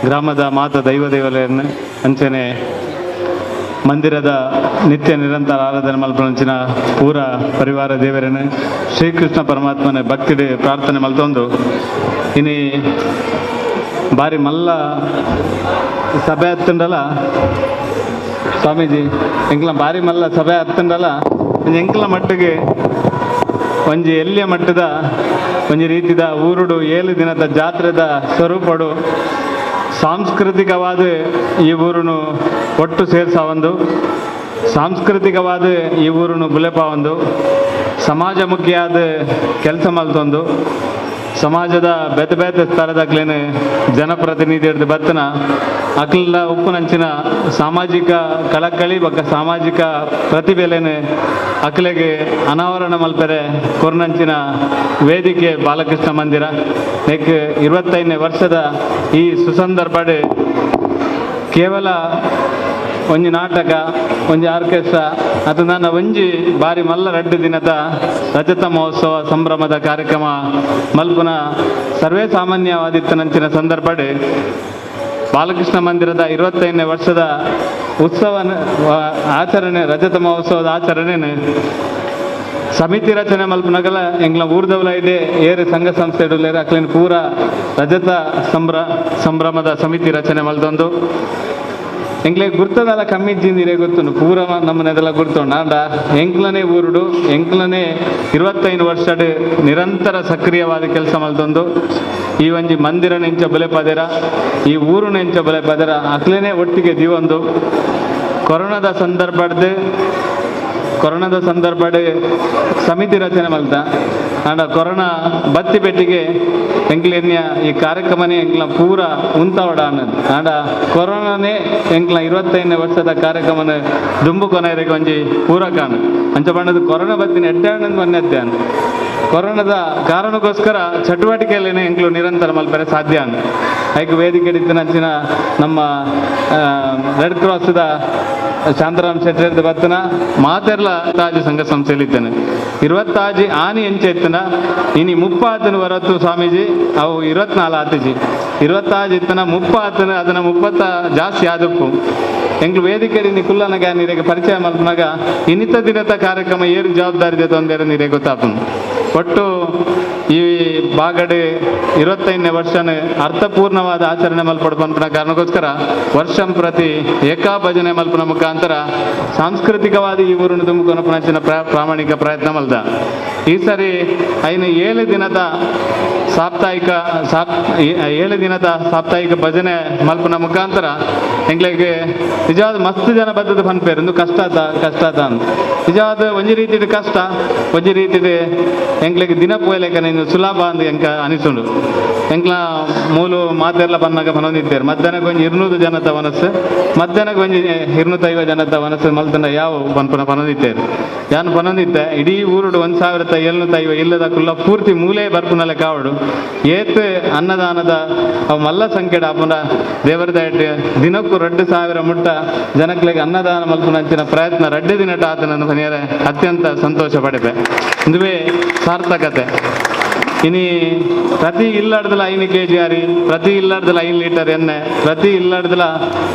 ಗ್ರಾಮದ ಮಾತ ದೈವ ದೇವಲೆಯನ್ನು ಅಂಚನೆ ಮಂದಿರದ ನಿತ್ಯ ನಿರಂತರ ಆರಾಧನೆ ಮಲ್ಪನಂಚಿನ ಪೂರ ಪರಿವಾರ ದೇವರನ್ನು ಶ್ರೀಕೃಷ್ಣ ಪರಮಾತ್ಮನ ಭಕ್ತಿಡೆ ಪ್ರಾರ್ಥನೆ ಮಲ್ತೊಂದು ಇನಿ ಬಾರಿ ಮಲ್ಲ ಸಭೆ ಹತ್ತಂಡಲ್ಲ ಸ್ವಾಮೀಜಿ, ಎಂಕ್ಲ ಬಾರಿ ಮಲ್ಲ ಸಭೆ ಹತ್ತಂಡಲ್ಲ ಎಂಕ್ಲ ಮಟ್ಟಿಗೆ ಒಂಜಿ ಎಲ್ಲಿಯ ಮಟ್ಟದ ಒಂಜಿ ರೀತಿದ ಊರುಡು 7 ದಿನದ ಜಾತ್ರೆದ ಸ್ವರೂಪಡು ಸಾಂಸ್ಕೃತಿಕವಾದ ಈ ಊರುನು ಒಟ್ಟು ಸೇರ್ಸಾವಂದು, ಸಾಂಸ್ಕೃತಿಕವಾದ ಈ ಊರುನು ಬುಲೆಪಾವಂದು, ಸಮಾಜಮುಖಿಯಾದ ಕೆಲಸ ಮಲ್ತೊಂದು, ಸಮಾಜದ ಬೇತೆ ಬೇತೆ ಸ್ಥಳದಾಗ್ಲೇನೆ ಜನಪ್ರತಿನಿಧಿ ಹಿಡಿದು ಬತ್ತನ ಅಕ್ಲ ಉಪ್ಪುನಂಚಿನ ಸಾಮಾಜಿಕ ಕಳಕಳಿ ಬೊಕ್ಕ ಸಾಮಾಜಿಕ ಪ್ರತಿಭೆಲೇನೆ ಅಕ್ಲೆಗೆ ಅನಾವರಣ ಮಲ್ಪೆರೆ ಕೊರ್ನಂಚಿನ ವೇದಿಕೆ ಬಾಲಕೃಷ್ಣ ಮಂದಿರ. ನೆಕ್ 25ನೇ ವರ್ಷದ ಈ ಸುಸಂದರ್ಭಡೆ ಕೇವಲ ಒಂಜಿ ನಾಟಕ, ಒಂಜಿ ಆರ್ಕೆಸ್ಟ್ರಾ ಅದು ನನ್ನ ಒಂಜಿ ಬಾರಿ ಮಲ್ಲ 2 ದಿನದ ರಜತ ಮಹೋತ್ಸವ ಸಂಭ್ರಮದ ಕಾರ್ಯಕ್ರಮ ಮಲ್ಪುನ ಸರ್ವೇ ಸಾಮಾನ್ಯವಾದಿತ್ತನಂಚಿನ ಸಂದರ್ಭಡೆ ಬಾಲಕೃಷ್ಣ ಮಂದಿರದ 25ನೇ ವರ್ಷದ ಉತ್ಸವ ಆಚರಣೆ, ರಜತ ಮಹೋತ್ಸವದ ಆಚರಣೆ ಸಮಿತಿ ರಚನೆ ಮಲ್ಪನಗಲ ಎಂಗ್ಲ ಊರ್ದವಲ ಇದೆ ಏರು ಸಂಘ ಸಂಸ್ಥೆ ಇಡಲೇರು ಅಕ್ಲಿನ ಪೂರ ರಜತ ಸಂಭ್ರಮದ ಸಮಿತಿ ರಚನೆ ಮಲ್ತೊಂದು ಎಂಗ್ಲೆ ಗುರ್ತದಲ್ಲ ಕಮ್ಮಿ ಇಜ್ಜಿಂದಿರೇ ಗೊತ್ತುಂಡು ಪೂರ ನಮ್ಮನೆದೆಲ್ಲ ಗುರ್ತುಂಡು. ಆಂಡ ಎಂಕ್ಲನೇ ಊರುಡು ಎಂಕ್ಲನೇ 25 ವರ್ಷಡ್ ನಿರಂತರ ಸಕ್ರಿಯವಾದ ಕೆಲಸ ಮಲ್ತೊಂದು ಈ ಒಂಜಿ ಮಂದಿರ ನೆಂಚ ಬಲೆ ಪದೆರ, ಈ ಊರು ನೆಂಚ ಬಲೆ ಪದೆರ ಅಕ್ಲೇನೆ ಒಟ್ಟಿಗೆ ದೀವೊಂದು ಕೊರೋನಾದ ಸಂದರ್ಭಡ್ ಸಮಿತಿ ರಚನೆ ಮಲ್ತ. ಆಂಡ ಕೊರೋನಾ ಬತ್ತಿ ಪೆಟ್ಟಿಗೆ ಎಂಕ್ಲೆನ್ಯ ಈ ಕಾರ್ಯಕ್ರಮನೇ ಎಂಕ್ಲ ಪೂರ ಉಂತಾವಡ ಅನ್ನೋದು. ಆಂಡ ಕೊರೋನಾನೇ ಎಂಕ್ಲ 25ನೇ ವರ್ಷದ ಕಾರ್ಯಕ್ರಮನ ದುಂಬು ಕೊನೆಯರಿಗೆ ಒಂಜಿ ಪೂರಕ ಅಂಚ ಬಣ್ಣದ ಕೊರೋನಾ ಬತ್ತಿನ ಎಡ್ಡಾಣಂದು ಮೊನ್ನೆ ಕೊರೋನಾದ ಕಾರಣಕ್ಕೋಸ್ಕರ ಚಟುವಟಿಕೆಯಲ್ಲೇನೆ ಎಂಕ್ಲು ನಿರಂತರ ಮಲ್ಪರೆ ಸಾಧ್ಯ ಅನ್ನ. ಐಕ್ ವೇದಿಕೆ ನಂಚಿನ ನಮ್ಮ ರೆಡ್ ಕ್ರಾಸ್ದ ಶಾಂತರಾಮ್ ಶೆಟ್ಟರ್ದ ಬತ್ತನ ಮಾತೆರ್ಲ ತಾಜಿ ಸಂಘ ಸಂಸ್ಥೆಯಲ್ಲಿ ಇದ್ದೇನೆ 26 ಆನಿ ಎಂಚೆ ಇತ್ತನ ಇನಿ 30 ವರತ್ತು ಸ್ವಾಮೀಜಿ ಅವು 24 ಆತಿಜಿ 26 ಇತ್ತನ 30 ಅದನ್ನ 30 ಜಾಸ್ತಿ ಆದಪ್ಪು ಎಂಗ್ಲು ವೇದಿಕೆ ಕುಲ್ಲನಗ ನೀರಿಗೆ ಪರಿಚಯ ಮಲ್ಪನಾಗ ಇನ್ನಿತ ದಿನದ ಕಾರ್ಯಕ್ರಮ ಏರು ಜವಾಬ್ದಾರಿ ಇದೆ ತೊಂದರೆ ನೀರೇ ಗೊತ್ತಾಪನು. ಒಟ್ಟು ಈ ಬಾಗಡೆ 25ನೇ ವರ್ಷನ ಅರ್ಥಪೂರ್ಣವಾದ ಆಚರಣೆ ಮಲ್ಪಡು ಪನ್ಪುನ ಕಾರಣಕ್ಕೋಸ್ಕರ ವರ್ಷಂ ಪ್ರತಿ ಏಕಾ ಭಜನೆ ಮಲ್ಪನ ಮುಖಾಂತರ ಸಾಂಸ್ಕೃತಿಕವಾದ ಈ ಊರನ್ನು ತುಂಬಿಕೊನಪನಂಚಿನ ಪ್ರಾಮಾಣಿಕ ಪ್ರಯತ್ನ ಮಲ್ದ. ಈ ಸರಿ ಐನು 7 ದಿನದ ಸಾಪ್ತಾಹಿಕ 7 ದಿನದ ಸಾಪ್ತಾಹಿಕ ಭಜನೆ ಮಲ್ಪನ ಮುಖಾಂತರ ಎಂಗ್ಲಿಗೆ ನಿಜವಾದ ಮಸ್ತ್ ಜನ ಬದ್ಧದ ಪನ್ಪೇರು ಒಂದು ಕಷ್ಟ ಆತ ಕಷ್ಟ ಆತ ಅಂತ. ನಿಜವಾದ ಒಂಜಿ ರೀತಿದ ಕಷ್ಟ, ಒಂಜಿ ರೀತಿದ ಎಂಗ್ಲಿಗೆ ದಿನ ಪೋಯಲೇಕನೆ ಇನ್ನು ಸುಲಭ ಅಂದ್ ಎಂಕ ಅನಿಸುಂಡು. ಎಂಕ್ಲ ಮೂಲು ಮಾತೆಲ್ಲ ಬನ್ನಾಗ ಪನೊಂದಿದ್ದೇರು ಮಧ್ಯಾಹ್ನಕ್ಕೆ ಒಂಜಿ 200 ಜನತ ಮನಸ್ಸು, ಮಧ್ಯಾಹ್ನಕ್ಕೆ ಒಂಜಿ 250 ಜನತ ಮನಸ್ಸು ಮಲ್ತನ ಯಾವ ಪನ್ಪುನ ಪನೊಂದಿದ್ದೇರು. ಯಾನು ಪನೊಂದಿದ್ದೆ ಇಡೀ ಊರುಡು 1750 ಇಲ್ಲದ ಕುಲ್ಲ ಪೂರ್ತಿ ಮೂಲೆ ಬರ್ಪುನಲೆ ಕಾವಡು ಏತ್ ಅನ್ನದಾನದ ಅವು ಮಲ್ಲ ಸಂಖ್ಯೆ ಆಪುನ ದೇವರ ದಯಟ್ ದಿನಕ್ಕೂ 2000 ಮುಟ್ಟ ಜನಕ್ಲೆಗೆ ಅನ್ನದಾನ ಮಲ್ಪುನಂಚಿನ ಪ್ರಯತ್ನ 2 ದಿನಟ ಆತನನ್ನು ಪನಿಯರೆ ಅತ್ಯಂತ ಸಂತೋಷ ಪಡೆಪೆ. ಇಂದುವೇ ಸಾರ್ಥಕತೆ. ಇನಿ ಪ್ರತಿ ಇಲ್ಲಡ್ದಲ 5 ಕೆಜಿ ಅರಿ, ಪ್ರತಿ ಇಲ್ಲಡ್ದಲ 5 ಲೀಟರ್ ಎಣ್ಣೆ, ಪ್ರತಿ ಇಲ್ಲಡ್ದಲ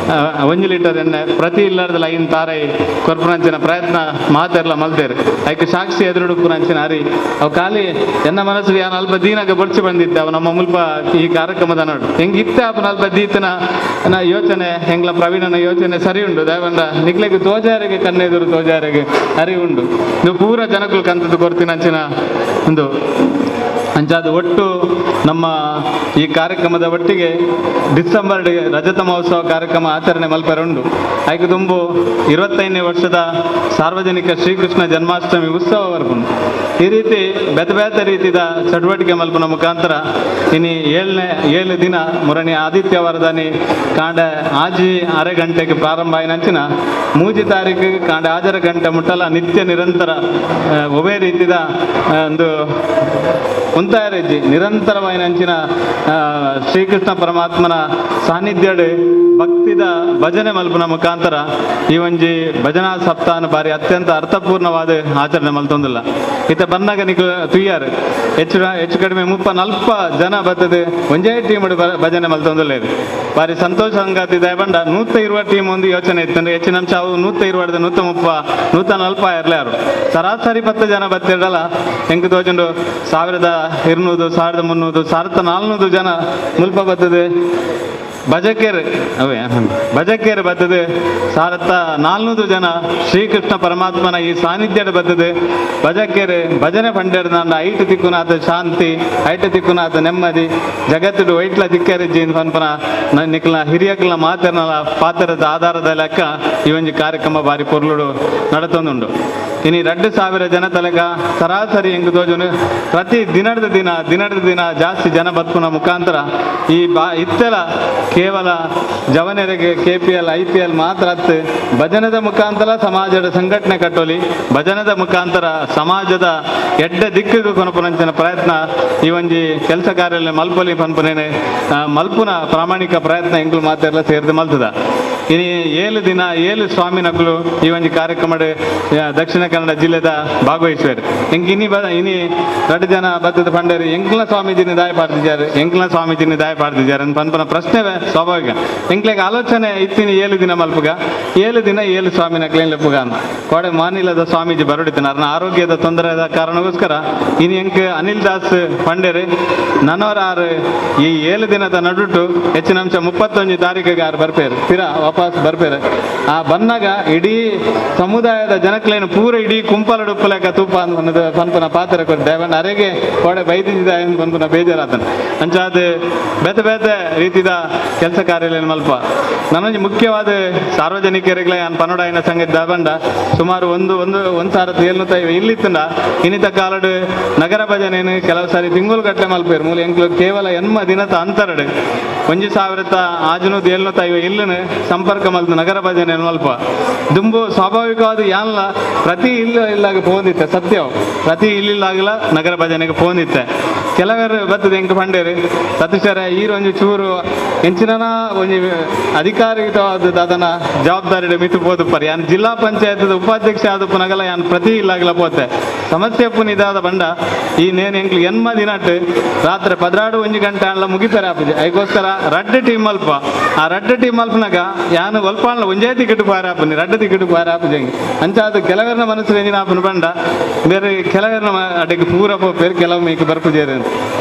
1 ಲೀಟರ್ ಎಣ್ಣೆ, ಪ್ರತಿ ಇಲ್ಲಡ್ದಲ 5 ತಾರೈ ಕೊರ್ಪುನಂಚಿನ ಪ್ರಯತ್ನ ಮಾತೆರ್ಲ ಮಲ್ತೇರು. ಐಕ್ ಸಾಕ್ಷಿ ಎದುರುಡುಪ್ಪುನಂಚಿನ ಅರಿ ಅವು ಖಾಲಿ ಎನ್ನ ಮನಸ್ಸು ಯಾನ್ ಅಲ್ಪ ದೀನಾಗ ಬೊಡ್ಚಿ ಬಂದಿದ್ದೆ. ಅವು ನಮ್ಮ ಮುಲ್ಪ ಈ ಕಾರ್ಯಕ್ರಮದ ನೋಡು ಹೆಂಗಿತ್ತೆ ಅಪ್ಪ ಅಲ್ಪ ದೀತನ ಯೋಚನೆ ಹೆಂಗ್ಲ ಪ್ರವೀಣನ ಯೋಚನೆ ಸರಿ ಉಂಡು. ದಯವಂಡ ನಿಕ್ಲೆಗ್ ತೋಜಾರಿಗೆ ಕಣ್ಣೆದುರು ತೋಜಾರಿಗೆ ಅರಿ ಉಂಡು. ನೀವು ಪೂರ ಜನಕುಲು ಕಂತದ್ದು ಕೊರ್ತಿನಂಚಿನ ಒಂದು ಅಂಚಾದ ಒಟ್ಟು ನಮ್ಮ ಈ ಕಾರ್ಯಕ್ರಮದ ಒಟ್ಟಿಗೆ ಡಿಸೆಂಬರ್ ರಜತ ಮಹೋತ್ಸವ ಕಾರ್ಯಕ್ರಮ ಆಚರಣೆ ಮಲ್ಪರೆ ಉಂಡು. ಐಕ್ ತುಂಬು 25ನೇ ವರ್ಷದ ಸಾರ್ವಜನಿಕ ಶ್ರೀಕೃಷ್ಣ ಜನ್ಮಾಷ್ಟಮಿ ಉತ್ಸವ ಬರ್ಪುಂಡು. ಈ ರೀತಿ ಬೇತೆ ಬೇತೆ ರೀತಿಯ ಚಟುವಟಿಕೆ ಮಲ್ಪುನ ಮುಖಾಂತರ ಇನಿ 7 ದಿನ ಮುರಣಿ ಆದಿತ್ಯವಾರದಾನಿ ಕಾಂಡ ಆಜಿ ಅರೆ ಗಂಟೆಗೆ ಪ್ರಾರಂಭ ಆಯಿನಂಚಿನ 3 ತಾರೀಕು ಕಾಂಡ 6 ಗಂಟೆ ಮುಟ್ಟಲ ನಿತ್ಯ ನಿರಂತರ ಒವೇ ರೀತಿಯ ಒಂದು ಉಂತಾಯರೆಜ್ಜಿ ನಿರಂತರವಾಯಿನಂಚಿನ ಶ್ರೀಕೃಷ್ಣ ಪರಮಾತ್ಮನ ಸಾನ್ನಿಧ್ಯಡ್ ಭಕ್ತಿದ ಭಜನೆ ಮಲ್ಪುನ ಮುಖಾಂತರ ಈ ಒಂಜಿ ಭಜನಾ ಸಪ್ತಾನ ಬಾರಿ ಅತ್ಯಂತ ಅರ್ಥಪೂರ್ಣವಾದ ಆಚರಣೆ ಮಲ್ತೊಂದಿಲ್ಲ. ಇತ್ತ ಬನ್ನಾಗ ನಿಕ್ ತುಯ್ಯಾರು ಹೆಚ್ಚು ಹೆಚ್ಚು ಕಡಿಮೆ 30-40 ಜನ ಬರ್ತದೆ ಒಂಜೇ ಟೀಮ್ ಭಜನೆ ಮಲ್ತೊಂದಿಲ್ಲ. ಇದು ಬಾರಿ ಸಂತೋಷ ಸಂಗಾತಿ ಬಂಡ 120 ಟೀಮ್ ಒಂದು ಯೋಚನೆ ಇತ್ತು. ಹೆಚ್ಚಿನ ಅಂಶ ಅವು 120 130 140 ಇರಲಿ ಯಾರು ಸರಾಸರಿ 10 ಜನ ಬತ್ತಿರಲ್ಲ. ಹೆಂಗ್ ತೋಜುಂಡು 1200 1300 1400 ಜನ ಮುಲ್ಪ ಬರ್ತದೆ. ಭಜಕೇರ್ ಅವೇ ಭಜಕೇರ್ ಬರ್ತದೆ 1400 ಜನ ಶ್ರೀಕೃಷ್ಣ ಪರಮಾತ್ಮನ ಈ ಸಾನ್ನಿಧ್ಯದ ಬರ್ತದೆ. ಭಜಕೇರ್ ಭಜನೆ ಪಂಡೇರ್ನಾಂಡ ಐಟು ತಿಕ್ಕುನಾಥ ಶಾಂತಿ, ಐಟು ತಿಕ್ಕುನಾಥ ನೆಮ್ಮದಿ, ಜಗತ್ತುಡು ವೈಟ್ಲ ತಿಕ್ಕರಿಜ್ಜಿ ಪನ್ಪನ ನಿಕ್ಲ ಹಿರಿಯಕ್ಲ ಮಾತೆರ್ನಲ ಪಾತ್ರದ ಆಧಾರದ ಲೆಕ್ಕ ಈ ಒಂಜಿ ಕಾರ್ಯಕ್ರಮ ಬಾರಿ ಪೊರ್ಲುಡು ನಡತೊಂದುಂಡು. ಇನಿ 2000 ಜನ ತಲೆಗ ಸರಾಸರಿ ಎಂಗ್ ತೋಜುನು ಪ್ರತಿ ದಿನದ ದಿನ ದಿನದ ದಿನ ಜಾಸ್ತಿ ಜನ ಬದುಕುನ ಮುಖಾಂತರ ಈ ಇತ್ತೆಲ ಕೇವಲ ಜವನರಿಗೆ KPL IPL ಮಾತ್ರ ಅತ್ತು ಭಜನದ ಮುಖಾಂತರ ಸಮಾಜದ ಸಂಘಟನೆ ಕಟ್ಟೋಲಿ, ಭಜನದ ಮುಖಾಂತರ ಸಮಾಜದ ಎಡ್ಡ ದಿಕ್ಕಿಗೆ ಕೊನಪುನಂಚಿನ ಪ್ರಯತ್ನ ಈ ಒಂಜಿ ಕೆಲಸ ಕಾರ್ಯ ಮಲ್ಪೊಲಿ ಪನ್ಪುನೇನೆ ಮಲ್ಪುನ ಪ್ರಾಮಾಣಿಕ ಪ್ರಯತ್ನ ಎಂಕ್ಲು ಮಾತೆಲ್ಲ ಸೇರಿದು ಮಲ್ತದ. ಇನಿ 7 ದಿನ 7 ಸ್ವಾಮಿ ನಕಲು ಈ ಒಂಜಿ ಕಾರ್ಯಕ್ರಮಡ್ ದಕ್ಷಿಣ ಕನ್ನಡ ಜಿಲ್ಲೆದ ಭಾಗವಹಿಸುವರು. ಎಂಕ್ ಇನಿ ಇನಿ 2 ಜನ ಬತ್ತದ ಪಂಡೇರಿ ಎಂಕ್ಲ ಸ್ವಾಮೀಜಿನ ದಾಯ ಪಾಡ್ದಿದ್ದಾರೆ, ಎಂಕ್ಲ ಸ್ವಾಮೀಜಿನ ದಾಯ ಪಾಡ್ದಿದ್ದಾರೆ ಅಂತ ಪನ್ಪನ ಪ್ರಶ್ನೆ ಸ್ವಾಭಾವಿಕ. ಎಂಕ್ಲೆಗ್ ಆಲೋಚನೆ ಇತ್ತಿನಿ 7 ದಿನ ಮಲ್ಪುಗ, 7 ದಿನ 7 ಸ್ವಾಮಿ ನಕ್ಲೇನ್ ಲೆಪ್ಪುಗ ಅಂತ. ಕೋಡೆ ಮಾನಿಲದ ಸ್ವಾಮೀಜಿ ಬರಡಿತನ ಅರ್ನ ಆರೋಗ್ಯದ ತೊಂದರೆದ ಕಾರಣಕ್ಕೋಸ್ಕರ ಇನಿ ಎಂಕ್ ಅನಿಲ್ ದಾಸ್ ಪಂಡೇರಿ ನನವರಾರು ಈ 7 ದಿನದ ನಡುಟು ಹೆಚ್ಚಿನ ಅಂಶ 31 ತಾರೀಕಿಗೆ ಆರು ಬರ್ಪೇರು ತೀರಾ ವಾಪಸ್ ಬರ್ಪೇರು. ಆ ಬನ್ನಾಗ ಇಡೀ ಸಮುದಾಯದ ಜನಕ್ಲೇನು ಪೂರ ಇಡೀ ಕುಂಪಲಡುಪ್ಪಲೆಕ್ಕ ತೂಪ ಅನ್ನೋದು ಪನ್ಪನ ಪಾತ್ರ ಕೊಟ್ಟು ದೇವಣ್ಣ ಅರೆಗೆ ಕೋಡೆ ಬೈದಿದ್ದ ಪನ್ಪನ ಬೇಜಾರಾತನ. ಅಂಚಾದ ಬೇತೆ ಬೇತೆ ರೀತಿದ ಕೆಲಸ ಕಾರ್ಯ ಮಲ್ಪ ನನ್ನೊಂಜಿ ಮುಖ್ಯವಾದ ಸಾರ್ವಜನಿಕರಿಗ್ಲ ಯಾನ್ ಪನೋಡಾಯಿನ ಸಂಗತಿ ದಾಬಂಡ ಸುಮಾರು ಒಂದು ಒಂದು ಒಂದು ಸಾವಿರದ ಏಳ್ನೂತ ಇಲ್ಲಿತ್ತಂಡ ಇನ್ನಿತ ಕಾಲಡು ನಗರ ಭಜನೆಯನ್ನು ಕೆಲವು ಸಾರಿ ತಿಂಗಳು ಗಟ್ಟಲೆ ಮಲ್ಪೇರು ಮೂಲ ಎಂಕ್ಲು ಕೇವಲ 80 ದಿನದ ಅಂತರಡು 1750 ಇಲ್ಲನು ಸಂಪರ್ಕ ಮಲ್ತು ನಗರ ಭಜನೆ ಮಲ್ಪ ದುಂಬು ಸ್ವಾಭಾವಿಕವಾದ ಯಾನ್ಲ ಪ್ರತಿ ಇಲ್ಲ ಇಲ್ಲಾಗ ಪೋಂದಿತ್ತೆ ಸತ್ಯ ಪ್ರತಿ ಇಲ್ಲಿಲ್ಲಾಗಲ ನಗರ ಭಜನೆಗೆ ಪೋಂದಿತ್ತೆ. ಕೆಲವರು ಬರ್ತದೆ ಎಂಕ್ ಪಂಡೇರು ಸತೀಶರ ಈರು ಒಂಜಿ ಚೂರು ಎಂಚಿನ ಒಂಜಿ ಅಧಿಕಾರಿಯುತವಾದ ಅದನ್ನ ಜವಾಬ್ದಾರಿ ಮಿತು ಪೋದುಪ್ಪರ್ ಯಾನ್ ಜಿಲ್ಲಾ ಪಂಚಾಯತ್ ಉಪಾಧ್ಯಕ್ಷ ಆದಪ್ಪನಗಲ ಯಾನ್ ಪ್ರತಿ ಇಲ್ಲಾಗಲ ಪೋತೆ ಸಮಸ್ಯೆ ಪುನಿದಾದ ಬಂಡ ಈ ನೇನು ಎಂಕ್ಲು 80 ದಿನಟ್ ರಾತ್ರಿ 12 1 ಗಂಟೆ ಅಲ್ಲ ಮುಗಿಪೆರೆ ಆಪುಜಿ. ಅದಕ್ಕೋಸ್ಕರ ರಡ್ಡು ಟೀಮ್ ಅಲ್ಪ ಆ ರಡ್ಡು ಟೀಮ್ ಅಲ್ಪನಾಗ ಯಾನು ಒಲ್ಪಾಣ್ಲ ಒಂಜೇ ಟಿಕೆಟ್ ಪಾರ ಆಪುನಿ ರಡ್ಡು ಟಿಕೆಟ್ ಪಾರ ಆಪುಜಿ. ಅಂಚಾದ ಕೆಲವರನ ಮನಸ್ಸು ಎಂಜಿನ ಆಪುನ ಬಂಡ ಬೇರೆ ಕೆಲವರನ ಅಡಿಗೆ ಪೂರ ಪೋಪೇರು ಕೆಲವು ಮೇಕ್ ಬರ್ಪುಜೇರು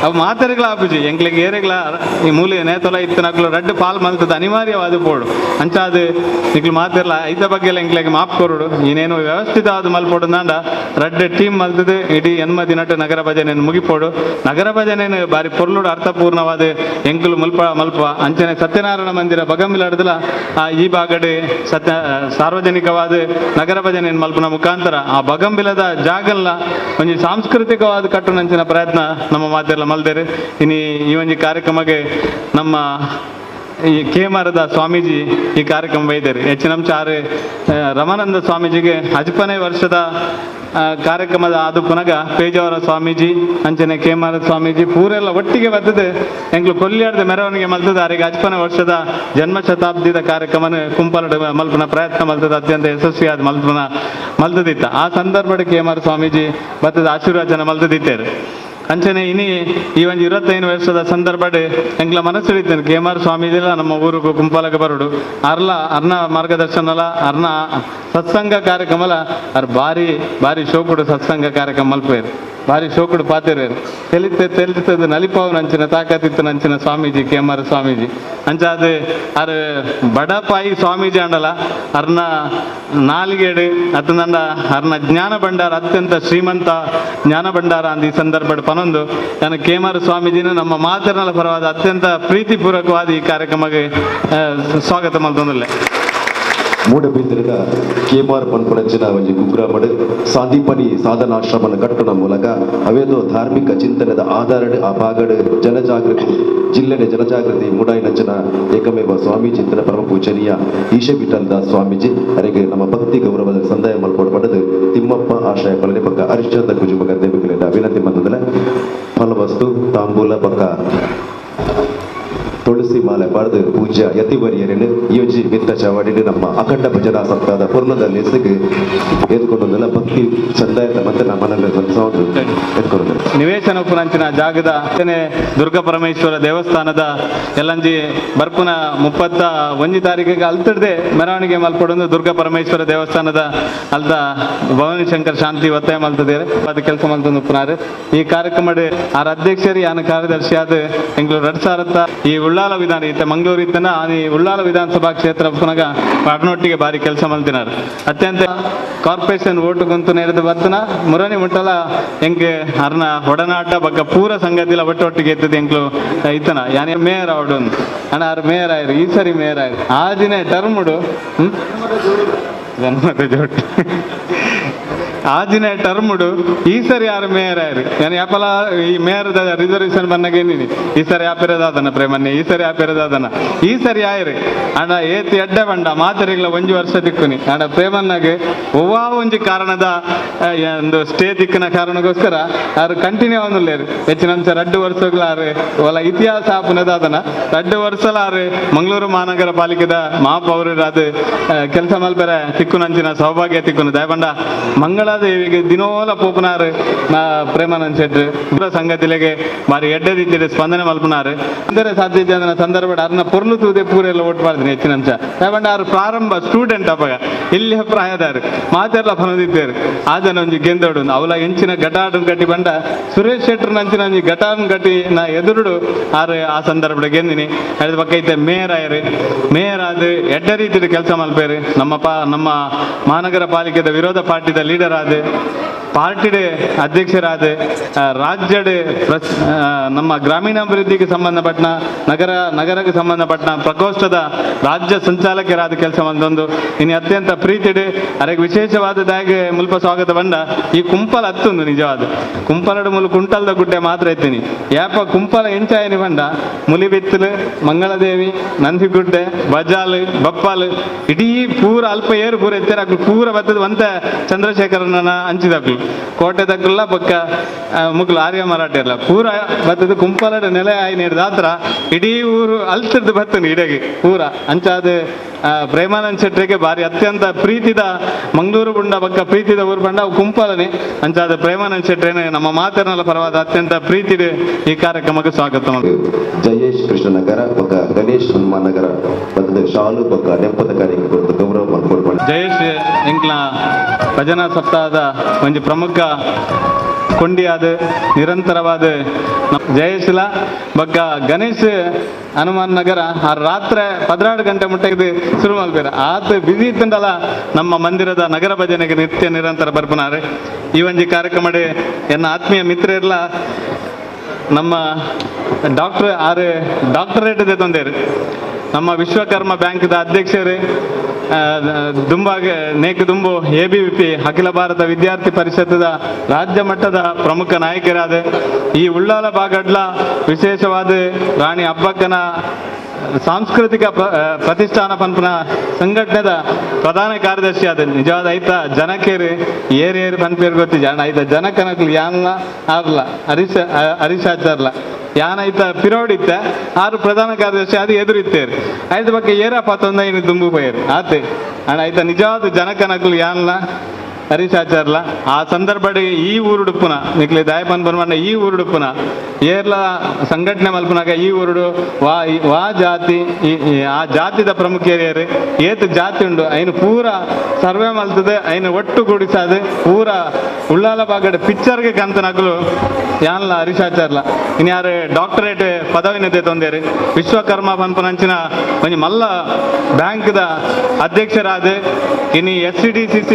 ಅವು ಮಾತೆರೆಗ್ಲ ಆಪುಜಿ ಎಂಕ್ಲೆಗ್ ಏರೆಗ್ಲ ಈ ಮೂಲೆ ನೇತೊಲ ಇತ್ತನಕ್ಲು ರಡ್ಡು ಪಾಲ್ ಮಲ್ತದ ಅನಿವಾರ್ಯವಾದ ಪೋಡು. ಅಂಚಾದ ನಿಕ್ಲು ಮಾತಿರ್ಲ ಐತ ಬಗ್ಗೆ ಎಲ್ಲ ಎಂಕ್ಲೆಗ್ ಮಾಪ್ ಕೊರಡು ಇನ್ನೇನು ವ್ಯವಸ್ಥಿತ ಆದ ಮಲ್ಪೋಡು ನಾಂಡ ರಡ್ಡು ಟೀಮ್ ಮಲ್ತದೆ ಇಡೀ 80 ದಿನಟ್ಟು ನಗರ ಭಜನೆ ಮುಗಿಪೋಡು. ನಗರ ಭಜನೆ ಬಾರಿ ಪೊರ್ಲುಡು ಅರ್ಥಪೂರ್ಣವಾದ ಎಂಕುಲು ಮುಲ್ಪ ಮಲ್ಪ ಅಂಚನೆ ಸತ್ಯನಾರಾಯಣ ಮಂದಿರ ಬಗಮಿಲಾಡ್ದಲ ಆ ಈ ಭಾಗಡೆ ಸತ್ಯ ಸಾರ್ವಜನಿಕವಾದ ನಗರ ಭಜನೆ ಮಲ್ಪನ ಮುಖಾಂತರ ಆ ಬಗಂಬಿಲದ ಜಾಗಲ್ಲ ಒಂಜಿ ಸಾಂಸ್ಕೃತಿಕವಾದ ಕಟ್ಟುನಂಚಿನ ಪ್ರಯತ್ನ ನಮ್ಮ ಮಾತೆಲ್ಲ ಮಲ್ದೇರು. ಇನಿ ಈ ಒಂಜಿ ಕಾರ್ಯಕ್ರಮಕ್ಕೆ ನಮ್ಮ ಈ ಕೇಮರದ ಸ್ವಾಮೀಜಿ ಈ ಕಾರ್ಯಕ್ರಮ ಬೈದರು. ಹೆಚ್ಚಿನ ಚಾರು ರಮಾನಂದ ಸ್ವಾಮೀಜಿಗೆ 50ನೇ ವರ್ಷದ ಕಾರ್ಯಕ್ರಮದ ಆದು ಪುನಗ ಪೇಜಾವರ ಸ್ವಾಮೀಜಿ ಅಂಚನೆ ಕೇಮರ ಸ್ವಾಮೀಜಿ ಪೂರೆಲ್ಲ ಒಟ್ಟಿಗೆ ಬರ್ತದೆ ಎಂಕ್ಲು ಕೊಲ್ಯಾಡ್ದ ಮೆರವಣಿಗೆ ಮಲ್ತದೆ. ಅವರಿಗೆ 50ನೇ ವರ್ಷದ ಜನ್ಮ ಶತಾಬ್ದಿದ ಕಾರ್ಯಕ್ರಮನ ಕುಂಪಲಡು ಮಲ್ಪನ ಪ್ರಯತ್ನ ಮಲ್ತದ ಅತ್ಯಂತ ಯಶಸ್ವಿಯಾದ ಮಲ್ಪನ ಮಲ್ತದಿತ್ತ. ಆ ಸಂದರ್ಭದ ಕೇಮರ ಸ್ವಾಮೀಜಿ ಬರ್ತದ ಆಶೀರ್ವಚನ ಮಲ್ತದಿತ್ತೇರು. ಅಂಚನೆ ಇನಿ ಈ ಒಂಜಿ 25 ವರ್ಷದ ಸಂದರ್ಭಡ್ ಎಂಕ್ಲ ಮನಸ್ಸು K M R ಸ್ವಾಮೀಜಿಲ ನಮ್ಮ ಊರುಗು ಕುಂಪಾಲಕ ಬರುಡು ಅರ್ಲ ಅರ್ನ ಮಾರ್ಗದರ್ಶನಲ ಅರ್ನ ಸತ್ಸಂಗ ಕಾರ್ಯಕ್ರಮಲ ಅರ್ ಬಾರಿ ಬಾರಿ ಶೋಕುಡು ಸತ್ಸಂಗ ಕಾರ್ಯಕ್ರಮ ಮಲ್ಪೇರು ಬಾರಿ ಶೋಕುಡು ಪಾತೆರೇರು ತೆಲಿತೆ ತೆಲಿತದ ನಲಿಪಾವು ನಂಚಿನ ತಾಕತ್ತಿತ್ತು ನಂಚಿನ Swamiji K M R Swamiji. ಅಂಚಾದ ಅರ್ ಬಡಪಾಯಿ ಸ್ವಾಮೀಜಿ ಅಂಡಲ ಅರ್ನ ನಾಲಿಗೇಡು ಅತನಂಡ ಅರ್ನ ಜ್ಞಾನ ಭಂಡಾರ ಅತ್ಯಂತ ಶ್ರೀಮಂತ ಜ್ಞಾನ ಭಂಡಾರ ಅಂದ ಈ ಸಂದರ್ಭ ಪನೊಂದು ನಾನು K M R ಸ್ವಾಮೀಜಿನ ನಮ್ಮ ಮಾತರ್ನಲ ಪರವಾದ ಅತ್ಯಂತ ಪ್ರೀತಿಪೂರ್ವಕವಾದ ಈ ಕಾರ್ಯಕ್ರಮಕ್ಕೆ ಸ್ವಾಗತ ಮಲ್ತೊಂದುಲ್ಲೆ. ಮೂಡಬಿದ್ರಿದ ಕೆಮಾರ್ ಪನ್ಪುನಂಚಿನ ಒಂಜಿ ಕುಗ್ರಾಮಡ್ ಸಾಂದೀಪನಿ ಸಾಧನಾಶ್ರಮನ ಕಟ್ಟುನ ಮೂಲಕ ಅವೇದೋ ಧಾರ್ಮಿಕ ಚಿಂತನೆದ ಆಧಾರಡ್ ಆ ಭಾಗಡ್ ಜನಜಾಗೃತಿ ಜಿಲ್ಲೆಡೆ ಜನಜಾಗೃತಿ ಮೂಡಾಯಿನಂಚಿನ ಏಕಮೇವ ಸ್ವಾಮೀಜಿ ಚಿಂತನ ಪರಮ ಪೂಜನೀಯ ಈಶ ವಿಠಲ್ ದಾಸ್ ಸ್ವಾಮೀಜಿ ಅರೆಗೆ ನಮ್ಮ ಭಕ್ತಿ ಗೌರವದ ಸಂದಾಯ ಮಲ್ಪೋಡು ಪಡೆದು ತಿಮ್ಮಪ್ಪ ಆಶ್ರಯ ಪಳನಿ ಪಕ್ಕ ಹರಿಶ್ಚಂದ್ರ ಕುಜುಮಗ ದೇವಿಗಳಿಂದ ವಿನಂತಿ ಮಂದದಲೆ ಫಲವಸ್ತು ತಾಂಬೂಲ ಪಕ್ಕ ತುಳಸಿ ಮಾಲೆ ಪಡೆದು ಪೂಜ್ಯ ಯತಿವರಿಯರನ್ನು ಯೋಜಿ ಮಿತ್ತ ಚವಾಡಿಡು ನಮ್ಮ ಅಖಂಡ ಭಜನಾ ಸಪ್ತಾಹದ ಪೂರ್ಣದ ಲೇಸಿಗೆ ಎದ್ಕೊಂಡೊಂದಲ್ಲ ಭಕ್ತಿ ಚಂದಾಯತ ಮತ್ತೆ ನಮ್ಮ ಸೌಂಡ್ ಎದ್ಕೊಂಡು ನಿವೇಶನ ಉಪ್ಪುನಂಚಿನ ಜಾಗದ ದುರ್ಗಾ ಪರಮೇಶ್ವರ ದೇವಸ್ಥಾನದ ಎಲ್ಲಂಜಿ ಬರ್ಪುನ 31 ತಾರೀಕಿಗೆ ಅಲ್ತಡ್ದೆ ಮೆರವಣಿಗೆ ಮಲ್ಪಡೊಂದು ದುರ್ಗಾ ಪರಮೇಶ್ವರ ದೇವಸ್ಥಾನದ ಅಲ್ದ ಭವಾನಿ ಶಂಕರ್ ಶಾಂತಿ ಒತ್ತಾಯ ಮಲ್ತದೇರೆ ಅದು ಕೆಲಸ ಮಲ್ತೊಂದು ಉಪ್ಪುನಾರು. ಈ ಕಾರ್ಯಕ್ರಮ ಆರ್ ಅಧ್ಯಕ್ಷರು ಯಾನ ಕಾರ್ಯದರ್ಶಿ ಆದ ಎಂಗ್ಲೂರು 2000 ಈ ಉಳ್ಳಾಲ ವಿಧಾನ ಇತ್ತ ಮಂಗಳೂರು ಇತ್ತನ ಈ ಉಳ್ಳಾಲ ವಿಧಾನಸಭಾ ಕ್ಷೇತ್ರ ಪುನಗ ಪಾಟ್ನೊಟ್ಟಿಗೆ ಬಾರಿ ಕೆಲಸ ಮಲ್ತಿನಾರು. ಅತ್ಯಂತ ಕಾರ್ಪೊರೇಷನ್ ಓಟು ಗುಂತು ನೇರದ ಬರ್ತನ ಮುರಣಿ ಮುಟ್ಟಲ ಎಂಕ್ ಅರ್ನ ಒಡನಾಟ ಬಕ್ಕ ಪೂರ ಸಂಗತಿಲ ಒಟ್ಟೊಟ್ಟಿಗೆ ಇತ್ತದ ಎಂಕ್ಲು ಇತ್ತನ ಯಾನೆ ಮೇಯರ್ ಅವಡು ಅಣ್ಣ ಆರು ಮೇಯರ್ ಆಯ್ರು ಈ ಸರಿ ಮೇಯರ್ ಆಯ್ರು ಆ ದಿನ ಟರ್ಮುಡು ಜನ್ಮದ ಜೋಡಿ ಆ ದಿನ ಟರ್ಮುಡು ಈ ಸರಿ ಯಾರು ಮೇಯರ್ ಆಯ್ರು ನಾನು ಯಾಪಲ ಈ ಮೇಯರ್ ರಿಸರ್ವೇಶನ್ ಬಂದಾಗ ಏನಿನಿ ಈ ಸರಿ ಆಪಿರೋದಾದನ ಪ್ರೇಮನ್ನೆ ಈ ಸರಿ ಆಪಿರೋದಾದನ ಈ ಸರಿ ಆಯ್ರಿ ಅಣ್ಣ ಏತ್ ಎಡ್ಡೆ ಬಂಡ ಮಾತರಿಗಳ ಒಂಜಿ ವರ್ಷ ದಿಕ್ಕುನಿ ಅಣ್ಣ ಪ್ರೇಮನ್ನಾಗ ಒವ್ವಾ ಒಂಜಿ ಕಾರಣದ ಒಂದು ಸ್ಟೇ ದಿಕ್ಕಿನ ಕಾರಣಕ್ಕೋಸ್ಕರ ಆರು ಕಂಟಿನ್ಯೂ ಆವೊಂದುಲ್ಲೇರು ಹೆಚ್ಚಿನ ಅಂಶ 2 ವರ್ಷಗಳ ಆರು ಒಲ ಇತಿಹಾಸ ಆಪುನದಾದನ 2 ವರ್ಷಲ ಆರು ಮಂಗಳೂರು ಮಹಾನಗರ ಪಾಲಿಕೆದ ಮಹಾಪೌರರಾದ ಕೆಲಸ ಮಲ್ಪೆರೆ ತಿಕ್ಕುನಂಚಿನ ಸೌಭಾಗ್ಯ ತಿಕ್ಕುನು ದಯಬಂಡ ಮಂಗಳಾದೇವಿಗೆ ದಿನೋಲ ಪೋಪುನಾರು ಪ್ರೇಮಾನಂದ ಶೆಟ್ರು ಪೂರ ಸಂಗತಿಲೆಗೆ ಬಾರಿ ಎಡ್ಡೆ ರೀತಿಯಲ್ಲಿ ಸ್ಪಂದನೆ ಮಲ್ಪುನಾರು ಅಂದರೆ ಸಾಧ್ಯ ಸಂದರ್ಭ ಅರ್ನ ಪೊರ್ಲು ತೂದೆ ಪೂರೆಲ್ಲ ಓಟ್ ಮಾಡ್ತೀನಿ ಹೆಚ್ಚಿನ ಅಂಶ ದಯಬಂಡ ಆರು ಪ್ರಾರಂಭ ಸ್ಟೂಡೆಂಟ್ ಅಪ್ಪಗ ಇಲ್ಲಿ ಪ್ರಾಯದಾರು ಮಾತೆಲ್ಲ ಪನದಿದ್ದೇರು ಆದನ ಒಂಜಿ ಗೆಂದೋಡು ಅವಲ ಎಂಚಿನ ಘಟಾಡು ಗಟ್ಟಿ ಬಂಡ ಸುರೇಶ್ ಶೆಟ್ರು ನಂಚಿನ ಒಂಜಿ ಘಟಾನು ಗಟ್ಟಿ ನಾ ಎದುರುಡು ಆರು ಆ ಸಂದರ್ಭ ಗೆಂದಿನಿ ಅದ್ರ ಪಕ್ಕ ಐತೆ ಮೇಯರ್ ಆಯರು ಮೇಯರ್ ಆದ ಎಡ್ಡೆ ರೀತಿಯಲ್ಲಿ ಕೆಲಸ ಮಲ್ಪೇರು ನಮ್ಮ ನಮ್ಮ ಮಹಾನಗರ ಪಾಲಿಕೆದ ವಿರೋಧ ಪಾರ್ಟಿದ ಲೀಡರ್ ಆದ ಪಾರ್ಟಿಡೆ ಅಧ್ಯಕ್ಷರಾದ ರಾಜ್ಯಡೆ ನಮ್ಮ ಗ್ರಾಮೀಣಾಭಿವೃದ್ಧಿಗೆ ಸಂಬಂಧಪಟ್ಟ ನಗರಕ್ಕೆ ಸಂಬಂಧಪಟ್ಟ ಪ್ರಕೋಷ್ಠದ ರಾಜ್ಯ ಸಂಚಾಲಕರಾದ ಕೆಲಸ ಬಂದೊಂದು ಇನ್ನು ಅತ್ಯಂತ ಪ್ರೀತಿಡೆ ಅದಕ್ಕೆ ವಿಶೇಷವಾದ ದಾಗೆ ಮುಲ್ಪ ಸ್ವಾಗತ ಬಂಡ ಈ ಕುಂಪಲ ಹತ್ತೊಂದು ನಿಜವಾದ ಕುಂಪಲಡು ಮುಲು ಕುಂಟಲ್ದ ಗುಡ್ಡೆ ಮಾತ್ರ ಇದ್ದೀನಿ ಯಾಪ ಕುಂಪಲ ಎಂಚಾಯನಿ ಬಂಡ ಮುಲಿಬಿತ್ತಲು ಮಂಗಳದೇವಿ ನಂದಿಗುಡ್ಡೆ ಬಜಾಲ್ ಬಪ್ಪಾಲ್ ಇಡೀ ಪೂರ ಅಲ್ಪ ಏರು ಪೂರ ಎತ್ತರ ಪೂರ ಬತ್ತದ ಒಂತ ಚಂದ್ರಶೇಖರನ ಅಂಚಿದಕ್ಲು ಕೋಟೆ ತಕ್ಕಲ್ಲ ಬೊಕ್ಕ ಮುಕ್ಲು ಆರ್ಯ ಮರಾಠಿಯಲ್ಲ ಪೂರ ಬತ್ತದ ಕುಂಪಲಡ ನೆಲೆ ಆಯಿ ದಾತ್ರ ಇಡೀ ಊರು ಅಲ್ತಿರ್ದು ಬತ್ತನು ಇಡಗಿ ಪೂರ ಅಂಚಾದ ಪ್ರೇಮಾನಂದ ಶೆಟ್ಟರಿಗೆ ಬಾರಿ ಅತ್ಯಂತ ಪ್ರೀತಿದ ಮಂಗಳೂರು ಬುಂಡ ಬಕ್ಕ ಪ್ರೀತಿದ ಊರು ಬಂಡ ಅವು ಕುಂಪಲನೆ ಅಂಚಾದ ಪ್ರೇಮಾನಂದ ಶೆಟ್ಟರೇನೆ ನಮ್ಮ ಮಾತನಾಲ ಪರವಾದ ಅತ್ಯಂತ ಪ್ರೀತಿದ ಈ ಕಾರ್ಯಕ್ರಮಕ್ಕೆ ಸ್ವಾಗತ. ಜಯೇಶ್ ಕೃಷ್ಣನಗರ ಬೊಕ್ಕ ಗಣೇಶ್ ಹನುಮಾನ್ ನಗರ ಬತ್ತದ ಶಾಲು ಬೊಕ್ಕ ನೆಂಪದ ಕಾರ್ಯಕ್ರಮ ಗೌರವ ಮಲ್ಪೊಡು. ಜಯೇಶ್ ಎಂಕ್ಲ ಭಜನಾ ಸಪ್ತಾಹದ ಒಂಜಿ ಪ್ರಮುಖ ಕೊಂಡಿಯಾದ ನಿರಂತರವಾದ ಜಯೇಶ್ಲ ಬೊಕ್ಕ ಗಣೇಶ್ ಹನುಮಾನ್ ನಗರ ಆ ರಾತ್ರಿ 12 ಗಂಟೆ ಮುಟ್ಟ ಇದು ಶುರು ಮಲ್ಪೇರ ಆತ ಬಿಸಿ ಇತ್ತಂಡಲ ನಮ್ಮ ಮಂದಿರದ ನಗರ ಭಜನೆಗೆ ನಿತ್ಯ ನಿರಂತರ ಬರ್ಪನಾರೆ. ಈ ಒಂಜಿ ಕಾರ್ಯಕ್ರಮ ಎನ್ನ ಆತ್ಮೀಯ ಮಿತ್ರರ್ಲ ನಮ್ಮ ಡಾಕ್ಟರ್ ಆರು ಡಾಕ್ಟರೇಟ್ ತಂದೇರು ನಮ್ಮ ವಿಶ್ವಕರ್ಮ ಬ್ಯಾಂಕ್ದ ಅಧ್ಯಕ್ಷರು ದುಂಬಾಗ ನೇಕು ದುಂಬು ಎಬಿವಿಪಿ ಅಖಿಲ ಭಾರತ ವಿದ್ಯಾರ್ಥಿ ಪರಿಷತ್ತದ ರಾಜ್ಯ ಮಟ್ಟದ ಪ್ರಮುಖ ನಾಯಕರಾದ ಈ ಉಳ್ಳಾಲ ಬಾಗಡ್ಲ ವಿಶೇಷವಾದ ರಾಣಿ ಅಬ್ಬಕ್ಕನ ಸಾಂಸ್ಕೃತಿಕ ಪ್ರತಿಷ್ಠಾನ ಪನ್ಪುನ ಸಂಘಟನೆದ ಪ್ರಧಾನ ಕಾರ್ಯದರ್ಶಿ ಆದ ನಿಜವಾದ ಐತ ಜನಕೇರಿ ಏರಿ ಏರಿ ಪನ್ಪೇರು ಗೊತ್ತಿ ಜನ ಐತ ಜನಕನಕ್ಲು ಯಾನ್ಲ ಆರ್ಲ ಹರೀಶಾಚಾರ್ಲ ಯಾನ್ ಐತ ಪಿರೋಡಿತ್ತ ಆರು ಪ್ರಧಾನ ಕಾರ್ಯದರ್ಶಿ ಅದು ಎದುರಿತ್ತೇರು ಐತ ಬಗ್ಗೆ ಏರ ಪತ್ತೊಂದ ಇನ್ನು ದುಂಬು ಪೋಯರು ಆತೆ ಅಣ್ಣ ಐತ ನಿಜವಾದ ಜನಕನಕ್ಲು ಯಾನ್ಲ ಹರೀಶ್ ಆಚಾರ್ಲ ಆ ಸಂದರ್ಭಡ್ ಈ ಊರುಡುಪ್ಪುನ ನಿಕ್ಲೆ ದಾಯಪನ್ ಪನ್ಪಂಡ ಈ ಊರುಡುಪ್ಪುನ ಏರ್ಲ ಸಂಘಟನೆ ಮಲ್ಪುನಾಗ ಈ ಊರುಡು ವಾ ವಾ ಜಾತಿ ಆ ಜಾತಿದ ಪ್ರಮುಖ ಏತ್ ಜಾತಿ ಉಂಡು ಐನು ಪೂರ ಸರ್ವೆ ಮಲ್ತದೆ ಐನು ಒಟ್ಟು ಗುಡಿಸಾದು ಪೂರ ಉಳ್ಳಾಲ ಬಾಗಡ್ ಪಿಕ್ಚರ್ಗೆ ಕಂತನಕಲು ಯಾನ್ಲ ಹರೀಶ್ ಆಚಾರ್ಲ ಇನ್ ಯಾರು ಡಾಕ್ಟರೇಟ್ ಪದವಿನ ತೊಂದೇರು ವಿಶ್ವಕರ್ಮ ಪನ್ಪುನಂಚಿನ ಒಂಜಿ ಮಲ್ಲ ಬ್ಯಾಂಕ್ದ ಅಧ್ಯಕ್ಷರಾದ ಇನಿ S C D C C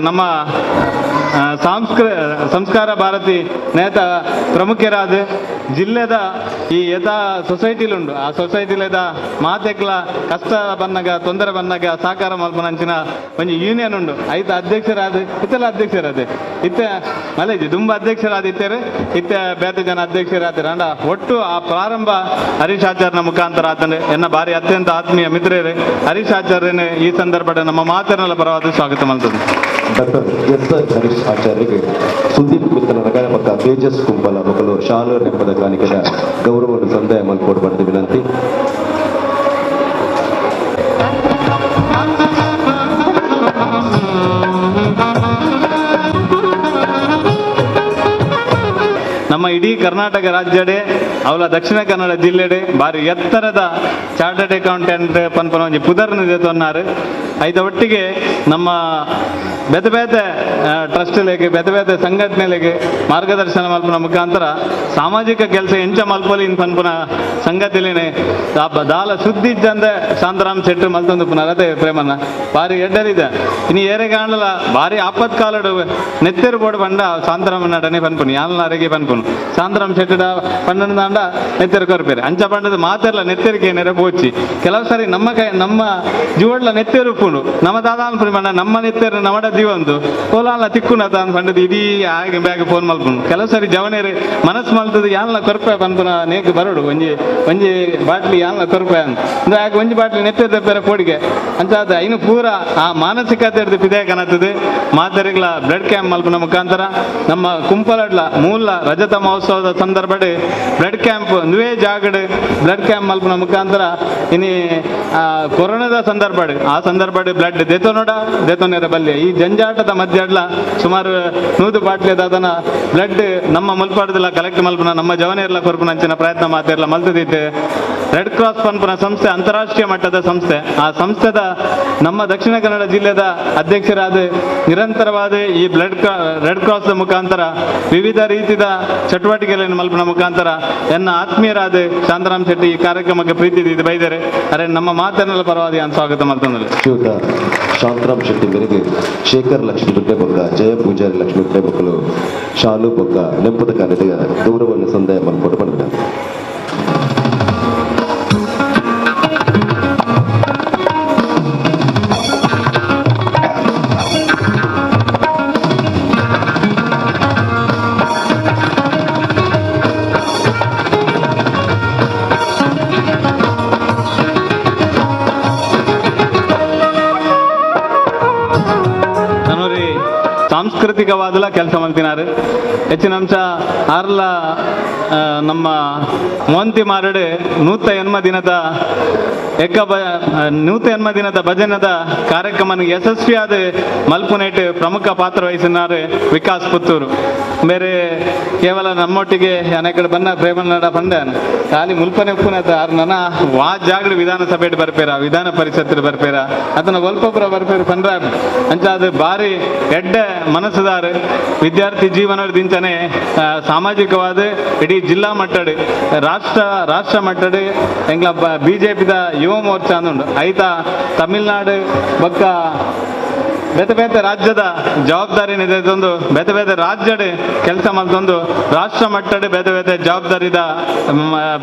ನಮ್ಮ ಸಂಸ್ಕಾರ ಭಾರತಿ ನೇತ ಪ್ರಮುಖರಾದ ಜಿಲ್ಲೆದ ಈ ಯಥಾ ಸೊಸೈಟಿಲುಂಡು ಆ ಸೊಸೈಟಿಲೇದ ಮಾತೆಕ್ಲ ಕಷ್ಟ ಬನ್ನಗ ತೊಂದರೆ ಬನ್ನಗ ಸಹಕಾರ ಮಲ್ಪನಂಚಿನ ಒಂಜಿ ಯೂನಿಯನ್ ಉಂಡು. ಐತ ಅಧ್ಯಕ್ಷರಾದ ಇತ್ತೆಲ್ಲ ಅಧ್ಯಕ್ಷರಾದ ಇತ್ತೆ ಮಲೇಜಿ ದುಂಬ ಅಧ್ಯಕ್ಷರಾದ ಇತ್ತೇರು ಇತ್ತೆ ಬೇತೆ ಜನ ಅಧ್ಯಕ್ಷರಾದ ಅಂಡ ಒಟ್ಟು ಆ ಪ್ರಾರಂಭ ಹರೀಶ್ ಆಚಾರ್ಯನ ಮುಖಾಂತರ ಆತಂದ್ರೆ ಎನ್ನ ಬಾರಿ ಅತ್ಯಂತ ಆತ್ಮೀಯ ಮಿತ್ರರೇ ಹರೀಶ್ ಆಚಾರ್ಯನ ಈ ಸಂದರ್ಭದ ನಮ್ಮ ಮಾತನ್ನೆಲ್ಲ ಪರವಾದ ಸ್ವಾಗತ ಮಾಡ್ತದೆ. ಡಾಕ್ಟರ್ ಎಸ್ ಆರ್ ಹರೀಶ್ ಆಚಾರ್ಯರಿಗೆ ಸುದೀಪ್ ಮಿತ್ತನ ನಗರ ಪಕ್ಕ ತೇಜಸ್ ಕುಂಬಲ ಮಕ್ಕಳು ಶಾಲು ನೆಂಪದ ಕಾಣಿಕೆದ ಗೌರವವನ್ನು ಸಂದಾಯ ಮಲ್ಕೋಡು ಪಡೆದ ವಿನಂತಿ. ನಮ್ಮ ಇಡೀ ಕರ್ನಾಟಕ ರಾಜ್ಯಡೆ ಅವಲ ದಕ್ಷಿಣ ಕನ್ನಡ ಜಿಲ್ಲೆಡೆ ಬಾರಿ ಎತ್ತರದ ಚಾರ್ಟರ್ಡ್ ಅಕೌಂಟೆಂಟ್ ಪನ್ಪನ ಒಂಜಿ ಪುದರ್ನ ತೊನ್ನಾರು. ಐತ ಒಟ್ಟಿಗೆ ನಮ್ಮ ಬೇತೆ ಬೇತೆ ಟ್ರಸ್ಟ್ಲೆಗೆ ಬೇತೆ ಬೇತೆ ಸಂಘಟನೆಲೆಗೆ ಮಾರ್ಗದರ್ಶನ ಮಲ್ಪುನ ಮುಖಾಂತರ ಸಾಮಾಜಿಕ ಕೆಲಸ ಎಂಚ ಮಲ್ಪೊಲಿ ಇನ್ ಪನ್ಪುನ ಸಂಗತಿಲೇನೆ ದಾಲ ಸುದ್ದಿ ಇಜ್ಜಂದೆ ಶಾಂತರಾಮ್ ಶೆಟ್ರು ಮಲ್ತೊಂದು ಪುನರ್ ಅದೇ ಪ್ರೇಮನ್ನ ಬಾರಿ ಎಡ್ಡಲಿದೆ. ಇನ್ನು ಏರೆ ಕಾಣಲ ಬಾರಿ ಆಪತ್ಕಾಲಡು ನೆತ್ತೆರು ಬೋಡು ಪಂಡ ಶಾಂತರಾಮ ನಡನೆ ಪನ್ಪುನು ಯಾಲ್ನಾರಿಗೆ ಪನ್ಪುನು ಶಾಂತರಾಮ್ ಶೆಟ್ಟಡ ಪನ್ನೊಂದು ದಾಂಡ ನೆತ್ತೆರು ಕೊರ್ಪೇರು ಅಂಚ ಪಂಡದ ಮಾತೆರ್ಲ ನೆತ್ತೆರಿಗೆ ನೆರೆ ಪೋಚಿ ಕೆಲವು ಸಾರಿ ನಮ್ಮ ಕೈ ನಮ್ಮ ಜೀವಡ್ಲ ನೆತ್ತೆರು ಉಪ್ಪುಂಡು ನಮ್ಮ ದಾದ ಅನ್ಪುನಿ ಪಂಡ ನಮ್ಮ ನೆತ್ತೆರು ನಮಡ ಜೀವಂತು ಕೋಲಾಲ ತಿಕ್ಕುನ ತಾನ್ ಪಂಡದ ಇಡೀ ಆಗ ಬ್ಯಾಗ್ ಫೋನ್ ಮಲ್ಪುಂಡು. ಕೆಲವು ಸಾರಿ ಜವನೇರು ಮನಸ್ಸು ಮಲ್ತದ ಯಾನ್ಲ ಕೊರ್ಪೆ ಪನ್ಪುನ ನೇಕ್ ಬರೋಡು ಒಂಜಿ ಒಂಜಿ ಬಾಟ್ಲಿ ಯಾನ್ಲ ಕೊರ್ಪೆ ಅಂದ್ರೆ ಆಗ ಒಂಜಿ ಬಾಟ್ಲಿ ನೆತ್ತೆರು ತೆಪ್ಪೆರ ಪೋಡಿಗೆ ಅಂಚಾದ ಇನ್ನು ಪೂರ ಆ ಮಾನಸಿಕತೆ ಹಿಡ್ದು ಪಿದೆ ಕನತದೆ ಮಾತರಿಗಳ ಬ್ಲಡ್ ಕ್ಯಾಂಪ್ ಮಲ್ಪುನ ಮುಖಾಂತರ ನಮ್ಮ ಕುಂಪಲಡ್ಲ ಮೂಲ ರಜತ ಮಹೋತ್ಸವದ ಸಂದರ್ಭಡ್ ಬ್ಲಡ್ ಕ್ಯಾಂಪ್ ಒಂದುವೇ ಜಾಗಡ್ ಬ್ಲಡ್ ಕ್ಯಾಂಪ್ ಮಲ್ಪುನ ಮುಖಾಂತರ ಇನಿ ಕೊರೋನಾದ ಸಂದರ್ಭಡ್ ಆ ಸಂದರ್ಭಡ್ ಬ್ಲಡ್ ದೇತೋನೋಡ ದೇತೋನೇರ ಬಲ್ಯ ಈ ಜಂಜಾಟದ ಮಧ್ಯಡ್ಲ ಸುಮಾರು 100 ಬಾಟ್ಲಿ ದಾದನ ಬ್ಲಡ್ ನಮ್ಮ ಮುಲ್ಪಾಡದಲ್ಲ ಕಲೆಕ್ಟ್ ಮಲ್ಪುನ ನಮ್ಮ ಜವನೇರ್ಲ ಕೊರ್ಪುನ ಅಂಚಿನ ಪ್ರಯತ್ನ ಮಾತಿರ್ಲ ಮಲ್ತದಿತ್ತು. ರೆಡ್ ಕ್ರಾಸ್ ಪನ್ಪುನ ಸಂಸ್ಥೆ ಅಂತಾರಾಷ್ಟ್ರೀಯ ಮಟ್ಟದ ಸಂಸ್ಥೆ. ಆ ಸಂಸ್ಥೆದ ನಮ್ಮ ದಕ್ಷಿಣ ಕನ್ನಡ ಜಿಲ್ಲೆದ ಅಧ್ಯಕ್ಷರಾದ ನಿರಂತರವಾದ ಈ ರೆಡ್ ಕ್ರಾಸ್ ಮುಖಾಂತರ ವಿವಿಧ ರೀತಿಯ ಚಟುವಟಿಕೆಗಳನ್ನು ಮಲ್ಪುನ ಮುಖಾಂತರ ಎನ್ನ ಆತ್ಮೀಯರಾದ ಶಾಂತರಾಮ್ ಶೆಟ್ಟಿ ಈ ಕಾರ್ಯಕ್ರಮಕ್ಕೆ ಪ್ರೀತಿ ಇದ್ದು ಬೈದರೆ ಅರೆ ನಮ್ಮ ಮಾತನ್ನೆಲ್ಲ ಪರವಾದಿ ಅಂತ ಸ್ವಾಗತ ಮಾಡ್ತಂದ್ರೆ. ಶ್ರೀಯುತ ಶಾಂತರಾಮ್ ಶೆಟ್ಟಿ ಮೇರೆಗೆ ಶೇಖರ್ ಲಕ್ಷ್ಮೀ ಬೊಕ್ಕ ಜಯ ಪೂಜಾರಿ ಲಕ್ಷ್ಮೀ ಮಕ್ಕಳು ಶಾಲು ಬೊಕ್ಕ ನೆಂಪದ ಕಾರ್ಯದ ಗೌರವವನ್ನು ಸಂದಾಯ ಮಲ್ಪಟ್ಟು ಬಂದಿದ್ದಾರೆ. ಸಾಂಸ್ಕೃತಿಕವಾದಲ ಕೆಲಸ ಮಾಡ್ತಿನಾರು ಹೆಚ್ಚಿನ ಅಂಶ ಆರ್ಲ ನಮ್ಮ ಮೋಂತಿ ಮಾರಡು 180 ದಿನದ ಎಕ್ಕ ಬ 180 ದಿನದ ಭಜನದ ಕಾರ್ಯಕ್ರಮ ಯಶಸ್ವಿಯಾದ ಮಲ್ಪುನೇಟ್ ಪ್ರಮುಖ ಪಾತ್ರ ವಹಿಸಿನಾರು ವಿಕಾಸ್ ಪುತ್ತೂರು. ಬೇರೆ ಕೇವಲ ನಮ್ಮೊಟ್ಟಿಗೆ ಅನೇಕಡೆ ಬನ್ನ ಪ್ರೇಮನಡ ಪಂಡ ಖಾಲಿ ಮುಲ್ಪನೆ ಉಪ್ಪುನತ ಆರ್ ನನ ವಾ ಜಾಗಡು ವಿಧಾನಸಭೆ ಬರ್ಪೇರ ವಿಧಾನ ಪರಿಷತ್ ಬರ್ಪೇರ ಅದನ್ನ ಒಲ್ಪೊಬ್ಬರ ಬರ್ಪೇರು ಪಂಡ್ರ ಅಂಚ ಅದು ಬಾರಿ ಎಡ್ಡೆ ಮನಸ್ಸುದಾರು ವಿದ್ಯಾರ್ಥಿ ಜೀವನ ದಿಂಚನೆ ಸಾಮಾಜಿಕವಾದ ಇಡೀ ಜಿಲ್ಲಾ ಮಟ್ಟಡ್ ರಾಷ್ಟ್ರ ರಾಷ್ಟ್ರ ಮಟ್ಟಡ್ ಎಂಗ್ಲ ಬಿಜೆಪಿದ ಯುವ ಮೋರ್ಚಾ ಅಂದುಂಡು ಐತ ತಮಿಳ್ನಾಡು ಬೊಕ್ಕ ಬೇತೆ ಬೇತೆ ರಾಜ್ಯದ ಜವಾಬ್ದಾರಿ ನಿಧೆದೊಂದು ಬೇತೆ ಬೇತೆ ರಾಜ್ಯಡ್ ಕೆಲಸ ಮಲ್ತೊಂದು ರಾಷ್ಟ್ರ ಮಟ್ಟಡ್ ಬೇತೆ ಬೇತೆ ಜವಾಬ್ದಾರಿದ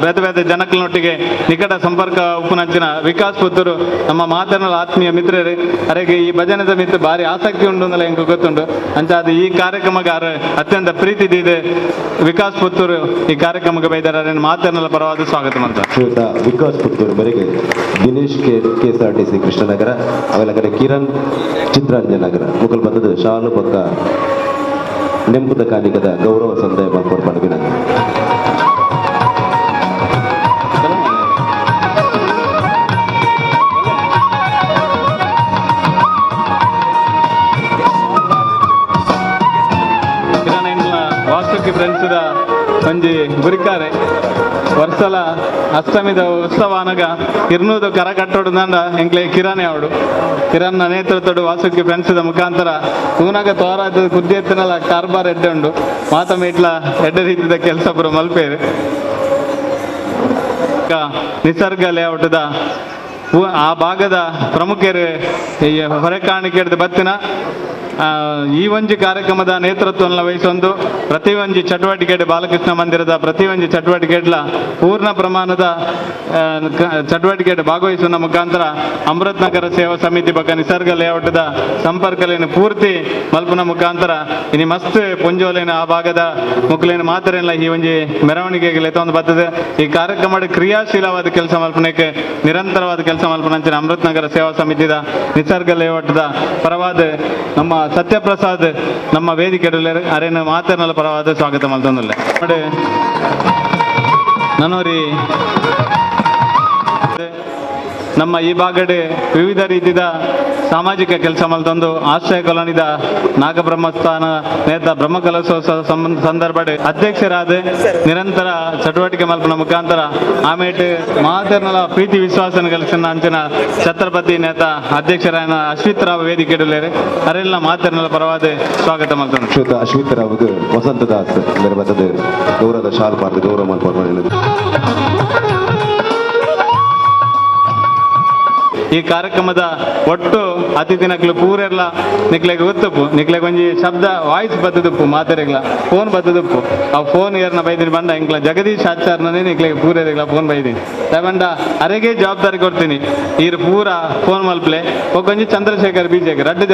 ಬೇತೆ ಬೇತೆ ಜನಕ್ಲನೊಟ್ಟಿಗೆ ನಿಕಟ ಸಂಪರ್ಕ ಉಪ್ಪುನಂಚಿನ ವಿಕಾಸ್ ಪುತ್ತೂರು ನಮ್ಮ ಮಾತನಾಡ ಆತ್ಮೀಯ ಮಿತ್ರರು ಅರೆಗೆ ಈ ಭಜನೆದ ಮಿತ್ರ ಭಾರಿ ಆಸಕ್ತಿ ಉಂಡು ಅಂದಲ ಎಂಕ್ ಗೊತ್ತುಂಡು ಅಂಚ ಅದು ಈ ಕಾರ್ಯಕ್ರಮಗಾರ ಅತ್ಯಂತ ಪ್ರೀತಿ ಇದೆ ವಿಕಾಸ್ ಪುತ್ತೂರು ಈ ಕಾರ್ಯಕ್ರಮಕ್ಕೆ ಬೈದಾರ ಮಾತನಾಡ ಪರವಾದ ಸ್ವಾಗತ ಮಾಡ್ತಾರೆ. ಶ್ರೀಯುತ ವಿಕಾಸ್ ಪುತ್ತೂರು ಮೇರೆಗೆ Dinesh K K S R T C Krishnanagar ಅವೆಲ್ಲ ಕಡೆ ಕಿರಣ್ ಚಿತ್ರಾಂಜನಗರ ಮುಕಲ್ ಬಂದದ್ದು ಶಾಲು ಪಕ್ಕ ನೆಂಪುದ ಕಾನಿಕದ ಗೌರವ ಸಂದಾಯ ಮಲ್ಪೊಡು ಪಂದ್ ವಿನಂತಿ. ಒಂಜಿ ಗುರಿಕಾರೆ ವರ್ಷಲ ಅಷ್ಟಮಿದ ಉತ್ಸವ ಅನಗ ಇರ್ನೂದು ಕರ ಕಟ್ಟೋಡು ನಂಡ ಎಂಕ್ಲೆ ಕಿರಾಣೆ ಅವಡು ಕಿರಣ್ನ ನೇತೃತ್ವಡು ವಾಸುಕಿ ಫ್ರೆಂಡ್ಸ್ದ ಮುಖಾಂತರ ತೂನಾಗ ತೋರಾದ ಕುದ್ದಿ ಎತ್ತನಲ ಕಾರ್ಬಾರ್ ಎಡ್ಡೆ ಉಂಡು ಮಾತ ಮೇಟ್ಲ ಎಡ್ಡೆ ರೀತಿದ ಕೆಲಸ ಪೂರ ಮಲ್ಪೇರು. ನಿಸರ್ಗ ಲೇಔಟ್ದ ಆ ಭಾಗದ ಪ್ರಮುಖರು ಹೊರೆ ಕಾಣಿಕೆ ಬತ್ತಿನ ಈ ಒಂಜಿ ಕಾರ್ಯಕ್ರಮದ ನೇತೃತ್ವವನ್ನು ವಹಿಸೊಂದು ಪ್ರತಿಯೊಂಜಿ ಚಟುವಟಿಕೆ ಬಾಲಕೃಷ್ಣ ಮಂದಿರದ ಪ್ರತಿಯೊಂಜಿ ಚಟುವಟಿಕೆಡ್ಲ ಪೂರ್ಣ ಪ್ರಮಾಣದ ಚಟುವಟಿಕೆ ಭಾಗವಹಿಸುವ ಮುಖಾಂತರ ಅಮೃತ್ ನಗರ ಸೇವಾ ಸಮಿತಿ ಬೊಕ್ಕ ನಿಸರ್ಗ ಲೇಔಟ್ದ ಸಂಪರ್ಕಲೇನು ಪೂರ್ತಿ ಮಲ್ಪುನ ಮುಖಾಂತರ ಇನಿ ಮಸ್ತ್ ಪೊಂಜೋಲೇನ ಆ ಭಾಗದ ಮುಕ್ಲೇನು ಮಾತ್ರೆಲ್ಲ ಈ ಒಂಜಿ ಮೆರವಣಿಗೆಗೆ ಲೆತ್ತೊಂದು ಬರ್ತದೆ. ಈ ಕಾರ್ಯಕ್ರಮ ಕ್ರಿಯಾಶೀಲವಾದ ಕೆಲಸ ಮಲ್ಪನಕ್ಕೆ ನಿರಂತರವಾದ ಕೆಲಸ ಮಲ್ಪನಂಚಿನ ಅಮೃತ್ ನಗರ ಸೇವಾ ಸಮಿತಿದ ನಿಸರ್ಗ ಲೇಔಟ್ದ ಪರವಾದ ನಮ್ಮ ಸತ್ಯಪ್ರಸಾದ್ ನಮ್ಮ ವೇದಿಕೆ ಅರೇನ ಮಾತನಾಡಲು ಪರವಾದ ಸ್ವಾಗತ ಮಲ್ತೊಂದುಲ್ಲೆ. ನನೋರಿ ನಮ್ಮ ಈ ಭಾಗಡೆ ವಿವಿಧ ರೀತಿಯ ಸಾಮಾಜಿಕ ಕೆಲಸ ಮಲ್ತೊಂದು ಆಶ್ರಯ ಕಾಲೋನಿದ ನಾಗಬ್ರಹ್ಮಸ್ಥಾನ ನೇತ ಬ್ರಹ್ಮಕಲಶೋತ್ಸವ ಸಂದರ್ಭ ಅಧ್ಯಕ್ಷರಾದ ನಿರಂತರ ಚಟುವಟಿಕೆ ಮಲ್ಪನ ಮುಖಾಂತರ ಆಮೇಲೆ ಮಾತರ್ನಲ ಪ್ರೀತಿ ವಿಶ್ವಾಸನ ಕಲಿಸಿನ ಅಂಚಿನ ಛತ್ರಪತಿ ನೇತ ಅಧ್ಯಕ್ಷರಾದ ಅಶ್ವಿತ್ ರಾವ್ ವೇದಿಕೆ ಅರೆಲ್ಲ ಮಾತರ್ನಲ ಪರವಾದ ಸ್ವಾಗತ ಮಲ್ತೊಂದು. ಶ್ರೀಯುತ ಅಶ್ವಿತ್ ರಾವ್ಗೆ ವಸಂತ ದಾಸ್ ಬರ್ತದೆ ಗೌರವದ ಶಾಲ್ ಪಾರ್ದು ಗೌರವ ಮಲ್ಪ. ಈ ಕಾರ್ಯಕ್ರಮದ ಒಟ್ಟು ಅತಿಥಿ ನಕ್ಲು ಪೂರೆರ್ಲ ನಿಕ್ಲೆಗ್ ಗೊತ್ತುಪ್ಪು ನಿಕ್ಲೆಗ್ ಒಂಜಿ ಶಬ್ದ ವಾಯ್ಸ್ ಬತ್ತದುಪ್ಪು ಮಾತೆರೆಗ್ಲ ಫೋನ್ ಬತ್ತದುಪ್ಪು ಆ ಫೋನ್ ಏರ್ನ ಬೈದಿನಿ ಬಂಡ ಇಂಕ್ಲ ಜಗದೀಶ್ ಆಚಾರ್ನೇ ನಿಕ್ಲೆಗ್ ಪೂರೆರೆಗ್ಲ ಫೋನ್ ಬೈದಿನಿ ಬಂಡ ಅರೆಗೆ ಜವಾಬ್ದಾರಿ ಕೊಡ್ತೀನಿ ಈರು ಪೂರ ಫೋನ್ ಮಲ್ಪ್ಲೆ ಒಕ್ಕೊಂಜಿ ಚಂದ್ರಶೇಖರ್ ಬಿಜೆಗೆ ರಡ್ಡು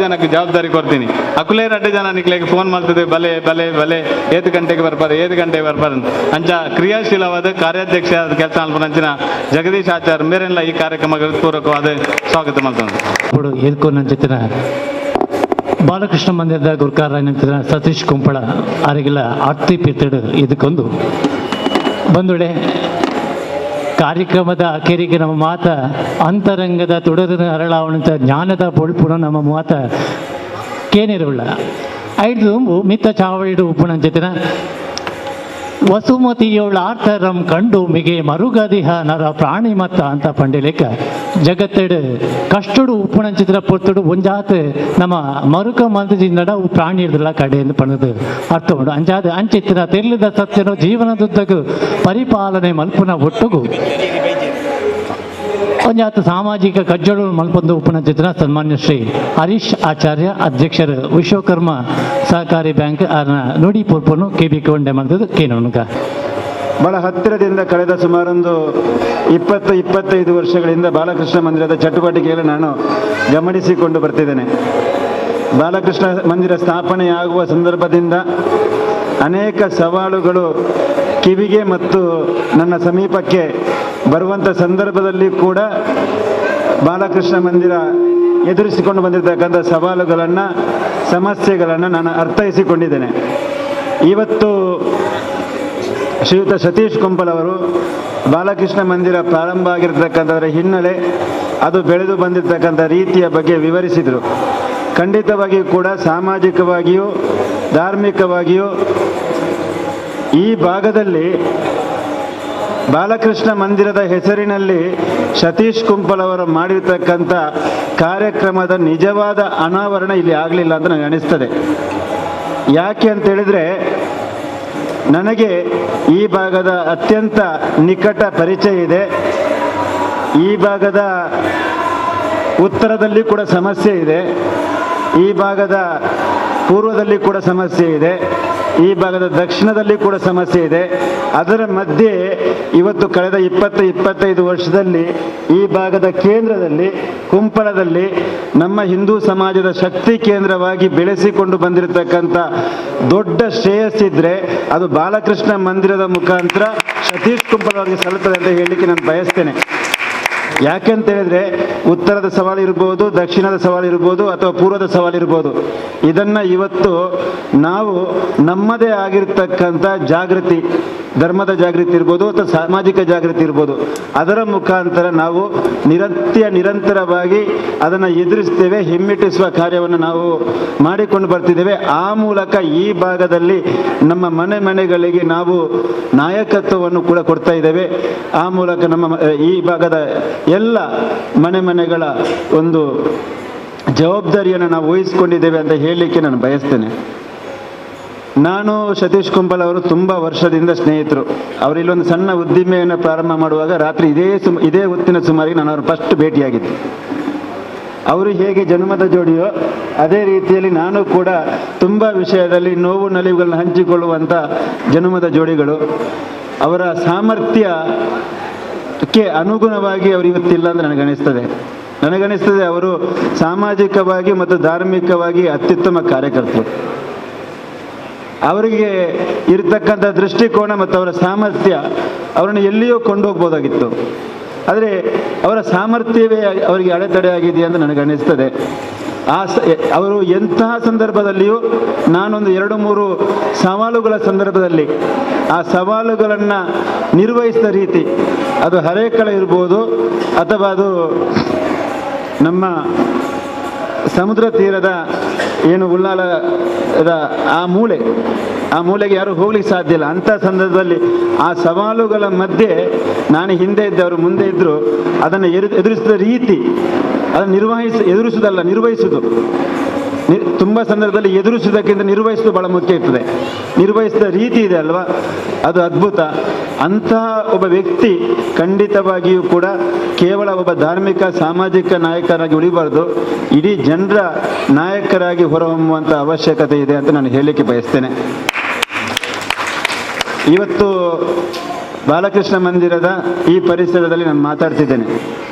ಜನಕ್ಕೆ ಜವಾಬ್ದಾರಿ ಕೊಡ್ತೀನಿ ಅಕುಲೇ ರಡ್ಡು ಜನ ನಿಕ್ಲೆಗ್ ಫೋನ್ ಮಲ್ತದೆ ಬಲೆ ಬಲೆ ಬಲೆ ಏತು ಗಂಟೆಗೆ ಬರ್ಪಾರೆ ಏತು ಗಂಟೆಗೆ ಬರ್ಪಾರೆ ಅಂಚ ಕ್ರಿಯಾಶೀಲವಾದ ಕಾರ್ಯಾಧ್ಯಕ್ಷ ಕೆಲಸ ಮಲ್ಪನಂಚಿನ ಜಗದೀಶ್ ಆಚಾರ್ ಮೇರೆಲ್ಲ ಈ ಕಾರ್ಯಕ್ರಮ ಪೂರಕವಾದ ಸ್ವಾಗತ ಮಾಡ್ತಾನೆ. ఇప్పుడు ಎದ್ಕೊನಂಚಿತ್ತಿನ ಬಾಲಕೃಷ್ಣ ಮಂದಿರದ ಗುರುಕಾರ ಸತೀಶ್ ಕುಂಪಳ ಅರಿಗೆಲ್ಲ ಆರ್ತಿ ಪಿತ್ತಡು ಇದಕ್ಕೊಂದು ಬಂದುಡೆ ಕಾರ್ಯಕ್ರಮದ ಅಖೇರಿಗೆ ನಮ್ಮ ಮಾತ ಅಂತರಂಗದ ತುಡರಿನ ಹರಳಾವಣಂತ ಜ್ಞಾನದ ಬೊಳ್ಪುನ ನಮ್ಮ ಮಾತ ಕೇನಿರುಳ್ಳ ಐದು ಮಿತ್ತ ಚಾವಳಿಡು ಉಪ್ಪುನಂಚಿತ್ತಿನ ವಸುಮತಿಯೋಳ ಆರ್ತರಂ ಕಂಡು ಮಿಗೆ ಮರುಗದಿಹ ನರ ಪ್ರಾಣಿ ಮತ್ತ ಅಂತ ಪಂಡಿಲೇಕ ಜಗತ್ತೆಡು ಕಷ್ಟಡು ಉಪ್ಪುಣಂಚಿತ್ರ ಪೊರ್ತುಡು ಒಂಜಾತ್ ನಮ್ಮ ಮರುಕ ಮಲ್ತಿಂದಡ ಪ್ರಾಣಿ ಹಿಡ್ದಲ್ಲ ಕಡೆ ಎಂದು ಪಣದು ಅರ್ಥ ಉಂಡು. ಅಂಚಾದ ಅಂಚಿತ್ತಿನ ತೆರ್ಲಿದ ಸತ್ಯನು ಜೀವನದುದ್ದಗು ಪರಿಪಾಲನೆ ಮಲ್ಪುನ ಒಟ್ಟುಗು ಒಂಜಾತ ಸಾಮಾಜಿಕ ಕಜ್ಜಳು ಮಲ್ಪೊಂದು ಉಪ್ಪುಣಂಚಿತ್ರ ಸನ್ಮಾನ್ಯ ಶ್ರೀ ಹರೀಶ್ ಆಚಾರ್ಯ ಅಧ್ಯಕ್ಷರು ವಿಶ್ವಕರ್ಮ ಸಹಕಾರಿ ಬ್ಯಾಂಕ್ ಆರ್ನ ನುಡಿ ಪೂರ್ಪನು ಕೆ ಬಿ ಕೊಂಡೆ ಮಾಡಿದ್ದು ಕೇನೋಣಕ. ಬಹಳ ಹತ್ತಿರದಿಂದ ಕಳೆದ ಸುಮಾರೊಂದು 20-25 ವರ್ಷಗಳಿಂದ ಬಾಲಕೃಷ್ಣ ಮಂದಿರದ ಚಟುವಟಿಕೆಯನ್ನು ನಾನು ಗಮನಿಸಿಕೊಂಡು ಬರ್ತಿದ್ದೇನೆ. ಬಾಲಕೃಷ್ಣ ಮಂದಿರ ಸ್ಥಾಪನೆಯಾಗುವ ಸಂದರ್ಭದಿಂದ ಅನೇಕ ಸವಾಲುಗಳು ಕಿವಿಗೆ ಮತ್ತು ನನ್ನ ಸಮೀಪಕ್ಕೆ ಬರುವಂಥ ಸಂದರ್ಭದಲ್ಲಿ ಕೂಡ ಬಾಲಕೃಷ್ಣ ಮಂದಿರ ಎದುರಿಸಿಕೊಂಡು ಬಂದಿರತಕ್ಕಂಥ ಸವಾಲುಗಳನ್ನು, ಸಮಸ್ಯೆಗಳನ್ನು ನಾನು ಅರ್ಥೈಸಿಕೊಂಡಿದ್ದೇನೆ. ಇವತ್ತು ಶ್ರೀಯುತ ಸತೀಶ್ ಕುಂಪಲ್ ಅವರು ಬಾಲಕೃಷ್ಣ ಮಂದಿರ ಪ್ರಾರಂಭ ಆಗಿರ್ತಕ್ಕಂಥದ್ರ ಹಿನ್ನೆಲೆ, ಅದು ಬೆಳೆದು ಬಂದಿರತಕ್ಕಂಥ ರೀತಿಯ ಬಗ್ಗೆ ವಿವರಿಸಿದರು. ಖಂಡಿತವಾಗಿಯೂ ಕೂಡ ಸಾಮಾಜಿಕವಾಗಿಯೂ ಧಾರ್ಮಿಕವಾಗಿಯೂ ಈ ಭಾಗದಲ್ಲಿ ಬಾಲಕೃಷ್ಣ ಮಂದಿರದ ಹೆಸರಿನಲ್ಲಿ ಸತೀಶ್ ಕುಂಪಲ್ ಅವರು ಮಾಡಿರ್ತಕ್ಕಂಥ ಕಾರ್ಯಕ್ರಮದ ನಿಜವಾದ ಅನಾವರಣ ಇಲ್ಲಿ ಆಗಲಿಲ್ಲ ಅಂತ ನನಗೆ ಅನಿಸ್ತದೆ. ಯಾಕೆ ಅಂತೇಳಿದರೆ, ನನಗೆ ಈ ಭಾಗದ ಅತ್ಯಂತ ನಿಕಟ ಪರಿಚಯ ಇದೆ. ಈ ಭಾಗದ ಉತ್ತರದಲ್ಲಿ ಕೂಡ ಸಮಸ್ಯೆ ಇದೆ, ಈ ಭಾಗದ ಪೂರ್ವದಲ್ಲಿ ಕೂಡ ಸಮಸ್ಯೆ ಇದೆ, ಈ ಭಾಗದ ದಕ್ಷಿಣದಲ್ಲಿ ಕೂಡ ಸಮಸ್ಯೆ ಇದೆ. ಅದರ ಮಧ್ಯೆ ಇವತ್ತು ಕಳೆದ 20-25 ವರ್ಷದಲ್ಲಿ ಈ ಭಾಗದ ಕೇಂದ್ರದಲ್ಲಿ ಕುಂಪಳದಲ್ಲಿ ನಮ್ಮ ಹಿಂದೂ ಸಮಾಜದ ಶಕ್ತಿ ಕೇಂದ್ರವಾಗಿ ಬೆಳೆಸಿಕೊಂಡು ಬಂದಿರತಕ್ಕಂಥ ದೊಡ್ಡ ಶ್ರೇಯಸ್ಸಿದ್ರೆ ಅದು ಬಾಲಕೃಷ್ಣ ಮಂದಿರದ ಮುಖಾಂತರ ಸತೀಶ್ ಕುಂಪಳ ಅವರಿಗೆ ಸಲ್ಲುತ್ತದೆ ಅಂತ ಹೇಳಲಿಕ್ಕೆ ನಾನು ಬಯಸ್ತೇನೆ. ಯಾಕೆಂತ ಹೇಳಿದ್ರೆ, ಉತ್ತರದ ಸವಾಲು ಇರ್ಬೋದು, ದಕ್ಷಿಣದ ಸವಾಲು ಇರ್ಬೋದು, ಅಥವಾ ಪೂರ್ವದ ಸವಾಲು ಇರ್ಬೋದು, ಇದನ್ನು ಇವತ್ತು ನಾವು ನಮ್ಮದೇ ಆಗಿರ್ತಕ್ಕಂಥ ಜಾಗೃತಿ, ಧರ್ಮದ ಜಾಗೃತಿ ಇರ್ಬೋದು ಅಥವಾ ಸಾಮಾಜಿಕ ಜಾಗೃತಿ ಇರ್ಬೋದು, ಅದರ ಮುಖಾಂತರ ನಾವು ನಿರಂತರವಾಗಿ ಅದನ್ನು ಎದುರಿಸ್ತೇವೆ. ಹಿಮ್ಮೆಟ್ಟಿಸುವ ಕಾರ್ಯವನ್ನು ನಾವು ಮಾಡಿಕೊಂಡು ಬರ್ತಿದ್ದೇವೆ. ಆ ಮೂಲಕ ಈ ಭಾಗದಲ್ಲಿ ನಮ್ಮ ಮನೆ ಮನೆಗಳಿಗೆ ನಾವು ನಾಯಕತ್ವವನ್ನು ಕೂಡ ಕೊಡ್ತಾ ಇದ್ದೇವೆ. ಆ ಮೂಲಕ ನಮ್ಮ ಈ ಭಾಗದ ಎಲ್ಲ ಮನೆ ಮನೆಗಳ ಒಂದು ಜವಾಬ್ದಾರಿಯನ್ನು ನಾವು ವಹಿಸಿಕೊಂಡಿದ್ದೇವೆ ಅಂತ ಹೇಳಲಿಕ್ಕೆ ನಾನು ಬಯಸ್ತೇನೆ. ನಾನು ಸತೀಶ್ ಕುಂಪಲ್ ಅವರು ತುಂಬ ವರ್ಷದಿಂದ ಸ್ನೇಹಿತರು. ಅವರು ಇಲ್ಲೊಂದು ಸಣ್ಣ ಉದ್ದಿಮೆಯನ್ನು ಪ್ರಾರಂಭ ಮಾಡುವಾಗ ರಾತ್ರಿ ಇದೇ ಹೊತ್ತಿನ ಸುಮಾರಿಗೆ ನಾನು ಅವರು ಫಸ್ಟ್ ಭೇಟಿಯಾಗಿದ್ದೆ. ಅವರು ಹೇಗೆ ಜನ್ಮದ ಜೋಡಿಯೋ ಅದೇ ರೀತಿಯಲ್ಲಿ ನಾನು ಕೂಡ ತುಂಬ ವಿಷಯದಲ್ಲಿ ನೋವು ನಲಿವುಗಳನ್ನ ಹಂಚಿಕೊಳ್ಳುವಂಥ ಜನ್ಮದ ಜೋಡಿಗಳು. ಅವರ ಸಾಮರ್ಥ್ಯಕ್ಕೆ ಅನುಗುಣವಾಗಿ ಅವರು ಇವತ್ತಿಲ್ಲ ಅಂತ ನನಗನ್ನಿಸ್ತದೆ. ಅವರು ಸಾಮಾಜಿಕವಾಗಿ ಮತ್ತು ಧಾರ್ಮಿಕವಾಗಿ ಅತ್ಯುತ್ತಮ ಕಾರ್ಯಕರ್ತರು. ಅವರಿಗೆ ಇರತಕ್ಕಂಥ ದೃಷ್ಟಿಕೋನ ಮತ್ತು ಅವರ ಸಾಮರ್ಥ್ಯ ಅವರನ್ನು ಎಲ್ಲಿಯೂ ಕೊಂಡೋಗ್ಬೋದಾಗಿತ್ತು. ಆದರೆ ಅವರ ಸಾಮರ್ಥ್ಯವೇ ಅವರಿಗೆ ಅಡೆತಡೆ ಆಗಿದೆ ಅಂತ ನನಗನ್ನಿಸ್ತದೆ. ಅವರು ಎಂತಹ ಸಂದರ್ಭದಲ್ಲಿಯೂ ನಾನೊಂದು 2-3 ಸವಾಲುಗಳ ಸಂದರ್ಭದಲ್ಲಿ ಆ ಸವಾಲುಗಳನ್ನು ನಿರ್ವಹಿಸಿದ ರೀತಿ, ಅದು ಹರೇಕಳ ಇರ್ಬೋದು ಅಥವಾ ಅದು ನಮ್ಮ ಸಮುದ್ರ ತೀರದ ಏನು ಉಳ್ಳಾಲದ ಆ ಮೂಲೆಗೆ ಯಾರೂ ಹೋಗ್ಲಿಕ್ಕೆ ಸಾಧ್ಯ ಇಲ್ಲ. ಅಂಥ ಸಂದರ್ಭದಲ್ಲಿ ಆ ಸವಾಲುಗಳ ಮಧ್ಯೆ ನಾನು ಹಿಂದೆ ಇದ್ದೆ, ಅವರು ಮುಂದೆ ಇದ್ದರು. ಅದನ್ನು ಎದುರಿಸಿದ ರೀತಿ, ಅದನ್ನು ಎದುರಿಸುವುದಲ್ಲ, ನಿರ್ವಹಿಸುವುದು. ತುಂಬ ಸಂದರ್ಭದಲ್ಲಿ ಎದುರಿಸುವುದಕ್ಕಿಂತ ನಿರ್ವಹಿಸುವುದು ಭಾಳ ಮುಖ್ಯ ಇರ್ತದೆ. ನಿರ್ವಹಿಸಿದ ರೀತಿ ಇದೆ ಅಲ್ವಾ, ಅದು ಅದ್ಭುತ. ಅಂತಹ ಒಬ್ಬ ವ್ಯಕ್ತಿ ಖಂಡಿತವಾಗಿಯೂ ಕೂಡ ಕೇವಲ ಒಬ್ಬ ಧಾರ್ಮಿಕ ಸಾಮಾಜಿಕ ನಾಯಕರಾಗಿ ಉಳಿಬಾರ್ದು, ಇಡೀ ಜನರ ನಾಯಕರಾಗಿ ಹೊರಹೊಮ್ಮುವಂಥ ಅವಶ್ಯಕತೆ ಇದೆ ಅಂತ ನಾನು ಹೇಳಲಿಕ್ಕೆ ಬಯಸ್ತೇನೆ. ಇವತ್ತು ಬಾಲಕೃಷ್ಣ ಮಂದಿರದ ಈ ಪರಿಸರದಲ್ಲಿ ನಾನು ಮಾತಾಡ್ತಿದ್ದೇನೆ.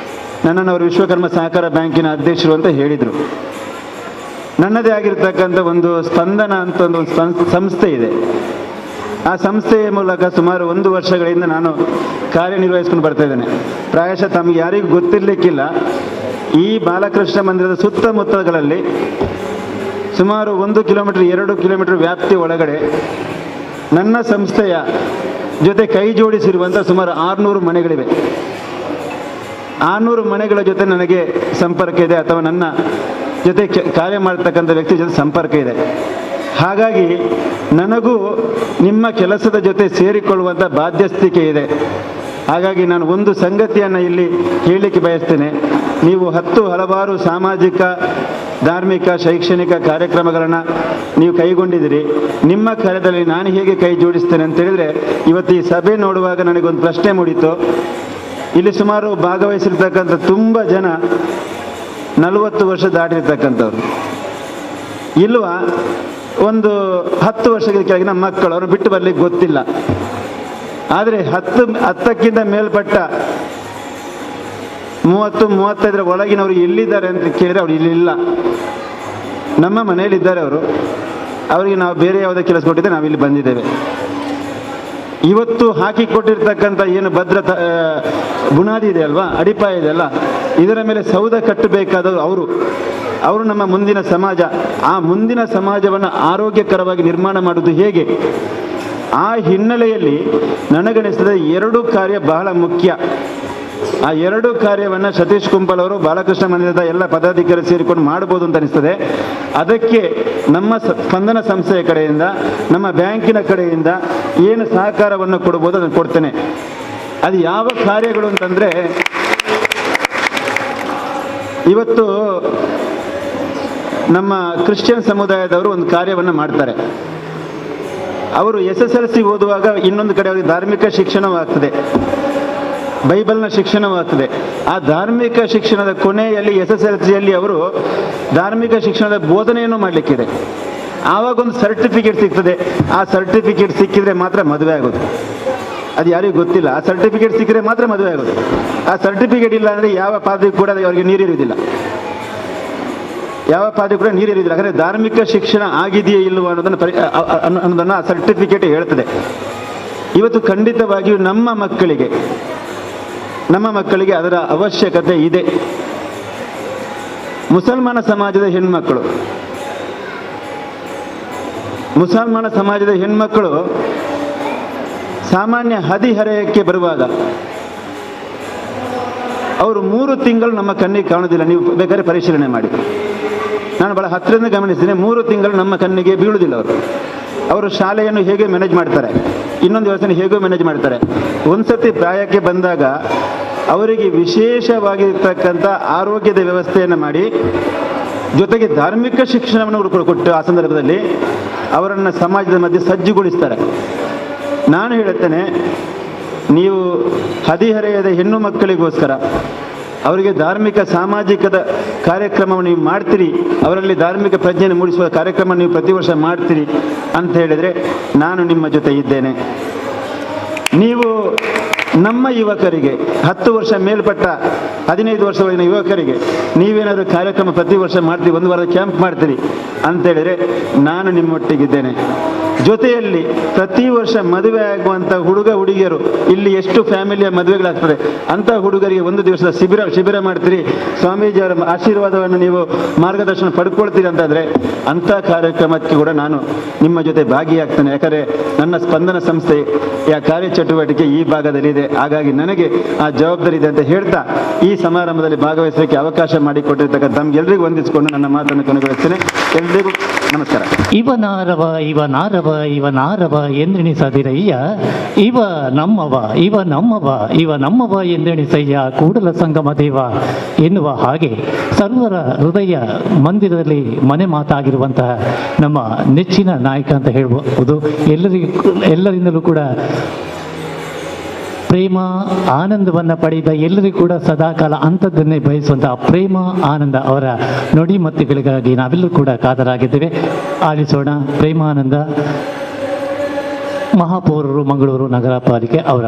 ನನ್ನನ್ನು ಅವರು ವಿಶ್ವಕರ್ಮ ಸಹಕಾರ ಬ್ಯಾಂಕಿನ ಅಧ್ಯಕ್ಷರು ಅಂತ ಹೇಳಿದರು. ನನ್ನದೇ ಆಗಿರ್ತಕ್ಕಂಥ ಒಂದು ಸ್ಪಂದನ ಅಂತ ಒಂದು ಸಂಸ್ಥೆ ಇದೆ. ಆ ಸಂಸ್ಥೆಯ ಮೂಲಕ ಸುಮಾರು 1 ವರ್ಷಗಳಿಂದ ನಾನು ಕಾರ್ಯನಿರ್ವಹಿಸ್ಕೊಂಡು ಬರ್ತಾ ಇದ್ದೇನೆ. ಪ್ರಾಯಶಃ ತಮಗೆ ಯಾರಿಗೂ ಗೊತ್ತಿರಲಿಕ್ಕಿಲ್ಲ, ಈ ಬಾಲಕೃಷ್ಣ ಮಂದಿರದ ಸುತ್ತಮುತ್ತಗಳಲ್ಲಿ ಸುಮಾರು 1 ಕಿಲೋಮೀಟರ್ 2 ಕಿಲೋಮೀಟರ್ ವ್ಯಾಪ್ತಿ ಒಳಗಡೆ ನನ್ನ ಸಂಸ್ಥೆಯ ಜೊತೆ ಕೈ ಜೋಡಿಸಿರುವಂಥ ಸುಮಾರು 600 ಮನೆಗಳಿವೆ. 600 ಮನೆಗಳ ಜೊತೆ ನನಗೆ ಸಂಪರ್ಕ ಇದೆ, ಅಥವಾ ನನ್ನ ಜೊತೆ ಕಾರ್ಯ ಮಾಡ್ತಕ್ಕಂಥ ವ್ಯಕ್ತಿ ಜೊತೆ ಸಂಪರ್ಕ ಇದೆ. ಹಾಗಾಗಿ ನನಗೂ ನಿಮ್ಮ ಕೆಲಸದ ಜೊತೆ ಸೇರಿಕೊಳ್ಳುವಂಥ ಬಾಧ್ಯಸ್ಥಿಕೆ ಇದೆ. ಹಾಗಾಗಿ ನಾನು ಒಂದು ಸಂಗತಿಯನ್ನು ಇಲ್ಲಿ ಹೇಳಲಿಕ್ಕೆ ಬಯಸ್ತೇನೆ. ನೀವು 10 ಹಲವಾರು ಸಾಮಾಜಿಕ, ಧಾರ್ಮಿಕ, ಶೈಕ್ಷಣಿಕ ಕಾರ್ಯಕ್ರಮಗಳನ್ನು ನೀವು ಕೈಗೊಂಡಿದ್ದೀರಿ. ನಿಮ್ಮ ಕಾರ್ಯದಲ್ಲಿ ನಾನು ಹೇಗೆ ಕೈ ಜೋಡಿಸ್ತೇನೆ ಅಂತೇಳಿದರೆ, ಇವತ್ತು ಈ ಸಭೆ ನೋಡುವಾಗ ನನಗೊಂದು ಪ್ರಶ್ನೆ ಮೂಡಿತು. ಇಲ್ಲಿ ಸುಮಾರು ಭಾಗವಹಿಸಿರ್ತಕ್ಕಂಥ ತುಂಬ ಜನ 40 ವರ್ಷ ದಾಟಿರ್ತಕ್ಕಂಥವ್ರು, ಇಲ್ವಾ ಒಂದು 10 ವರ್ಷದ ಕೆಳಗಿನ ಮಕ್ಕಳು, ಅವ್ರನ್ನ ಬಿಟ್ಟು ಬರಲಿಕ್ಕೆ ಗೊತ್ತಿಲ್ಲ. ಆದರೆ 10ಕ್ಕಿಂತ ಮೇಲ್ಪಟ್ಟ 30-35 ಒಳಗಿನವರು ಎಲ್ಲಿದ್ದಾರೆ ಅಂತ ಕೇಳಿದರೆ ಅವ್ರು ಇಲ್ಲಿಲ್ಲ, ನಮ್ಮ ಮನೆಯಲ್ಲಿದ್ದಾರೆ ಅವರು. ಅವರಿಗೆ ನಾವು ಬೇರೆ ಯಾವುದೇ ಕೆಲಸ ಕೊಟ್ಟಿದ್ದೆ, ನಾವಿಲ್ಲಿ ಬಂದಿದ್ದೇವೆ. ಇವತ್ತು ಹಾಕಿಕೊಟ್ಟಿರ್ತಕ್ಕಂಥ ಏನು ಭದ್ರತಾ ಬುನಾದಿ ಇದೆ ಅಲ್ವಾ, ಅಡಿಪಾಯ ಇದೆ ಅಲ್ಲ, ಇದರ ಮೇಲೆ ಸೌಧ ಕಟ್ಟಬೇಕಾದವರು ಅವರು. ಅವರು ನಮ್ಮ ಮುಂದಿನ ಸಮಾಜ. ಆ ಮುಂದಿನ ಸಮಾಜವನ್ನು ಆರೋಗ್ಯಕರವಾಗಿ ನಿರ್ಮಾಣ ಮಾಡುವುದು ಹೇಗೆ? ಆ ಹಿನ್ನೆಲೆಯಲ್ಲಿ ನನಗನಿಸಿದ 2 ಕಾರ್ಯ ಬಹಳ ಮುಖ್ಯ. ಆ 2 ಕಾರ್ಯವನ್ನು ಸತೀಶ್ ಕುಂಪಲ್ ಅವರು ಬಾಲಕೃಷ್ಣ ಮಂದಿರದ ಎಲ್ಲ ಪದಾಧಿಕಾರಿ ಸೇರಿಕೊಂಡು ಮಾಡ್ಬೋದು ಅಂತ ಅನಿಸ್ತದೆ. ಅದಕ್ಕೆ ನಮ್ಮ ಸ್ಪಂದನ ಸಂಸ್ಥೆಯ ಕಡೆಯಿಂದ, ನಮ್ಮ ಬ್ಯಾಂಕಿನ ಕಡೆಯಿಂದ ಏನು ಸಹಕಾರವನ್ನು ಕೊಡ್ಬೋದು ಅದನ್ನು ಕೊಡ್ತೇನೆ. ಅದು ಯಾವ ಕಾರ್ಯಗಳು ಅಂತಂದರೆ, ಇವತ್ತು ನಮ್ಮ ಕ್ರಿಶ್ಚಿಯನ್ ಸಮುದಾಯದವರು ಒಂದು ಕಾರ್ಯವನ್ನು ಮಾಡ್ತಾರೆ. ಅವರು SSLC ಓದುವಾಗ ಇನ್ನೊಂದು ಕಡೆ ಅವರಿಗೆ ಧಾರ್ಮಿಕ ಶಿಕ್ಷಣವಾಗ್ತದೆ, ಬೈಬಲ್ನ ಶಿಕ್ಷಣವಾಗ್ತದೆ. ಆ ಧಾರ್ಮಿಕ ಶಿಕ್ಷಣದ ಕೊನೆಯಲ್ಲಿ SSLCಯಲ್ಲಿ ಅವರು ಧಾರ್ಮಿಕ ಶಿಕ್ಷಣದ ಬೋಧನೆಯನ್ನು ಮಾಡಲಿಕ್ಕಿದೆ. ಆವಾಗ ಒಂದು ಸರ್ಟಿಫಿಕೇಟ್ ಸಿಗ್ತದೆ. ಆ ಸರ್ಟಿಫಿಕೇಟ್ ಸಿಕ್ಕಿದ್ರೆ ಮಾತ್ರ ಮದುವೆ ಆಗೋದು. ಅದು ಯಾರಿಗೂ ಗೊತ್ತಿಲ್ಲ. ಆ ಸರ್ಟಿಫಿಕೇಟ್ ಸಿಕ್ಕಿದ್ರೆ ಮಾತ್ರ ಮದುವೆ ಆಗೋದು. ಆ ಸರ್ಟಿಫಿಕೇಟ್ ಇಲ್ಲ ಅಂದರೆ ಯಾವ ಪಾದ್ರಿ ಕೂಡ ಅವರಿಗೆ ನೀರಿರುವುದಿಲ್ಲ, ಯಾವ ಪಾದ್ರಿ ಕೂಡ ನೀರಿರುವುದಿಲ್ಲ. ಯಾಕಂದರೆ ಧಾರ್ಮಿಕ ಶಿಕ್ಷಣ ಆಗಿದೆಯೇ ಇಲ್ಲವೋ ಅನ್ನೋದನ್ನು ಆ ಸರ್ಟಿಫಿಕೇಟ್ ಹೇಳ್ತದೆ. ಇವತ್ತು ಖಂಡಿತವಾಗಿಯೂ ನಮ್ಮ ಮಕ್ಕಳಿಗೆ ಅದರ ಅವಶ್ಯಕತೆ ಇದೆ. ಮುಸಲ್ಮಾನ ಸಮಾಜದ ಹೆಣ್ಮಕ್ಕಳು ಸಾಮಾನ್ಯ ಹದಿಹರೆಯಕ್ಕೆ ಬರುವಾಗ ಅವರು 3 ತಿಂಗಳು ನಮ್ಮ ಕಣ್ಣಿಗೆ ಕಾಣುವುದಿಲ್ಲ. ನೀವು ಬೇಕಾದ್ರೆ ಪರಿಶೀಲನೆ ಮಾಡಿ. ನಾನು ಭಾಳ ಹತ್ತಿರದಿಂದ ಗಮನಿಸಿದ್ದೇನೆ. 3 ತಿಂಗಳು ನಮ್ಮ ಕಣ್ಣಿಗೆ ಬೀಳುವುದಿಲ್ಲ ಅವರು. ಅವರು ಶಾಲೆಯನ್ನು ಹೇಗೆ ಮ್ಯಾನೇಜ್ ಮಾಡ್ತಾರೆ, ಇನ್ನೊಂದು ವ್ಯವಸ್ಥೆನ ಹೇಗೋ ಮ್ಯಾನೇಜ್ ಮಾಡ್ತಾರೆ. ಒಂದ್ಸತಿ ಪ್ರಾಯಕ್ಕೆ ಬಂದಾಗ ಅವರಿಗೆ ವಿಶೇಷವಾಗಿರ್ತಕ್ಕಂಥ ಆರೋಗ್ಯದ ವ್ಯವಸ್ಥೆಯನ್ನು ಮಾಡಿ, ಜೊತೆಗೆ ಧಾರ್ಮಿಕ ಶಿಕ್ಷಣವನ್ನು ಕೂಡ ಕೊಟ್ಟು ಆ ಸಂದರ್ಭದಲ್ಲಿ ಅವರನ್ನು ಸಮಾಜದ ಮಧ್ಯೆ ಸಜ್ಜುಗೊಳಿಸ್ತಾರೆ. ನಾನು ಹೇಳುತ್ತೇನೆ, ನೀವು ಹದಿಹರೆಯದ ಹೆಣ್ಣು ಮಕ್ಕಳಿಗೋಸ್ಕರ ಅವರಿಗೆ ಧಾರ್ಮಿಕ ಸಾಮಾಜಿಕದ ಕಾರ್ಯಕ್ರಮವನ್ನು ನೀವು ಮಾಡ್ತೀರಿ, ಅವರಲ್ಲಿ ಧಾರ್ಮಿಕ ಪ್ರಜ್ಞೆಯನ್ನು ಮೂಡಿಸುವ ಕಾರ್ಯಕ್ರಮ ನೀವು ಪ್ರತಿ ವರ್ಷ ಮಾಡ್ತೀರಿ ಅಂತ ಹೇಳಿದರೆ ನಾನು ನಿಮ್ಮ ಜೊತೆ ಇದ್ದೇನೆ. ನೀವು ನಮ್ಮ ಯುವಕರಿಗೆ, 10 ವರ್ಷ ಮೇಲ್ಪಟ್ಟ 15 ವರ್ಷದೊಳಗಿನ ಯುವಕರಿಗೆ ನೀವೇನಾದರೂ ಕಾರ್ಯಕ್ರಮ ಪ್ರತಿ ವರ್ಷ ಮಾಡ್ತೀರಿ, ಒಂದು ವಾರದ ಕ್ಯಾಂಪ್ ಮಾಡ್ತೀರಿ ಅಂತೇಳಿದರೆ ನಾನು ನಿಮ್ಮೊಟ್ಟಿಗಿದ್ದೇನೆ. ಜೊತೆಯಲ್ಲಿ ಪ್ರತಿ ವರ್ಷ ಮದುವೆ ಆಗುವಂಥ ಹುಡುಗ ಹುಡುಗಿಯರು, ಇಲ್ಲಿ ಎಷ್ಟು ಫ್ಯಾಮಿಲಿಯ ಮದುವೆಗಳಾಗ್ತದೆ ಅಂಥ ಹುಡುಗರಿಗೆ ಒಂದು ದಿವಸದ ಶಿಬಿರ ಮಾಡ್ತೀರಿ, ಸ್ವಾಮೀಜಿಯವರ ಆಶೀರ್ವಾದವನ್ನು ನೀವು ಮಾರ್ಗದರ್ಶನ ಪಡ್ಕೊಳ್ತೀರಿ ಅಂತಂದರೆ ಅಂಥ ಕಾರ್ಯಕ್ರಮಕ್ಕೆ ಕೂಡ ನಾನು ನಿಮ್ಮ ಜೊತೆ ಭಾಗಿಯಾಗ್ತೇನೆ. ಯಾಕಂದರೆ ನನ್ನ ಸ್ಪಂದನ ಸಂಸ್ಥೆಯ ಕಾರ್ಯಚಟುವಟಿಕೆ ಈ ಭಾಗದಲ್ಲಿದೆ, ಹಾಗಾಗಿ ನನಗೆ ಆ ಜವಾಬ್ದಾರಿ ಇದೆ ಅಂತ ಹೇಳ್ತಾ ಈ ಸಮಾರಂಭದಲ್ಲಿ ಭಾಗವಹಿಸಲಿಕ್ಕೆ ಅವಕಾಶ ಮಾಡಿಕೊಟ್ಟಿರ್ತಕ್ಕಂಥ ತಮಗೆಲ್ಲರಿಗೂ ವಂದಿಸಿಕೊಂಡು ನನ್ನ ಮಾತನ್ನು ಕೊನೆಗೊಳಿಸ್ತೇನೆ. ಎಲ್ರಿಗೂ ನಮಸ್ಕಾರ. ಇವನಾರವ ಇವನಾರವ ಇವನಾರವ ಎಂದೆಣಿಸದಿರಯ್ಯ, ಇವ ನಮ್ಮವ ಇವ ನಮ್ಮವ ಇವ ನಮ್ಮವ ಎಂದೆಣಿಸಯ್ಯ ಕೂಡಲ ಸಂಗಮ ದೇವ ಎನ್ನುವ ಹಾಗೆ ಸರ್ವರ ಹೃದಯ ಮಂದಿರದಲ್ಲಿ ಮನೆ ಮಾತಾಗಿರುವಂತಹ ನಮ್ಮ ನೆಚ್ಚಿನ ನಾಯಕ ಅಂತ ಹೇಳ್ಬೋದು. ಎಲ್ಲರಿಂದಲೂ ಕೂಡ ಪ್ರೇಮ ಆನಂದವನ್ನು ಪಡೆದ ಎಲ್ಲರಿಗೂ ಕೂಡ ಸದಾಕಾಲ ಅಂಥದ್ದನ್ನೇ ಬಯಸುವಂತಹ ಪ್ರೇಮ ಆನಂದ ಅವರ ನುಡಿ ಮತ್ತುಗಳಿಗಾಗಿ ನಾವೆಲ್ಲರೂ ಕೂಡ ಕಾದರಾಗಿದ್ದೇವೆ. ಆಲಿಸೋಣ ಪ್ರೇಮಾನಂದ ಮಹಾಪೌರರು ಮಂಗಳೂರು ನಗರ ಪಾಲಿಕೆ ಅವರ.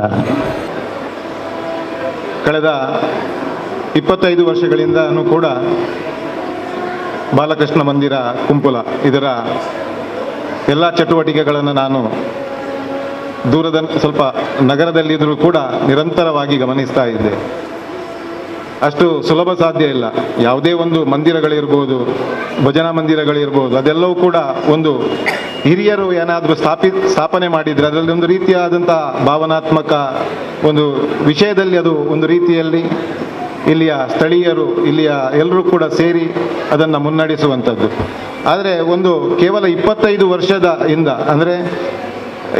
ಕಳೆದ 25 ವರ್ಷಗಳಿಂದನೂ ಕೂಡ ಬಾಲಕೃಷ್ಣ ಮಂದಿರ ಕುಂಪುಲ ಇದರ ಎಲ್ಲ ಚಟುವಟಿಕೆಗಳನ್ನು ನಾನು ದೂರದ ಸ್ವಲ್ಪ ನಗರದಲ್ಲಿದ್ದರೂ ಕೂಡ ನಿರಂತರವಾಗಿ ಗಮನಿಸ್ತಾ ಇದ್ದೆ. ಅಷ್ಟು ಸುಲಭ ಸಾಧ್ಯ ಇಲ್ಲ. ಯಾವುದೇ ಒಂದು ಮಂದಿರಗಳಿರ್ಬೋದು, ಭಜನಾ ಮಂದಿರಗಳಿರ್ಬೋದು, ಅದೆಲ್ಲವೂ ಕೂಡ ಒಂದು ಹಿರಿಯರು ಏನಾದರೂ ಸ್ಥಾಪನೆ ಮಾಡಿದರೆ ಅದರಲ್ಲಿ ಒಂದು ರೀತಿಯಾದಂಥ ಭಾವನಾತ್ಮಕ ಒಂದು ವಿಷಯದಲ್ಲಿ ಅದು ಒಂದು ರೀತಿಯಲ್ಲಿ ಇಲ್ಲಿಯ ಸ್ಥಳೀಯರು, ಇಲ್ಲಿಯ ಎಲ್ಲರೂ ಕೂಡ ಸೇರಿ ಅದನ್ನು ಮುನ್ನಡೆಸುವಂಥದ್ದು. ಆದರೆ ಒಂದು ಕೇವಲ 25 ವರ್ಷದ ಇಂದ, ಅಂದರೆ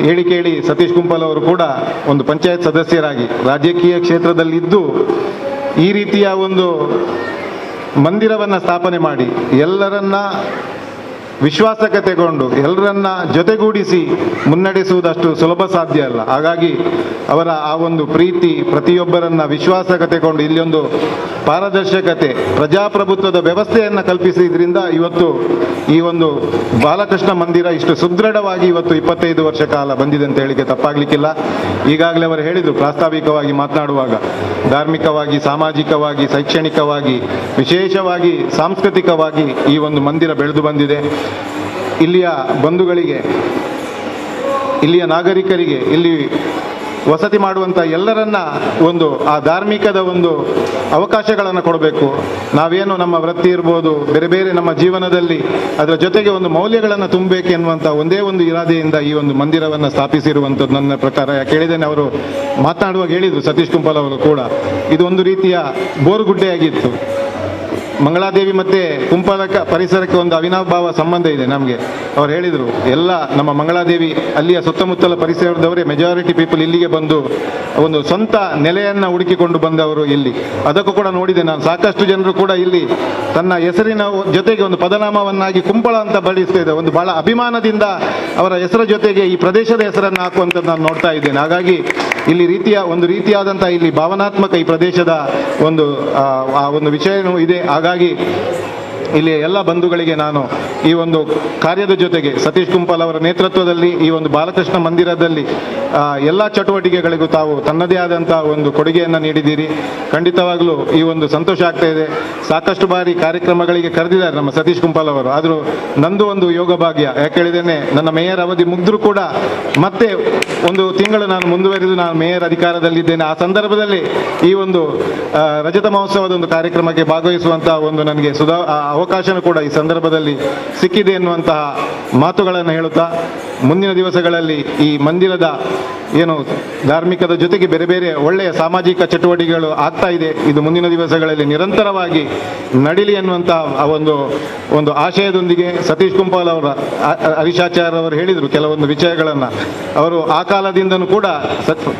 ಹೇಳಿ ಕೇಳಿ ಸತೀಶ್ ಕುಂಪಲ್ ಅವರು ಕೂಡ ಒಂದು ಪಂಚಾಯತ್ ಸದಸ್ಯರಾಗಿ ರಾಜಕೀಯ ಕ್ಷೇತ್ರದಲ್ಲಿದ್ದು ಈ ರೀತಿಯ ಒಂದು ಮಂದಿರವನ್ನು ಸ್ಥಾಪನೆ ಮಾಡಿ ಎಲ್ಲರನ್ನ ವಿಶ್ವಾಸಕ್ಕೆ ತಗೊಂಡು ಎಲ್ಲರನ್ನ ಜೊತೆಗೂಡಿಸಿ ಮುನ್ನಡೆಸುವುದಷ್ಟು ಸುಲಭ ಸಾಧ್ಯ ಅಲ್ಲ. ಹಾಗಾಗಿ ಅವರ ಆ ಒಂದು ಪ್ರೀತಿ, ಪ್ರತಿಯೊಬ್ಬರನ್ನ ವಿಶ್ವಾಸಕ್ಕೆ ತಗೊಂಡು ಇಲ್ಲಿ ಒಂದು ಪಾರದರ್ಶಕತೆ, ಪ್ರಜಾಪ್ರಭುತ್ವದ ವ್ಯವಸ್ಥೆಯನ್ನು ಕಲ್ಪಿಸಿದ್ರಿಂದ ಇವತ್ತು ಈ ಒಂದು ಬಾಲಕೃಷ್ಣ ಮಂದಿರ ಇಷ್ಟು ಸುದೃಢವಾಗಿ ಇವತ್ತು 25 ವರ್ಷ ಕಾಲ ಬಂದಿದೆ ಅಂತ ಹೇಳಿಕೆ ತಪ್ಪಾಗಲಿಕ್ಕಿಲ್ಲ. ಈಗಾಗಲೇ ಅವರು ಹೇಳಿದರು ಪ್ರಾಸ್ತಾವಿಕವಾಗಿ ಮಾತನಾಡುವಾಗ, ಧಾರ್ಮಿಕವಾಗಿ, ಸಾಮಾಜಿಕವಾಗಿ, ಶೈಕ್ಷಣಿಕವಾಗಿ, ವಿಶೇಷವಾಗಿ ಸಾಂಸ್ಕೃತಿಕವಾಗಿ ಈ ಒಂದು ಮಂದಿರ ಬೆಳೆದು ಬಂದಿದೆ. ಇಲ್ಲಿಯ ಬಂಧುಗಳಿಗೆ, ಇಲ್ಲಿಯ ನಾಗರಿಕರಿಗೆ, ಇಲ್ಲಿ ವಸತಿ ಮಾಡುವಂಥ ಎಲ್ಲರನ್ನ ಒಂದು ಆ ಧಾರ್ಮಿಕದ ಒಂದು ಅವಕಾಶಗಳನ್ನು ಕೊಡಬೇಕು. ನಾವೇನು ನಮ್ಮ ವೃತ್ತಿ ಇರ್ಬೋದು, ಬೇರೆ ಬೇರೆ ನಮ್ಮ ಜೀವನದಲ್ಲಿ ಅದರ ಜೊತೆಗೆ ಒಂದು ಮೌಲ್ಯಗಳನ್ನು ತುಂಬಬೇಕು ಎನ್ನುವಂಥ ಒಂದೇ ಒಂದು ಇರಾದೆಯಿಂದ ಈ ಒಂದು ಮಂದಿರವನ್ನು ಸ್ಥಾಪಿಸಿರುವಂಥದ್ದು ನನ್ನ ಪ್ರಕಾರ. ಯಾಕೆ ಹೇಳಿದ್ದೇನೆ, ಅವರು ಮಾತನಾಡುವಾಗ ಹೇಳಿದರು ಸತೀಶ್ ಕುಂಪಲ್ ಅವರು ಕೂಡ, ಇದು ಒಂದು ರೀತಿಯ ಬೋರುಗುಡ್ಡೆಯಾಗಿತ್ತು. ಮಂಗಳಾದೇವಿ ಮತ್ತು ಕುಂಪಲಕ ಪರಿಸರಕ್ಕೆ ಒಂದು ಅವಿನಾಭಾವ ಸಂಬಂಧ ಇದೆ ನಮಗೆ. ಅವ್ರು ಹೇಳಿದರು, ಎಲ್ಲ ನಮ್ಮ ಮಂಗಳಾದೇವಿ ಅಲ್ಲಿಯ ಸುತ್ತಮುತ್ತಲ ಪರಿಸರದವರೇ ಮೆಜಾರಿಟಿ ಪೀಪಲ್ ಇಲ್ಲಿಗೆ ಬಂದು ಒಂದು ಸ್ವಂತ ನೆಲೆಯನ್ನು ಹುಡುಕಿಕೊಂಡು ಬಂದವರು ಇಲ್ಲಿ. ಅದಕ್ಕೂ ಕೂಡ ನೋಡಿದೆ ನಾನು, ಸಾಕಷ್ಟು ಜನರು ಕೂಡ ಇಲ್ಲಿ ತನ್ನ ಹೆಸರಿನ ಜೊತೆಗೆ ಒಂದು ಪದನಾಮವನ್ನಾಗಿ ಕುಂಪಳ ಅಂತ ಬಳಸ್ತಾ ಇದೆ. ಒಂದು ಬಹಳ ಅಭಿಮಾನದಿಂದ ಅವರ ಹೆಸರ ಜೊತೆಗೆ ಈ ಪ್ರದೇಶದ ಹೆಸರನ್ನು ಹಾಕುವಂಥದ್ದು ನಾನು ನೋಡ್ತಾ ಇದ್ದೇನೆ. ಹಾಗಾಗಿ ಇಲ್ಲಿ ಒಂದು ರೀತಿಯಾದಂಥ ಇಲ್ಲಿ ಭಾವನಾತ್ಮಕ ಈ ಪ್ರದೇಶದ ಒಂದು ಆ ಒಂದು ವಿಷಯನೂ ಇದೆ. ಹಾಗಾಗಿ ಇಲ್ಲಿ ಎಲ್ಲ ಬಂಧುಗಳಿಗೆ ನಾನು ಈ ಒಂದು ಕಾರ್ಯದ ಜೊತೆಗೆ ಸತೀಶ್ ಕುಂಪಲ್ ಅವರ ನೇತೃತ್ವದಲ್ಲಿ ಈ ಒಂದು ಬಾಲಕೃಷ್ಣ ಮಂದಿರದಲ್ಲಿ ಎಲ್ಲ ಚಟುವಟಿಕೆಗಳಿಗೂ ತಾವು ತನ್ನದೇ ಆದಂಥ ಒಂದು ಕೊಡುಗೆಯನ್ನು ನೀಡಿದ್ದೀರಿ. ಖಂಡಿತವಾಗಲೂ ಈ ಒಂದು ಸಂತೋಷ ಆಗ್ತಾ ಇದೆ. ಸಾಕಷ್ಟು ಬಾರಿ ಕಾರ್ಯಕ್ರಮಗಳಿಗೆ ಕರೆದಿದ್ದಾರೆ ನಮ್ಮ ಸತೀಶ್ ಕುಂಪಲ್ ಅವರು. ಆದರೂ ನಂದು ಒಂದು ಯೋಗ ಭಾಗ್ಯ, ಯಾಕೆ ಹೇಳಿದ್ದೇನೆ, ನನ್ನ ಮೇಯರ್ ಅವಧಿ ಮುಗಿದ್ರೂ ಕೂಡ ಮತ್ತೆ ಒಂದು ತಿಂಗಳು ನಾನು ಮುಂದುವರಿದು ನಾನು ಮೇಯರ್ ಅಧಿಕಾರದಲ್ಲಿದ್ದೇನೆ. ಆ ಸಂದರ್ಭದಲ್ಲಿ ಈ ಒಂದು ರಜತ ಮಹೋತ್ಸವದ ಒಂದು ಕಾರ್ಯಕ್ರಮಕ್ಕೆ ಭಾಗವಹಿಸುವಂಥ ಒಂದು ನನಗೆ ಅವಕಾಶ ಅವಕಾಶನೂ ಕೂಡ ಈ ಸಂದರ್ಭದಲ್ಲಿ ಸಿಕ್ಕಿದೆ ಎನ್ನುವಂತಹ ಮಾತುಗಳನ್ನು ಹೇಳುತ್ತಾ, ಮುಂದಿನ ದಿವಸಗಳಲ್ಲಿ ಈ ಮಂದಿರದ ಏನು ಧಾರ್ಮಿಕದ ಜೊತೆಗೆ ಬೇರೆ ಬೇರೆ ಒಳ್ಳೆಯ ಸಾಮಾಜಿಕ ಚಟುವಟಿಕೆಗಳು ಆಗ್ತಾ ಇದೆ, ಇದು ಮುಂದಿನ ದಿವಸಗಳಲ್ಲಿ ನಿರಂತರವಾಗಿ ನಡಿಲಿ ಎನ್ನುವಂತಹ ಆ ಒಂದು ಒಂದು ಆಶಯದೊಂದಿಗೆ ಸತೀಶ್ ಕುಂಪಾಲ್ ಅವರ ಹರೀಶಾಚಾರ್ಯ ಅವರು ಹೇಳಿದರು ಕೆಲವೊಂದು ವಿಷಯಗಳನ್ನು. ಅವರು ಆ ಕಾಲದಿಂದನೂ ಕೂಡ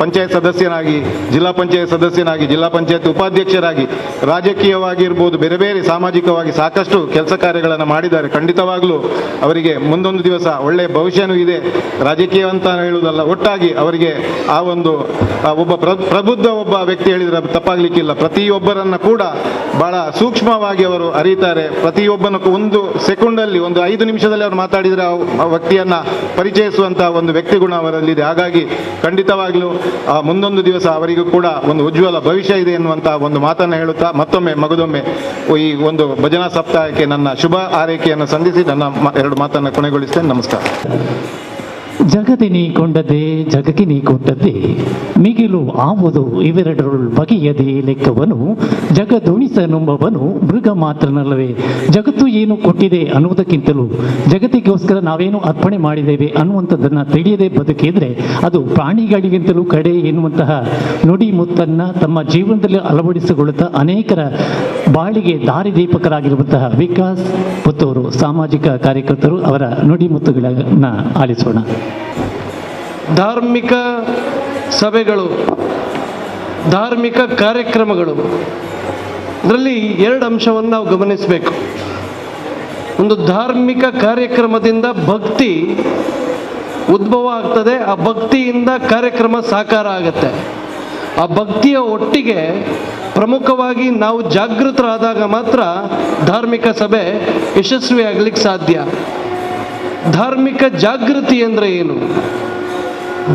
ಪಂಚಾಯತ್ ಸದಸ್ಯನಾಗಿ, ಜಿಲ್ಲಾ ಪಂಚಾಯತ್ ಸದಸ್ಯನಾಗಿ, ಜಿಲ್ಲಾ ಪಂಚಾಯತ್ ಉಪಾಧ್ಯಕ್ಷರಾಗಿ, ರಾಜಕೀಯವಾಗಿರ್ಬೋದು, ಬೇರೆ ಬೇರೆ ಸಾಮಾಜಿಕವಾಗಿ ಸಾಕಷ್ಟು ಕೆಲಸ ಕಾರ್ಯಗಳನ್ನು ಮಾಡಿದ್ದಾರೆ. ಖಂಡಿತವಾಗಲೂ ಅವರಿಗೆ ಮುಂದೊಂದು ದಿವಸ ಒಳ್ಳೆಯ ಭವಿಷ್ಯನೂ ಇದೆ. ರಾಜಕೀಯ ಅಂತ ಹೇಳುವುದಲ್ಲ, ಒಟ್ಟಾಗಿ ಅವರಿಗೆ ಆ ಒಂದು ಒಬ್ಬ ಪ್ರಬುದ್ಧ ಒಬ್ಬ ವ್ಯಕ್ತಿ ಹೇಳಿದ್ರೆ ತಪ್ಪಾಗ್ಲಿಕ್ಕಿಲ್ಲ. ಪ್ರತಿಯೊಬ್ಬರನ್ನ ಕೂಡ ಬಹಳ ಸೂಕ್ಷ್ಮವಾಗಿ ಅವರು ಅರಿತಾರೆ. ಪ್ರತಿಯೊಬ್ಬನ ಒಂದು ಸೆಕೆಂಡಲ್ಲಿ, ಒಂದು 5 ನಿಮಿಷದಲ್ಲಿ ಅವರು ಮಾತಾಡಿದರೆ ಆ ವ್ಯಕ್ತಿಯನ್ನ ಪರಿಚಯಿಸುವಂತಹ ಒಂದು ವ್ಯಕ್ತಿ ಗುಣ ಅವರಲ್ಲಿದೆ. ಹಾಗಾಗಿ ಖಂಡಿತವಾಗ್ಲೂ ಆ ಮುಂದೊಂದು ದಿವಸ ಅವರಿಗೂ ಕೂಡ ಒಂದು ಉಜ್ವಲ ಭವಿಷ್ಯ ಇದೆ ಎನ್ನುವಂತಹ ಒಂದು ಮಾತನ್ನು ಹೇಳುತ್ತಾ ಮತ್ತೊಮ್ಮೆ ಮಗದೊಮ್ಮೆ ಈ ಒಂದು ಭಜನಾ ಸಪ್ತಾಹಕ್ಕೆ ನನ್ನ ಶುಭ ಹಾರೈಕೆಯನ್ನು ಸಂಧಿಸಿ ನನ್ನ 2 ಮಾತನ್ನು ಕೊನೆಗೊಳಿಸ್ತೇನೆ. ನಮಸ್ಕಾರ. ಜಗತಿ ನೀ ಕೊಂಡದ್ದೇ ಜಗಕ್ಕೆ ನೀ ಕೊಟ್ಟದ್ದೇ ಮಿಗಿಲು ಆವುದು ಇವೆರಡರುಳ್ ಬಗೆಯದೆ ಲೆಕ್ಕವನು ಜಗದುಣಿಸನುಂಬವನು ಮೃಗ ಮಾತ್ರನಲ್ಲವೇ. ಜಗತ್ತು ಏನು ಕೊಟ್ಟಿದೆ ಅನ್ನುವುದಕ್ಕಿಂತಲೂ ಜಗತ್ತಿಗೋಸ್ಕರ ನಾವೇನು ಅರ್ಪಣೆ ಮಾಡಿದ್ದೇವೆ ಅನ್ನುವಂಥದ್ದನ್ನು ತಿಳಿಯದೆ ಬದುಕಿದ್ರೆ ಅದು ಪ್ರಾಣಿಗಳಿಗಿಂತಲೂ ಕಡೆ ಎನ್ನುವಂತಹ ನುಡಿ ಮುತ್ತನ್ನು ತಮ್ಮ ಜೀವನದಲ್ಲಿ ಅಳವಡಿಸಿಕೊಳ್ಳುತ್ತಾ ಅನೇಕರ ಬಾಳಿಗೆ ದಾರಿದೀಪಕರಾಗಿರುವಂತಹ ವಿಕಾಸ್ ಪುತ್ತೂರು ಸಾಮಾಜಿಕ ಕಾರ್ಯಕರ್ತರು ಅವರ ನುಡಿಮುತ್ತುಗಳನ್ನು ಆಲಿಸೋಣ. ಧಾರ್ಮಿಕ ಸಭೆಗಳು, ಧಾರ್ಮಿಕ ಕಾರ್ಯಕ್ರಮಗಳು, ಇದರಲ್ಲಿ 2 ಅಂಶವನ್ನು ನಾವು ಗಮನಿಸಬೇಕು. ಒಂದು, ಧಾರ್ಮಿಕ ಕಾರ್ಯಕ್ರಮದಿಂದ ಭಕ್ತಿ ಉದ್ಭವ ಆಗ್ತದೆ, ಆ ಭಕ್ತಿಯಿಂದ ಕಾರ್ಯಕ್ರಮ ಸಾಕಾರ ಆಗತ್ತೆ. ಆ ಭಕ್ತಿಯ ಒಟ್ಟಿಗೆ ಪ್ರಮುಖವಾಗಿ ನಾವು ಜಾಗೃತರಾದಾಗ ಮಾತ್ರ ಧಾರ್ಮಿಕ ಸಭೆ ಯಶಸ್ವಿಯಾಗಲಿಕ್ಕೆ ಸಾಧ್ಯ. ಧಾರ್ಮಿಕ ಜಾಗೃತಿ ಅಂದರೆ ಏನು,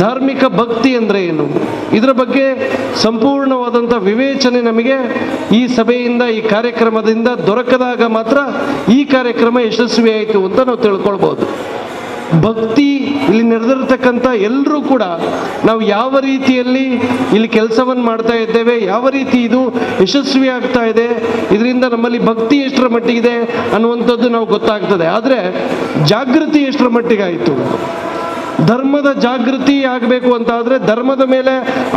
ಧಾರ್ಮಿಕ ಭಕ್ತಿ ಅಂದರೆ ಏನು, ಇದರ ಬಗ್ಗೆ ಸಂಪೂರ್ಣವಾದಂಥ ವಿವೇಚನೆ ನಮಗೆ ಈ ಸಭೆಯಿಂದ, ಈ ಕಾರ್ಯಕ್ರಮದಿಂದ ದೊರಕದಾಗ ಮಾತ್ರ ಈ ಕಾರ್ಯಕ್ರಮ ಯಶಸ್ವಿಯಾಯಿತು ಅಂತ ನಾವು ತಿಳ್ಕೊಳ್ಬೋದು. ಭಕ್ತಿ ಇಲ್ಲಿ ನೆರೆದಿರ್ತಕ್ಕಂಥ ಎಲ್ಲರೂ ಕೂಡ ನಾವು ಯಾವ ರೀತಿಯಲ್ಲಿ ಇಲ್ಲಿ ಕೆಲಸವನ್ನು ಮಾಡ್ತಾ ಇದ್ದೇವೆ, ಯಾವ ರೀತಿ ಇದು ಯಶಸ್ವಿ ಆಗ್ತಾ ಇದೆ, ಇದರಿಂದ ನಮ್ಮಲ್ಲಿ ಭಕ್ತಿ ಎಷ್ಟರ ಮಟ್ಟಿಗಿದೆ ಅನ್ನುವಂಥದ್ದು ನಾವು ಗೊತ್ತಾಗ್ತದೆ. ಆದರೆ ಜಾಗೃತಿ ಎಷ್ಟರ ಮಟ್ಟಿಗಾಯಿತು? ಧರ್ಮದ ಜಾಗೃತಿ ಆಗಬೇಕು ಅಂತ ಆದರೆ ಧರ್ಮದ ಮೇಲೆ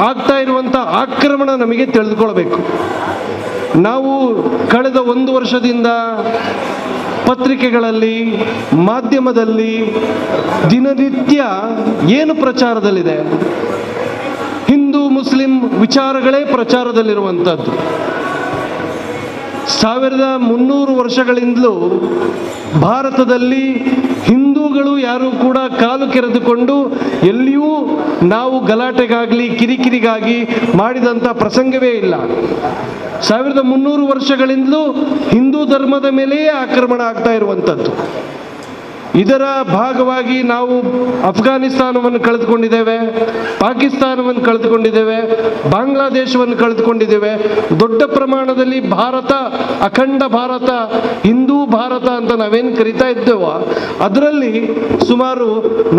ಆಗ್ತಾ ಇರುವಂಥ ಆಕ್ರಮಣ ನಮಗೆ ತಿಳಿದುಕೊಳ್ಬೇಕು. ನಾವು ಕಳೆದ 1 ವರ್ಷದಿಂದ ಪತ್ರಿಕೆಗಳಲ್ಲಿ, ಮಾಧ್ಯಮದಲ್ಲಿ ದಿನನಿತ್ಯ ಏನು ಪ್ರಚಾರದಲ್ಲಿದೆ? ಹಿಂದೂ ಮುಸ್ಲಿಂ ವಿಚಾರಗಳೇ ಪ್ರಚಾರದಲ್ಲಿರುವಂಥದ್ದು. 1300 ವರ್ಷಗಳಿಂದಲೂ ಭಾರತದಲ್ಲಿ ಹಿಂದೂಗಳು ಯಾರೂ ಕೂಡ ಕಾಲು ಕೆರೆದುಕೊಂಡು ಎಲ್ಲಿಯೂ ನಾವು ಗಲಾಟೆಗಾಗಲಿ ಕಿರಿಕಿರಿಗಾಗಿ ಮಾಡಿದಂಥ ಪ್ರಸಂಗವೇ ಇಲ್ಲ. 1300 ವರ್ಷಗಳಿಂದಲೂ ಹಿಂದೂ ಧರ್ಮದ ಮೇಲೆಯೇ ಆಕ್ರಮಣ ಆಗ್ತಾ ಇರುವಂಥದ್ದು. ಇದರ ಭಾಗವಾಗಿ ನಾವು ಅಫ್ಘಾನಿಸ್ತಾನವನ್ನು ಕಳೆದುಕೊಂಡಿದ್ದೇವೆ, ಪಾಕಿಸ್ತಾನವನ್ನು ಕಳೆದುಕೊಂಡಿದ್ದೇವೆ, ಬಾಂಗ್ಲಾದೇಶವನ್ನು ಕಳೆದುಕೊಂಡಿದ್ದೇವೆ. ದೊಡ್ಡ ಪ್ರಮಾಣದಲ್ಲಿ ಭಾರತ, ಅಖಂಡ ಭಾರತ, ಹಿಂದೂ ಭಾರತ ಅಂತ ನಾವೇನು ಕರಿತಾ ಇದ್ದೇವೋ ಅದರಲ್ಲಿ ಸುಮಾರು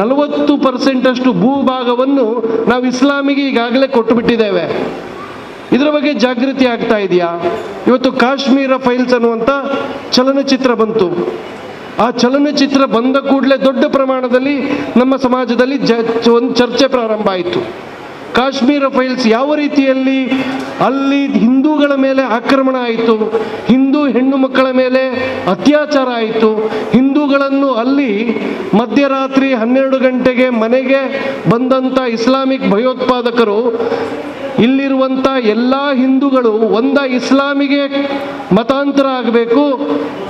40% ಭೂಭಾಗವನ್ನು ನಾವು ಇಸ್ಲಾಮಿಗೆ ಈಗಾಗಲೇ ಕೊಟ್ಟು ಬಿಟ್ಟಿದ್ದೇವೆ. ಇದರ ಬಗ್ಗೆ ಜಾಗೃತಿ ಆಗ್ತಾ ಇದೆಯಾ? ಇವತ್ತು ಕಾಶ್ಮೀರ ಫೈಲ್ಸ್ ಅನ್ನುವಂಥ ಚಲನಚಿತ್ರ ಬಂತು. ಆ ಚಲನಚಿತ್ರ ಬಂದ ಕೂಡಲೇ ದೊಡ್ಡ ಪ್ರಮಾಣದಲ್ಲಿ ನಮ್ಮ ಸಮಾಜದಲ್ಲಿ ಒಂದು ಚರ್ಚೆ ಪ್ರಾರಂಭ ಆಯಿತು. ಕಾಶ್ಮೀರ ಫೈಲ್ಸ್ ಯಾವ ರೀತಿಯಲ್ಲಿ ಅಲ್ಲಿ ಹಿಂದೂಗಳ ಮೇಲೆ ಆಕ್ರಮಣ ಆಯಿತು, ಹಿಂದೂ ಹೆಣ್ಣು ಮಕ್ಕಳ ಮೇಲೆ ಅತ್ಯಾಚಾರ ಆಯಿತು, ಹಿಂದೂಗಳನ್ನು ಅಲ್ಲಿ ಮಧ್ಯರಾತ್ರಿ 12 ಗಂಟೆಗೆ ಮನೆಗೆ ಬಂದಂಥ ಇಸ್ಲಾಮಿಕ್ ಭಯೋತ್ಪಾದಕರು ಇಲ್ಲಿರುವಂಥ ಎಲ್ಲ ಹಿಂದೂಗಳು ಒಂದ ಇಸ್ಲಾಮಿಗೆ ಮತಾಂತರ ಆಗಬೇಕು,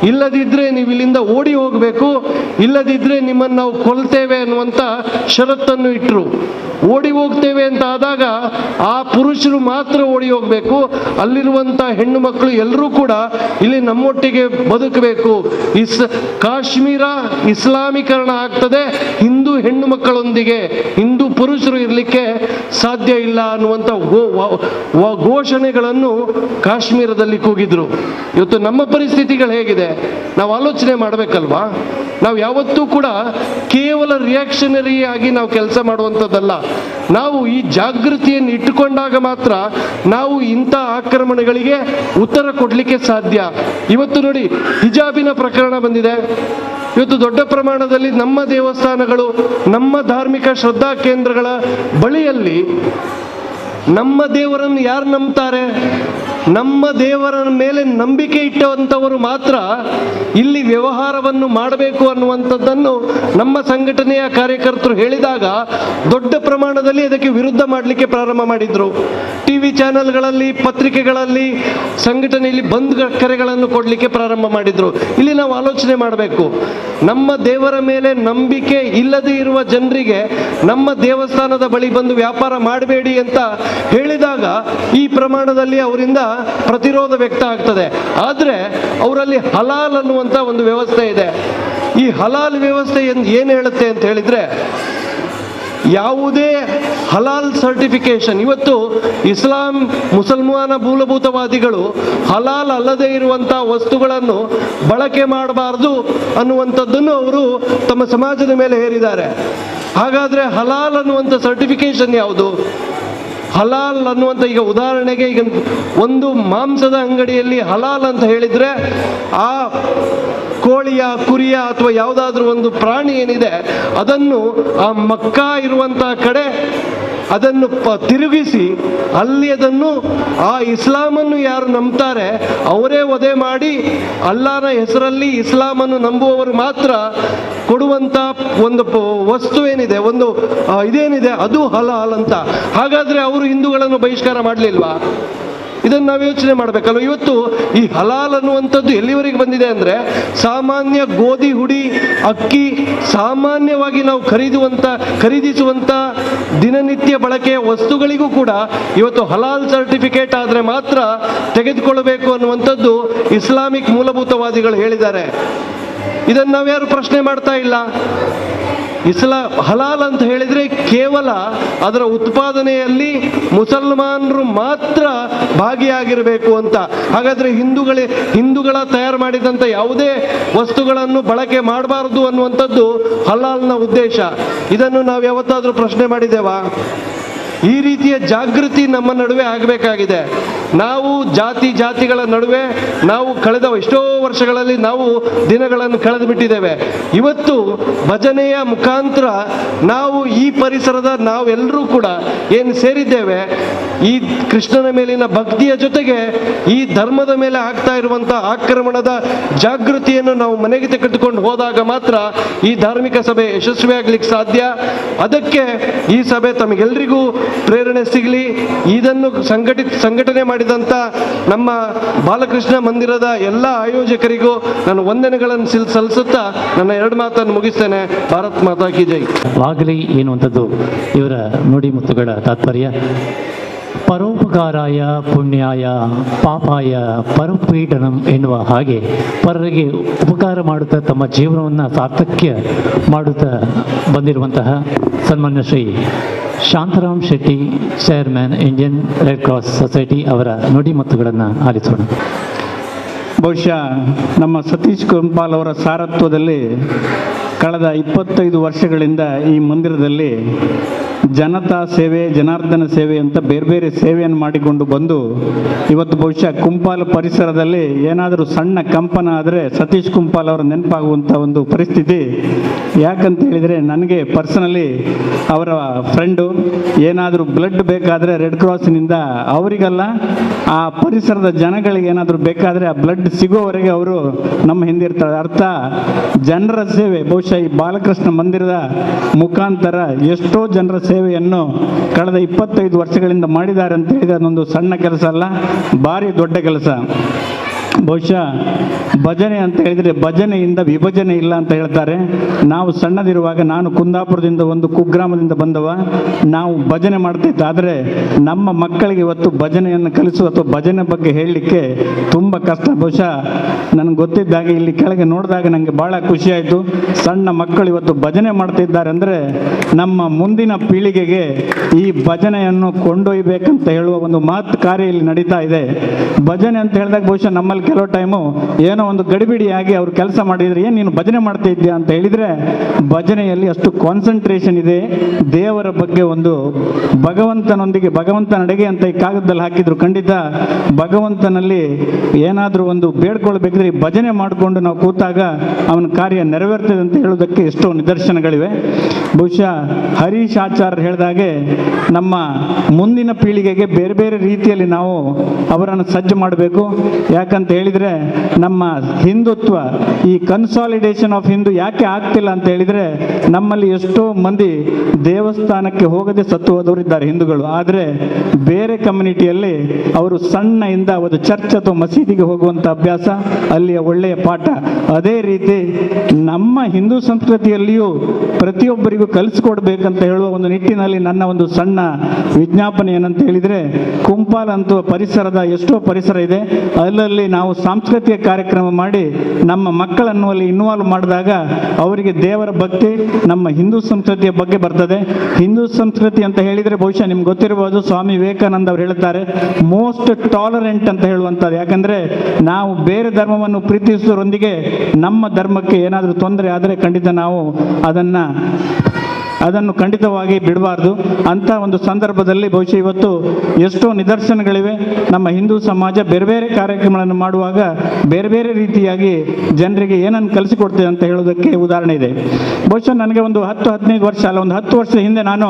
ಇಲ್ಲದಿದ್ದರೆ ನೀವು ಇಲ್ಲಿಂದ ಓಡಿ ಹೋಗಬೇಕು, ಇಲ್ಲದಿದ್ದರೆ ನಿಮ್ಮನ್ನು ನಾವು ಕೊಲ್ತೇವೆ ಅನ್ನುವಂಥ ಷರತ್ತನ್ನು ಇಟ್ಟರು. ಓಡಿ ಹೋಗ್ತೇವೆ ಅಂತ ಆದಾಗ ಆ ಪುರುಷರು ಮಾತ್ರ ಓಡಿ ಹೋಗಬೇಕು, ಅಲ್ಲಿರುವಂಥ ಹೆಣ್ಣು ಮಕ್ಕಳು ಎಲ್ಲರೂ ಕೂಡ ಇಲ್ಲಿ ನಮ್ಮೊಟ್ಟಿಗೆ ಬದುಕಬೇಕು. ಕಾಶ್ಮೀರ ಇಸ್ಲಾಮೀಕರಣ ಆಗ್ತದೆ, ಹಿಂದೂ ಹೆಣ್ಣು ಮಕ್ಕಳೊಂದಿಗೆ ಹಿಂದೂ ಪುರುಷರು ಇರಲಿಕ್ಕೆ ಸಾಧ್ಯ ಇಲ್ಲ ಅನ್ನುವಂಥ ಘೋಷಣೆಗಳನ್ನು ಕಾಶ್ಮೀರದಲ್ಲಿ ಕೂಗಿದ್ರು. ಇವತ್ತು ನಮ್ಮ ಪರಿಸ್ಥಿತಿಗಳು ಹೇಗಿದೆ ನಾವು ಆಲೋಚನೆ ಮಾಡಬೇಕಲ್ವಾ? ನಾವು ಯಾವತ್ತೂ ಕೂಡ ಕೇವಲ ರಿಯಾಕ್ಷನರಿ ಆಗಿ ನಾವು ಕೆಲಸ ಮಾಡುವಂಥದ್ದಲ್ಲ. ನಾವು ಈ ಜಾಗೃತಿಯನ್ನು ಇಟ್ಟುಕೊಂಡಾಗ ಮಾತ್ರ ನಾವು ಇಂಥ ಆಕ್ರಮಣಗಳಿಗೆ ಉತ್ತರ ಕೊಡಲಿಕ್ಕೆ ಸಾಧ್ಯ. ಇವತ್ತು ನೋಡಿ, ಹಿಜಾಬಿನ ಪ್ರಕರಣ ಬಂದಿದೆ. ಇವತ್ತು ದೊಡ್ಡ ಪ್ರಮಾಣದಲ್ಲಿ ನಮ್ಮ ದೇವಸ್ಥಾನಗಳು, ನಮ್ಮ ಧಾರ್ಮಿಕ ಶ್ರದ್ಧಾ ಕೇಂದ್ರಗಳ ಬಳಿಯಲ್ಲಿ ನಮ್ಮ ದೇವರನ್ನು ಯಾರು ನಂಬ್ತಾರೆ? ನಮ್ಮ ದೇವರ ಮೇಲೆ ನಂಬಿಕೆ ಇಟ್ಟಂಥವರು ಮಾತ್ರ ಇಲ್ಲಿ ವ್ಯವಹಾರವನ್ನು ಮಾಡಬೇಕು ಅನ್ನುವಂಥದ್ದನ್ನು ನಮ್ಮ ಸಂಘಟನೆಯ ಕಾರ್ಯಕರ್ತರು ಹೇಳಿದಾಗ ದೊಡ್ಡ ಪ್ರಮಾಣದಲ್ಲಿ ಅದಕ್ಕೆ ವಿರುದ್ಧ ಮಾಡಲಿಕ್ಕೆ ಪ್ರಾರಂಭ ಮಾಡಿದರು. ಟಿವಿ ಚಾನೆಲ್ಗಳಲ್ಲಿ, ಪತ್ರಿಕೆಗಳಲ್ಲಿ, ಸಂಘಟನೆಯಲ್ಲಿ ಬಂದ್ ಕರೆಗಳನ್ನು ಕೊಡಲಿಕ್ಕೆ ಪ್ರಾರಂಭ ಮಾಡಿದರು. ಇಲ್ಲಿ ನಾವು ಆಲೋಚನೆ ಮಾಡಬೇಕು, ನಮ್ಮ ದೇವರ ಮೇಲೆ ನಂಬಿಕೆ ಇಲ್ಲದೇ ಇರುವ ಜನರಿಗೆ ನಮ್ಮ ದೇವಸ್ಥಾನದ ಬಳಿ ಬಂದು ವ್ಯಾಪಾರ ಮಾಡಬೇಡಿ ಅಂತ ಹೇಳಿದಾಗ ಈ ಪ್ರಮಾಣದಲ್ಲಿ ಅವರಿಂದ ಪ್ರತಿರೋಧ ವ್ಯಕ್ತ ಆಗ್ತದೆ. ಆದರೆ ಅವರಲ್ಲಿ ಹಲಾಲ್ ಅನ್ನುವಂಥ ಒಂದು ವ್ಯವಸ್ಥೆ ಇದೆ. ಈ ಹಲಾಲ್ ವ್ಯವಸ್ಥೆ ಏನು ಹೇಳುತ್ತೆ ಅಂತ ಹೇಳಿದ್ರೆ, ಯಾವುದೇ ಹಲಾಲ್ ಸರ್ಟಿಫಿಕೇಶನ್, ಇವತ್ತು ಇಸ್ಲಾಂ ಮುಸಲ್ಮಾನ ಮೂಲಭೂತವಾದಿಗಳು ಹಲಾಲ್ ಅಲ್ಲದೆ ಇರುವಂಥ ವಸ್ತುಗಳನ್ನು ಬಳಕೆ ಮಾಡಬಾರ್ದು ಅನ್ನುವಂಥದ್ದನ್ನು ಅವರು ತಮ್ಮ ಸಮಾಜದ ಮೇಲೆ ಹೇರಿದ್ದಾರೆ. ಹಾಗಾದರೆ ಹಲಾಲ್ ಅನ್ನುವಂಥ ಸರ್ಟಿಫಿಕೇಶನ್ ಯಾವುದು? ಹಲಾಲ್ ಅನ್ನುವಂಥ, ಈಗ ಉದಾಹರಣೆಗೆ ಈಗ ಒಂದು ಮಾಂಸದ ಅಂಗಡಿಯಲ್ಲಿ ಹಲಾಲ್ ಅಂತ ಹೇಳಿದರೆ ಆ ಕೋಳಿಯ, ಕುರಿಯ ಅಥವಾ ಯಾವುದಾದ್ರೂ ಒಂದು ಪ್ರಾಣಿ ಏನಿದೆ ಅದನ್ನು ಆ ಮಕ್ಕಾ ಇರುವಂಥ ಕಡೆ ಅದನ್ನು ತಿರುಗಿಸಿ ಅಲ್ಲಿ ಅದನ್ನು ಆ ಇಸ್ಲಾಮನ್ನು ಯಾರು ನಂಬ್ತಾರೆ ಅವರೇ ವಧೆ ಮಾಡಿ ಅಲ್ಲಾನ ಹೆಸರಲ್ಲಿ ಇಸ್ಲಾಮನ್ನು ನಂಬುವವರು ಮಾತ್ರ ಕೊಡುವಂಥ ಒಂದು ವಸ್ತು ಏನಿದೆ, ಒಂದು ಇದೇನಿದೆ, ಅದು ಹಲಾಲ್ ಅಂತ. ಹಾಗಾದರೆ ಅವರು ಹಿಂದೂಗಳನ್ನು ಬಹಿಷ್ಕಾರ ಮಾಡಲಿಲ್ವಾ? ಇದನ್ನು ನಾವು ಯೋಚನೆ ಮಾಡಬೇಕಲ್ವ. ಇವತ್ತು ಈ ಹಲಾಲ್ ಅನ್ನುವಂಥದ್ದು ಎಲ್ಲಿವರೆಗೆ ಬಂದಿದೆ ಅಂದರೆ, ಸಾಮಾನ್ಯ ಗೋಧಿ ಹುಡಿ, ಅಕ್ಕಿ, ಸಾಮಾನ್ಯವಾಗಿ ನಾವು ಖರೀದಿಸುವಂಥ ದಿನನಿತ್ಯ ಬಳಕೆಯ ವಸ್ತುಗಳಿಗೂ ಕೂಡ ಇವತ್ತು ಹಲಾಲ್ ಸರ್ಟಿಫಿಕೇಟ್ ಆದರೆ ಮಾತ್ರ ತೆಗೆದುಕೊಳ್ಳಬೇಕು ಅನ್ನುವಂಥದ್ದು ಇಸ್ಲಾಮಿಕ್ ಮೂಲಭೂತವಾದಿಗಳು ಹೇಳಿದ್ದಾರೆ. ಇದನ್ನು ನಾವ್ಯಾರು ಪ್ರಶ್ನೆ ಮಾಡ್ತಾ ಇಲ್ಲ. ಹಲಾಲ್ ಅಂತ ಹೇಳಿದರೆ ಕೇವಲ ಅದರ ಉತ್ಪಾದನೆಯಲ್ಲಿ ಮುಸಲ್ಮಾನರು ಮಾತ್ರ ಭಾಗಿಯಾಗಿರಬೇಕು ಅಂತ. ಹಾಗಾದರೆ ಹಿಂದೂಗಳ ತಯಾರು ಮಾಡಿದಂಥ ಯಾವುದೇ ವಸ್ತುಗಳನ್ನು ಬಳಕೆ ಮಾಡಬಾರದು ಅನ್ನುವಂಥದ್ದು ಹಲಾಲ್ನ ಉದ್ದೇಶ. ಇದನ್ನು ನಾವು ಯಾವತ್ತಾದರೂ ಪ್ರಶ್ನೆ ಮಾಡಿದ್ದೇವಾ? ಈ ರೀತಿಯ ಜಾಗೃತಿ ನಮ್ಮ ನಡುವೆ ಆಗಬೇಕಾಗಿದೆ. ನಾವು ಜಾತಿ ಜಾತಿಗಳ ನಡುವೆ ನಾವು ಕಳೆದ ಎಷ್ಟೋ ವರ್ಷಗಳಲ್ಲಿ ನಾವು ದಿನಗಳನ್ನು ಕಳೆದು ಬಿಟ್ಟಿದ್ದೇವೆ. ಇವತ್ತು ಭಜನೆಯ ಮುಖಾಂತರ ನಾವು ಈ ಪರಿಸರದ ನಾವೆಲ್ಲರೂ ಕೂಡ ಏನು ಸೇರಿದ್ದೇವೆ, ಈ ಕೃಷ್ಣನ ಮೇಲಿನ ಭಕ್ತಿಯ ಜೊತೆಗೆ ಈ ಧರ್ಮದ ಮೇಲೆ ಆಗ್ತಾ ಇರುವಂಥ ಆಕ್ರಮಣದ ಜಾಗೃತಿಯನ್ನು ನಾವು ಮನೆಗೆ ತೆಗೆದುಕೊಂಡು ಹೋದಾಗ ಮಾತ್ರ ಈ ಧಾರ್ಮಿಕ ಸಭೆ ಯಶಸ್ವಿಯಾಗಲಿಕ್ಕೆ ಸಾಧ್ಯ. ಅದಕ್ಕೆ ಈ ಸಭೆ ತಮಗೆಲ್ಲರಿಗೂ ಪ್ರೇರಣೆ ಸಿಗಲಿ. ಇದನ್ನು ಸಂಘಟನೆ ಮಾಡಿದಂಥ ನಮ್ಮ ಬಾಲಕೃಷ್ಣ ಮಂದಿರದ ಎಲ್ಲ ಆಯೋಜಕರಿಗೂ ನಾನು ವಂದನೆಗಳನ್ನು ಸಲ್ಲಿಸುತ್ತಾ ನನ್ನ ಎರಡು ಮಾತನ್ನು ಮುಗಿಸ್ತೇನೆ. ಭಾರತ್ ಮಾತಾ ಕಿ ಜೈ. ವಾಗಲಿ ಎನ್ನುವಂಥದ್ದು ಇವರ ನುಡಿಮುತ್ತುಗಳ ತಾತ್ಪರ್ಯ. ಪರೋಪಕಾರಾಯ ಪುಣ್ಯಾಯ ಪಾಪಾಯ ಪರಪೀಡನಂ ಎನ್ನುವ ಹಾಗೆ ಪರರಿಗೆ ಉಪಕಾರ ಮಾಡುತ್ತಾ ತಮ್ಮ ಜೀವನವನ್ನು ಸಾರ್ಥಕ್ಯ ಮಾಡುತ್ತಾ ಬಂದಿರುವಂತಹ ಸನ್ಮಾನ್ಯ Shri Shantaram Shetty, chairman, Indian Red Cross Society ಅವರ ನುಡಿಮತ್ತುಗಳನ್ನು ಆಲಿಸೋಣ. ಬಹುಶಃ ನಮ್ಮ ಸತೀಶ್ ಕುಂಪಾಲ್ ಅವರ ಸಾರತ್ವದಲ್ಲಿ ಕಳೆದ 25 ವರ್ಷಗಳಿಂದ ಈ ಮಂದಿರದಲ್ಲಿ ಜನತಾ ಸೇವೆ, ಜನಾರ್ದನ ಸೇವೆ ಅಂತ ಬೇರೆ ಬೇರೆ ಸೇವೆಯನ್ನು ಮಾಡಿಕೊಂಡು ಬಂದು ಇವತ್ತು ಬಹುಶಃ ಕುಂಪಾಲ ಪರಿಸರದಲ್ಲಿ ಏನಾದರೂ ಸಣ್ಣ ಕಂಪನ ಆದರೆ ಸತೀಶ್ ಕುಂಪಾಲ್ ಅವರ ನೆನಪಾಗುವಂಥ ಒಂದು ಪರಿಸ್ಥಿತಿ. ಯಾಕಂತ ಹೇಳಿದರೆ ನನಗೆ ಪರ್ಸನಲಿ ಅವರ ಫ್ರೆಂಡು, ಏನಾದರೂ ಬ್ಲಡ್ ಬೇಕಾದರೆ ರೆಡ್ ಕ್ರಾಸ್ನಿಂದ ಅವರಿಗಲ್ಲ, ಆ ಪರಿಸರದ ಜನಗಳಿಗೆ ಏನಾದರೂ ಬೇಕಾದರೆ ಆ ಬ್ಲಡ್ ಸಿಗೋವರೆಗೆ ಅವರು ನಮ್ಮ ಹಿಂದೆ ಇರ್ತಾರೆ. ಅರ್ಥ ಜನರ ಸೇವೆ. ಬಹುಶಃ ಈ ಬಾಲಕೃಷ್ಣ ಮಂದಿರದ ಮುಖಾಂತರ ಎಷ್ಟೋ ಜನರ ಸೇವೆಯನ್ನು ಕಳೆದ 25 ವರ್ಷಗಳಿಂದ ಮಾಡಿದ್ದಾರೆ ಅಂತ ಹೇಳಿದರೆ ಅದೊಂದು ಸಣ್ಣ ಕೆಲಸ ಅಲ್ಲ, ಭಾರಿ ದೊಡ್ಡ ಕೆಲಸ. ಬಹುಶಃ ಭಜನೆ ಅಂತ ಹೇಳಿದರೆ ಭಜನೆಯಿಂದ ವಿಭಜನೆ ಇಲ್ಲ ಅಂತ ಹೇಳ್ತಾರೆ. ನಾವು ಸಣ್ಣದಿರುವಾಗ, ನಾನು ಕುಂದಾಪುರದಿಂದ ಒಂದು ಕುಗ್ರಾಮದಿಂದ ಬಂದವ, ನಾವು ಭಜನೆ ಮಾಡ್ತಿತ್ತು. ಆದರೆ ನಮ್ಮ ಮಕ್ಕಳಿಗೆ ಇವತ್ತು ಭಜನೆಯನ್ನು ಕಲಿಸುವ ಅಥವಾ ಭಜನೆ ಬಗ್ಗೆ ಹೇಳಲಿಕ್ಕೆ ತುಂಬ ಕಷ್ಟ. ಬಹುಶಃ ನನಗೆ ಗೊತ್ತಿದ್ದಾಗ ಇಲ್ಲಿ ಕೆಳಗೆ ನೋಡಿದಾಗ ನನಗೆ ಭಾಳ ಖುಷಿಯಾಯಿತು. ಸಣ್ಣ ಮಕ್ಕಳು ಇವತ್ತು ಭಜನೆ ಮಾಡ್ತಿದ್ದಾರೆ ಅಂದರೆ ನಮ್ಮ ಮುಂದಿನ ಪೀಳಿಗೆಗೆ ಈ ಭಜನೆಯನ್ನು ಕೊಂಡೊಯ್ಯಬೇಕಂತ ಹೇಳುವ ಒಂದು ಮಹತ್ ಕಾರ್ಯ ಇಲ್ಲಿ ನಡೀತಾ ಇದೆ. ಭಜನೆ ಅಂತ ಹೇಳಿದಾಗ ಬಹುಶಃ ನಮ್ಮಲ್ಲಿ ಆಮೇಲೆ ಕೆಲವು ಟೈಮು ಏನೋ ಒಂದು ಗಡಿಬಿಡಿಯಾಗಿ ಅವರು ಕೆಲಸ ಮಾಡಿದರೆ, ಏನು ನೀನು ಭಜನೆ ಮಾಡ್ತಾ ಇದ್ದೀಯಾ ಅಂತ ಹೇಳಿದರೆ, ಭಜನೆಯಲ್ಲಿ ಅಷ್ಟು ಕಾನ್ಸಂಟ್ರೇಷನ್ ಇದೆ, ದೇವರ ಬಗ್ಗೆ ಒಂದು ಭಗವಂತನೊಂದಿಗೆ, ಭಗವಂತನಡೆಗೆ ಅಂತ ಈ ಕಾಗದದಲ್ಲಿ ಹಾಕಿದ್ರು. ಖಂಡಿತ ಭಗವಂತನಲ್ಲಿ ಏನಾದರೂ ಒಂದು ಬೇಡ್ಕೊಳ್ಬೇಕಿದ್ರೆ ಈ ಭಜನೆ ಮಾಡಿಕೊಂಡು ನಾವು ಕೂತಾಗ ಅವನ ಕಾರ್ಯ ನೆರವೇರ್ತದೆ ಅಂತ ಹೇಳೋದಕ್ಕೆ ಎಷ್ಟೋ ನಿದರ್ಶನಗಳಿವೆ. ಬಹುಶಃ ಹರೀಶ್ ಆಚಾರ್ಯ ಹೇಳಿದಾಗೆ ನಮ್ಮ ಮುಂದಿನ ಪೀಳಿಗೆಗೆ ಬೇರೆ ಬೇರೆ ರೀತಿಯಲ್ಲಿ ನಾವು ಅವರನ್ನು ಸಜ್ಜು ಮಾಡಬೇಕು. ಯಾಕಂತ ಹೇಳಿದರೆ ನಮ್ಮ ಹಿಂದುತ್ವ, ಈ ಕನ್ಸಾಲಿಡೇಷನ್ ಆಫ್ ಹಿಂದೂ ಯಾಕೆ ಆಗ್ತಿಲ್ಲ ಅಂತ ಹೇಳಿದರೆ, ನಮ್ಮಲ್ಲಿ ಎಷ್ಟೋ ಮಂದಿ ದೇವಸ್ಥಾನಕ್ಕೆ ಹೋಗದೆ ಸತ್ತು ಹೋದವರು ಇದ್ದಾರೆ ಹಿಂದೂಗಳು. ಆದರೆ ಬೇರೆ ಕಮ್ಯುನಿಟಿಯಲ್ಲಿ ಅವರು ಸಣ್ಣ ಇಂದ ಒಂದು ಚರ್ಚ್ ಅಥವಾ ಮಸೀದಿಗೆ ಹೋಗುವಂಥ ಅಭ್ಯಾಸ, ಅಲ್ಲಿಯ ಒಳ್ಳೆಯ ಪಾಠ. ಅದೇ ರೀತಿ ನಮ್ಮ ಹಿಂದೂ ಸಂಸ್ಕೃತಿಯಲ್ಲಿಯೂ ಪ್ರತಿಯೊಬ್ಬರಿಗೂ ಕಲಿಸ್ಕೊಡ್ಬೇಕಂತ ಹೇಳುವ ಒಂದು ನಿಟ್ಟಿನಲ್ಲಿ ನನ್ನ ಒಂದು ಸಣ್ಣ ವಿಜ್ಞಾಪನೆ ಏನಂತ ಹೇಳಿದರೆ, ಕುಂಪಾಲ್ ಅಂತ ಪರಿಸರದ ಎಷ್ಟೋ ಪರಿಸರ ಇದೆ, ಅಲ್ಲಲ್ಲಿ ನಾವು ಸಾಂಸ್ಕೃತಿಕ ಕಾರ್ಯಕ್ರಮ ಮಾಡಿ ನಮ್ಮ ಮಕ್ಕಳನ್ನು ಅಲ್ಲಿ ಇನ್ವಾಲ್ವ್ ಮಾಡಿದಾಗ ಅವರಿಗೆ ದೇವರ ಭಕ್ತಿ, ನಮ್ಮ ಹಿಂದೂ ಸಂಸ್ಕೃತಿಯ ಬಗ್ಗೆ ಬರ್ತದೆ. ಹಿಂದೂ ಸಂಸ್ಕೃತಿ ಅಂತ ಹೇಳಿದರೆ ಬಹುಶಃ ನಿಮ್ಗೆ ಗೊತ್ತಿರಬಹುದು, ಸ್ವಾಮಿ ವಿವೇಕಾನಂದ ಅವರು ಹೇಳುತ್ತಾರೆ ಮೋಸ್ಟ್ ಟಾಲರೆಂಟ್ ಅಂತ ಹೇಳುವಂಥದ್ದು. ಯಾಕಂದರೆ ನಾವು ಬೇರೆ ಧರ್ಮವನ್ನು ಪ್ರೀತಿಸುವುದರೊಂದಿಗೆ ನಮ್ಮ ಧರ್ಮಕ್ಕೆ ಏನಾದರೂ ತೊಂದರೆ ಆದರೆ ಖಂಡಿತ ನಾವು ಅದನ್ನು ಖಂಡಿತವಾಗಿ ಬಿಡಬಾರ್ದು. ಅಂಥ ಒಂದು ಸಂದರ್ಭದಲ್ಲಿ ಬಹುಶಃ ಇವತ್ತು ಎಷ್ಟೋ ನಿದರ್ಶನಗಳಿವೆ. ನಮ್ಮ ಹಿಂದೂ ಸಮಾಜ ಬೇರೆ ಬೇರೆ ಕಾರ್ಯಕ್ರಮಗಳನ್ನು ಮಾಡುವಾಗ ಬೇರೆ ಬೇರೆ ರೀತಿಯಾಗಿ ಜನರಿಗೆ ಏನನ್ನು ಕಲಿಸಿಕೊಡ್ತೇವೆ ಅಂತ ಹೇಳೋದಕ್ಕೆ ಉದಾಹರಣೆ ಇದೆ. ಬಹುಶಃ ನನಗೆ ಒಂದು 10-15 ವರ್ಷ ಅಲ್ಲ, ಒಂದು 10 ವರ್ಷದ ಹಿಂದೆ ನಾನು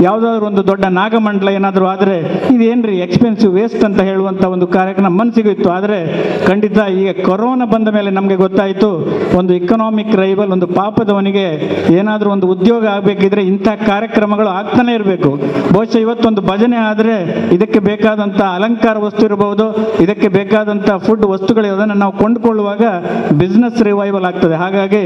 ಯಾವುದಾದ್ರೂ ಒಂದು ದೊಡ್ಡ ನಾಗಮಂಡಲ ಏನಾದರೂ ಆದರೆ ಇದೇನ್ರಿ ಎಕ್ಸ್ಪೆನ್ಸಿವ್ ವೇಸ್ಟ್ ಅಂತ ಹೇಳುವಂಥ ಒಂದು ಕಾರ್ಯಕ್ರಮ ಮನಸ್ಸಿಗೂ ಇತ್ತು. ಆದರೆ ಖಂಡಿತ ಈಗ ಕೊರೋನಾ ಬಂದ ಮೇಲೆ ನಮಗೆ ಗೊತ್ತಾಯಿತು, ಒಂದು ಇಕನಾಮಿಕ್ ರೈವಲ್, ಒಂದು ಪಾಪದವನಿಗೆ ಏನಾದರೂ ಒಂದು ಉದ್ಯೋಗ ಆಗಬೇಕಿದ್ರೆ ಇಂಥ ಕಾರ್ಯಕ್ರಮಗಳು ಆಗ್ತಾನೆ ಇರಬೇಕು. ಬಹುಶಃ ಇವತ್ತೊಂದು ಭಜನೆ ಆದರೆ ಇದಕ್ಕೆ ಬೇಕಾದಂಥ ಅಲಂಕಾರ ವಸ್ತು ಇರಬಹುದು, ಇದಕ್ಕೆ ಬೇಕಾದಂಥ ಫುಡ್ ವಸ್ತುಗಳು, ಅದನ್ನು ನಾವು ಕೊಂಡುಕೊಳ್ಳುವಾಗ ಬಿಸ್ನೆಸ್ ರಿವೈವಲ್ ಆಗ್ತದೆ. ಹಾಗಾಗಿ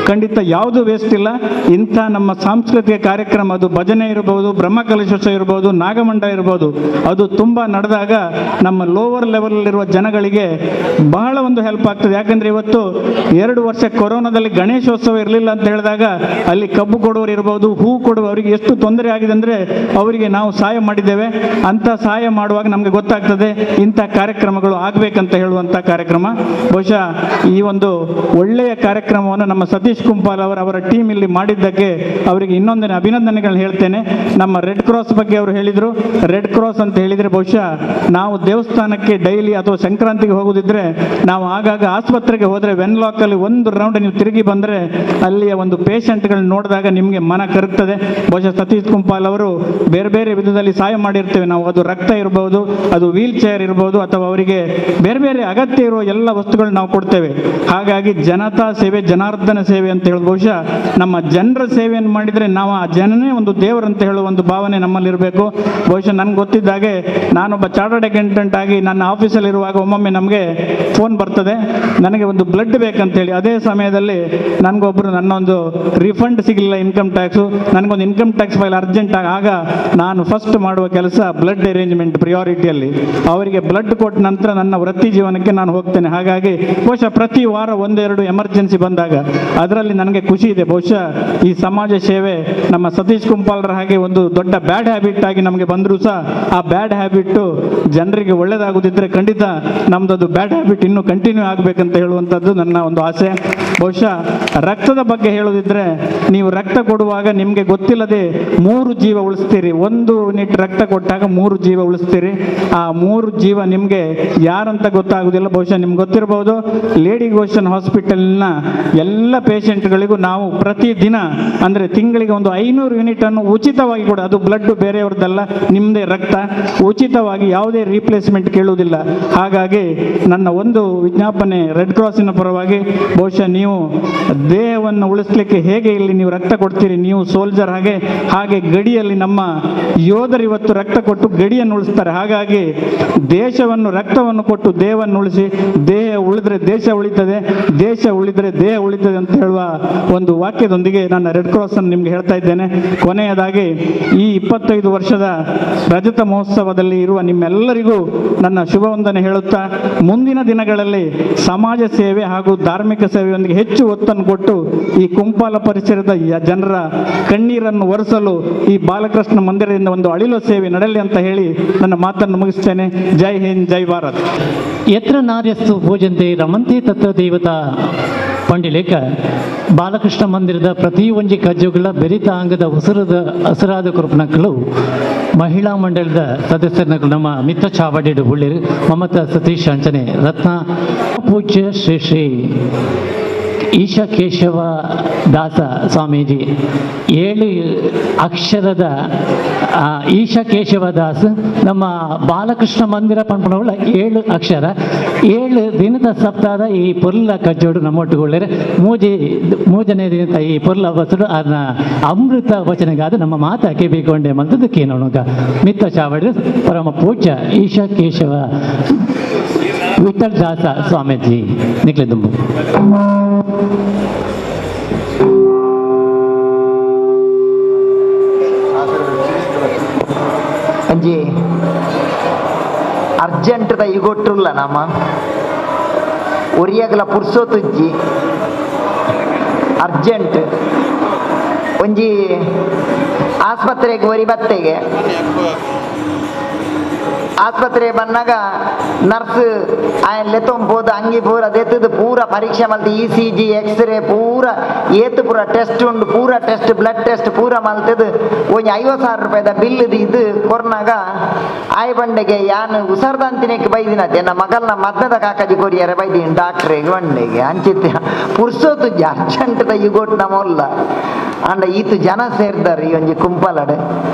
ಖಂಡಿತ ಯಾವುದು ವೇಸ್ಟ್ ಇಲ್ಲ. ಇಂಥ ನಮ್ಮ ಸಾಂಸ್ಕೃತಿಕ ಕಾರ್ಯಕ್ರಮ, ಅದು ಭಜನೆ ಇರಬಹುದು, ಬ್ರಹ್ಮಕಲಶೋತ್ಸವ ಇರಬಹುದು, ನಾಗಮಂಡ ಇರಬಹುದು, ಅದು ತುಂಬ ನಡೆದಾಗ ನಮ್ಮ ಲೋವರ್ ಲೆವೆಲಲ್ಲಿರುವ ಜನಗಳಿಗೆ ಬಹಳ ಒಂದು ಹೆಲ್ಪ್ ಆಗ್ತದೆ. ಯಾಕಂದರೆ ಇವತ್ತು 2 ವರ್ಷ ಕೊರೋನಾದಲ್ಲಿ ಗಣೇಶೋತ್ಸವ ಇರಲಿಲ್ಲ ಅಂತ ಹೇಳಿದಾಗ ಅಲ್ಲಿ ಕಬ್ಬು ಕೊಡುವವರು ಇರಬಹುದು, ಹೂ ಕೊಡುವ ಅವರಿಗೆ ಎಷ್ಟು ತೊಂದರೆ ಆಗಿದೆ ಅಂದರೆ ಅವರಿಗೆ ನಾವು ಸಹಾಯ ಮಾಡಿದ್ದೇವೆ. ಅಂಥ ಸಹಾಯ ಮಾಡುವಾಗ ನಮಗೆ ಗೊತ್ತಾಗ್ತದೆ ಇಂಥ ಕಾರ್ಯಕ್ರಮಗಳು ಆಗಬೇಕಂತ ಹೇಳುವಂಥ ಕಾರ್ಯಕ್ರಮ. ಬಹುಶಃ ಈ ಒಂದು ಒಳ್ಳೆಯ ಕಾರ್ಯಕ್ರಮವನ್ನು ನಮ್ಮ ಸತೀಶ್ ಕುಂಪಾಲ್ ಅವರ ಟೀಮ್ ಇಲ್ಲಿ ಮಾಡಿದ್ದಕ್ಕೆ ಅವರಿಗೆ ಇನ್ನೊಂದಿನ ಅಭಿನಂದನೆಗಳನ್ನ ಹೇಳ್ತೇನೆ. ನಮ್ಮ ರೆಡ್ ಕ್ರಾಸ್ ಬಗ್ಗೆ ಅವರು ಹೇಳಿದರು. ರೆಡ್ ಕ್ರಾಸ್ ಅಂತ ಹೇಳಿದರೆ ಬಹುಶಃ ನಾವು ದೇವಸ್ಥಾನಕ್ಕೆ ಡೈಲಿ ಅಥವಾ ಸಂಕ್ರಾಂತಿಗೆ ಹೋಗೋದಿದ್ರೆ ನಾವು ಆಗಾಗ ಆಸ್ಪತ್ರೆಗೆ ಹೋದರೆ ವೆನ್ಲಾಕಲ್ಲಿ ಒಂದು ರೌಂಡ್ ನೀವು ತಿರುಗಿ ಬಂದರೆ ಅಲ್ಲಿಯ ಒಂದು ಪೇಷಂಟ್ಗಳನ್ನ ನೋಡಿದಾಗ ನಿಮಗೆ ಮನ ಕರಗ್ತದೆ. ಬಹುಶಃ ಸತೀಶ್ ಕುಂಪಾಲ್ ಅವರು ಬೇರೆ ಬೇರೆ ವಿಧದಲ್ಲಿ ಸಹಾಯ ಮಾಡಿರ್ತೇವೆ ನಾವು. ಅದು ರಕ್ತ ಇರ್ಬೋದು, ಅದು ವೀಲ್ ಚೇರ್ ಇರ್ಬೋದು, ಅಥವಾ ಅವರಿಗೆ ಬೇರೆ ಬೇರೆ ಅಗತ್ಯ ಇರುವ ಎಲ್ಲ ವಸ್ತುಗಳನ್ನ ನಾವು ಕೊಡ್ತೇವೆ. ಹಾಗಾಗಿ ಜನತಾ ಸೇವೆ, ಜನಾರ್ದನ ಸೇವೆ ಅಂತ ಹೇಳೋದು ಬಹುಶಃ ನಮ್ಮ ಜನರ ಸೇವೆಯನ್ನು ಮಾಡಿದರೆ ನಾವು ಆ ಜನನೇ ಒಂದು ದೇವರಂತ ಹೇಳುವ ಒಂದು ಭಾವನೆ ನಮ್ಮಲ್ಲಿರಬೇಕು. ಬಹುಶಃ ನನಗೆ ಗೊತ್ತಿದ್ದಾಗೆ ನಾನೊಬ್ಬ ಚಾರ್ಟರ್ಡ್ ಅಕೌಂಟೆಂಟ್ ಆಗಿ ನನ್ನ ಆಫೀಸಲ್ಲಿರುವಾಗ ಒಮ್ಮೊಮ್ಮೆ ನಮಗೆ ಫೋನ್ ಬರ್ತದೆ, ನನಗೆ ಒಂದು ಬ್ಲಡ್ ಬೇಕಂತೇಳಿ. ಅದೇ ಸಮಯದಲ್ಲಿ ನನಗೊಬ್ಬರು ನನ್ನೊಂದು ರಿಫಂಡ್ ಸಿಗಲಿಲ್ಲ ಇನ್ಕಮ್ ಟ್ಯಾಕ್ಸು, ನನಗೊಂದು income tax file urgent ಆಗ ನಾನು ಫಸ್ಟ್ ಮಾಡುವ ಕೆಲಸ ಬ್ಲಡ್ ಅರೇಂಜ್ಮೆಂಟ್ ಪ್ರಿಯಾರಿಟಿಯಲ್ಲಿ. ಅವರಿಗೆ ಬ್ಲಡ್ ಕೊಟ್ಟ ನಂತರ ನನ್ನ ವೃತ್ತಿ ಜೀವನಕ್ಕೆ ನಾನು ಹೋಗ್ತೇನೆ. ಹಾಗಾಗಿ ಬಹುಶಃ ಪ್ರತಿ ವಾರ 1-2 ಎಮರ್ಜೆನ್ಸಿ ಬಂದಾಗ ಅದರಲ್ಲಿ ನನಗೆ ಖುಷಿ ಇದೆ. ಬಹುಶಃ ಈ ಸಮಾಜ ಸೇವೆ ನಮ್ಮ ಸತೀಶ್ ಕುಂಪಾಲ್ರ ಹಾಗೆ ಒಂದು ದೊಡ್ಡ ಬ್ಯಾಡ್ ಹ್ಯಾಬಿಟ್ ಆಗಿ ನಮಗೆ ಬಂದರೂ ಸಹ ಆ ಬ್ಯಾಡ್ ಹ್ಯಾಬಿಟ್ಟು ಜನರಿಗೆ ಒಳ್ಳೆಯದಾಗುದಿದ್ರೆ ಖಂಡಿತ ನಮ್ಮದದು ಬ್ಯಾಡ್ ಹ್ಯಾಬಿಟ್ ಇನ್ನೂ ಕಂಟಿನ್ಯೂ ಆಗಬೇಕಂತ ಹೇಳುವಂಥದ್ದು ನನ್ನ ಒಂದು ಆಸೆ. ಬಹುಶಃ ರಕ್ತದ ಬಗ್ಗೆ ಹೇಳೋದಿದ್ರೆ, ನೀವು ರಕ್ತ ಕೊಡುವಾಗ ನಿಮಗೆ ಗೊತ್ತಿಲ್ಲದೆ 3 ಜೀವ ಉಳಿಸ್ತೀರಿ. 1 ಯೂನಿಟ್ ರಕ್ತ ಕೊಟ್ಟಾಗ 3 ಜೀವ ಉಳಿಸ್ತೀರಿ. ಆ 3 ಜೀವ ನಿಮಗೆ ಯಾರಂತ ಗೊತ್ತಾಗೋದಿಲ್ಲ. ಬಹುಶಃ ನಿಮ್ಗೆ ಗೊತ್ತಿರಬಹುದು, ಲೇಡಿ ಗೋಷನ್ ಹಾಸ್ಪಿಟಲ್ನ ಎಲ್ಲ ಪೇಷಂಟ್ಗಳಿಗೂ ನಾವು ಪ್ರತಿದಿನ ಅಂದರೆ ತಿಂಗಳಿಗೆ ಒಂದು 500 ಯೂನಿಟನ್ನು ಉಚಿತವಾಗಿ ಕೊಡ, ಅದು ಬ್ಲಡ್ ಬೇರೆಯವ್ರದ್ದಲ್ಲ, ನಿಮ್ಮದೇ ರಕ್ತ, ಉಚಿತವಾಗಿ, ಯಾವುದೇ ರೀಪ್ಲೇಸ್ಮೆಂಟ್ ಕೇಳುವುದಿಲ್ಲ. ಹಾಗಾಗಿ ನನ್ನ ಒಂದು ವಿಜ್ಞಾಪನೆ ರೆಡ್ ಕ್ರಾಸಿನ ಪರವಾಗಿ, ಬಹುಶಃ ನೀವು ದೇಹವನ್ನು ಉಳಿಸ್ಲಿಕ್ಕೆ ಹೇಗೆ ಇಲ್ಲಿ ನೀವು ರಕ್ತ ಕೊಡ್ತೀರಿ, ನೀವು ಸೋಲ್ಜರ್ ಹಾಗೆ, ಹಾಗೆ ಗಡಿಯಲ್ಲಿ ನಮ್ಮ ಯೋಧರು ಇವತ್ತು ರಕ್ತ ಕೊಟ್ಟು ಗಡಿಯನ್ನು ಉಳಿಸ್ತಾರೆ. ಹಾಗಾಗಿ ದೇಶವನ್ನು ರಕ್ತವನ್ನು ಕೊಟ್ಟು ದೇಹವನ್ನು ಉಳಿಸಿ, ದೇಹ ಉಳಿದ್ರೆ ದೇಶ ಉಳಿತದೆ, ದೇಶ ಉಳಿದ್ರೆ ದೇಹ ಉಳಿತದೆ ಅಂತ ಹೇಳುವ ಒಂದು ವಾಕ್ಯದೊಂದಿಗೆ ನನ್ನ ರೆಡ್ ಕ್ರಾಸ್ ಅನ್ನು ನಿಮ್ಗೆ ಹೇಳ್ತಾ ಇದ್ದೇನೆ. ಕೊನೆಯದಾಗಿ ಈ 25 ವರ್ಷದ ರಜತ ಮಹೋತ್ಸವದಲ್ಲಿ ಇರುವ ನಿಮ್ಮೆಲ್ಲರಿಗೂ ನನ್ನ ಶುಭವಂದನೆ ಹೇಳುತ್ತಾ, ಮುಂದಿನ ದಿನಗಳಲ್ಲಿ ಸಮಾಜ ಸೇವೆ ಹಾಗೂ ಧಾರ್ಮಿಕ ಸೇವೆಯೊಂದಿಗೆ ಕಾರ್ಯಕ್ರಮಗಳಿಗೆ ಹೆಚ್ಚು ಒತ್ತನ್ನು ಕೊಟ್ಟು ಈ ಕುಂಪಾಲ ಪರಿಸರದ ಜನರ ಕಣ್ಣೀರನ್ನು ಒರೆಸಲು ಈ ಬಾಲಕೃಷ್ಣ ಮಂದಿರದಿಂದ ಒಂದು ಅಳಿಲು ಸೇವೆ ನಡೆಯಲಿ ಅಂತ ಹೇಳಿ ನನ್ನ ಮಾತನ್ನು ಮುಗಿಸ್ತೇನೆ. ಜೈ ಹಿಂದ್, ಜೈ ಭಾರತ್. ಯತ್ರ ನಾರ್ಯಸ್ತು ಪೂಜಂತೆ ರಮಂತೆ ತತ್ರ ದೇವತಾ ಪಂಡಿಲೇಖ ಬಾಲಕೃಷ್ಣ ಮಂದಿರದ ಪ್ರತಿ ಒಂಜಿ ಕಜ್ಜುಗಳ ಬೆರಿತ ಅಂಗದ ಉಸುರದ ಹಸುರಾದ ಕೃಪನಕ್ಕಳು ಮಹಿಳಾ ಮಂಡಳದ ಸದಸ್ಯರನಕ್ಕಳು ನಮ್ಮ ಮಿತ್ರ ಚಾವಡಿಡು ಬುಳ್ಳಿರು ಮಮತಾ ಸತೀಶ್ ಅಂಚನೆ ರತ್ನ ಪೂಜ್ಯ ಶ್ರೀ ಶ್ರೀ ಈಶಾ ಕೇಶವ ದಾಸ ಸ್ವಾಮೀಜಿ 7 ಅಕ್ಷರದ ಈಶಾ ಕೇಶವ ದಾಸ್ ನಮ್ಮ ಬಾಲಕೃಷ್ಣ ಮಂದಿರ ಪಂಪನವುಳ್ಳ 7 ಅಕ್ಷರ 7 ದಿನದ ಸಪ್ತಾದ ಈ ಪೊರ್ಲ ಕಜ್ಜೋಡು ನಮ್ಮೊಟ್ಟುಗೊಳ್ಳರೆ ಮೂಜನೇ ದಿನದ ಈ ಪೊರ್ಲ ಬಸಡು ಅದನ್ನ ಅಮೃತ ವಚನಗಾದ ನಮ್ಮ ಮಾತ ಕೇಬಿಕೊಂಡೆ ಮಂತದಕ್ಕೇನೋಣಗ ಮಿತ್ತ ಚಾವಡಿ ಪರಮ ಪೂಜ್ಯ ಈಶಾ ಕೇಶವ ವಿಠಲ್ ದಾಸ ಸ್ವಾಮೀಜಿ ನಿಕ್ಲೆದುಂಬು. ಅಂಜಿ ಅರ್ಜೆಂಟ್ದ ಇಗೊಟ್ಟುಲ್ಲ ನಮ್ಮ ಒರಿಯಾಗಲ ಪುರ್ಸೋತುಜ್ಜಿ ಅರ್ಜೆಂಟ್ ಒಂಜಿ ಆಸ್ಪತ್ರೆಗೆ ಒರಿ ಬತ್ತೆಗೆ ಆಸ್ಪತ್ರೆ ಬಂದಾಗ ನರ್ಸ್ ಆಯನ್ ಲೆತ್ತೊಂಬೋದು ಅಂಗಿ ಪೂರ ದೆತ್ತದು ಪೂರ ಪರೀಕ್ಷೆ ಮಲ್ತು E C G x ray ಪೂರ ಏತು ಪೂರ ಟೆಸ್ಟ್ ಉಂಡು ಪೂರ test blood test ಪೂರ ಮಲ್ತದು ಒಂಜಿ 50,000 ರೂಪಾಯಿದ ಬಿಲ್ ಇದು ಕೊರ್ನಾಗ ಆಯ್ ಬಂಡೆಗೆ ಯಾನು ಉಸಾರ್ದಂತಿನಕ್ಕೆ ಬೈದಿನತ್ತೆ ನನ್ನ ಮಗಲ್ನ ಮದ್ದದ ಕಾಕಾಜಿ ಕೊರಿಯರೆ ಬೈದಿನಿ ಡಾಕ್ಟ್ರಿಗೆ ಬಂಡೆಗೆ ಅಂಚಿತ್ತೆ ಪುರ್ಸೋತು ಅರ್ಜೆಂಟ್ದ ಇಗೋಟ್ ನಮ್ಮಲ್ಲ ಅಂಡ ಈತು ಜನ ಸೇರ್ದಾರೆ ಈ ಒಂಜಿ ಕುಂಪಲಡು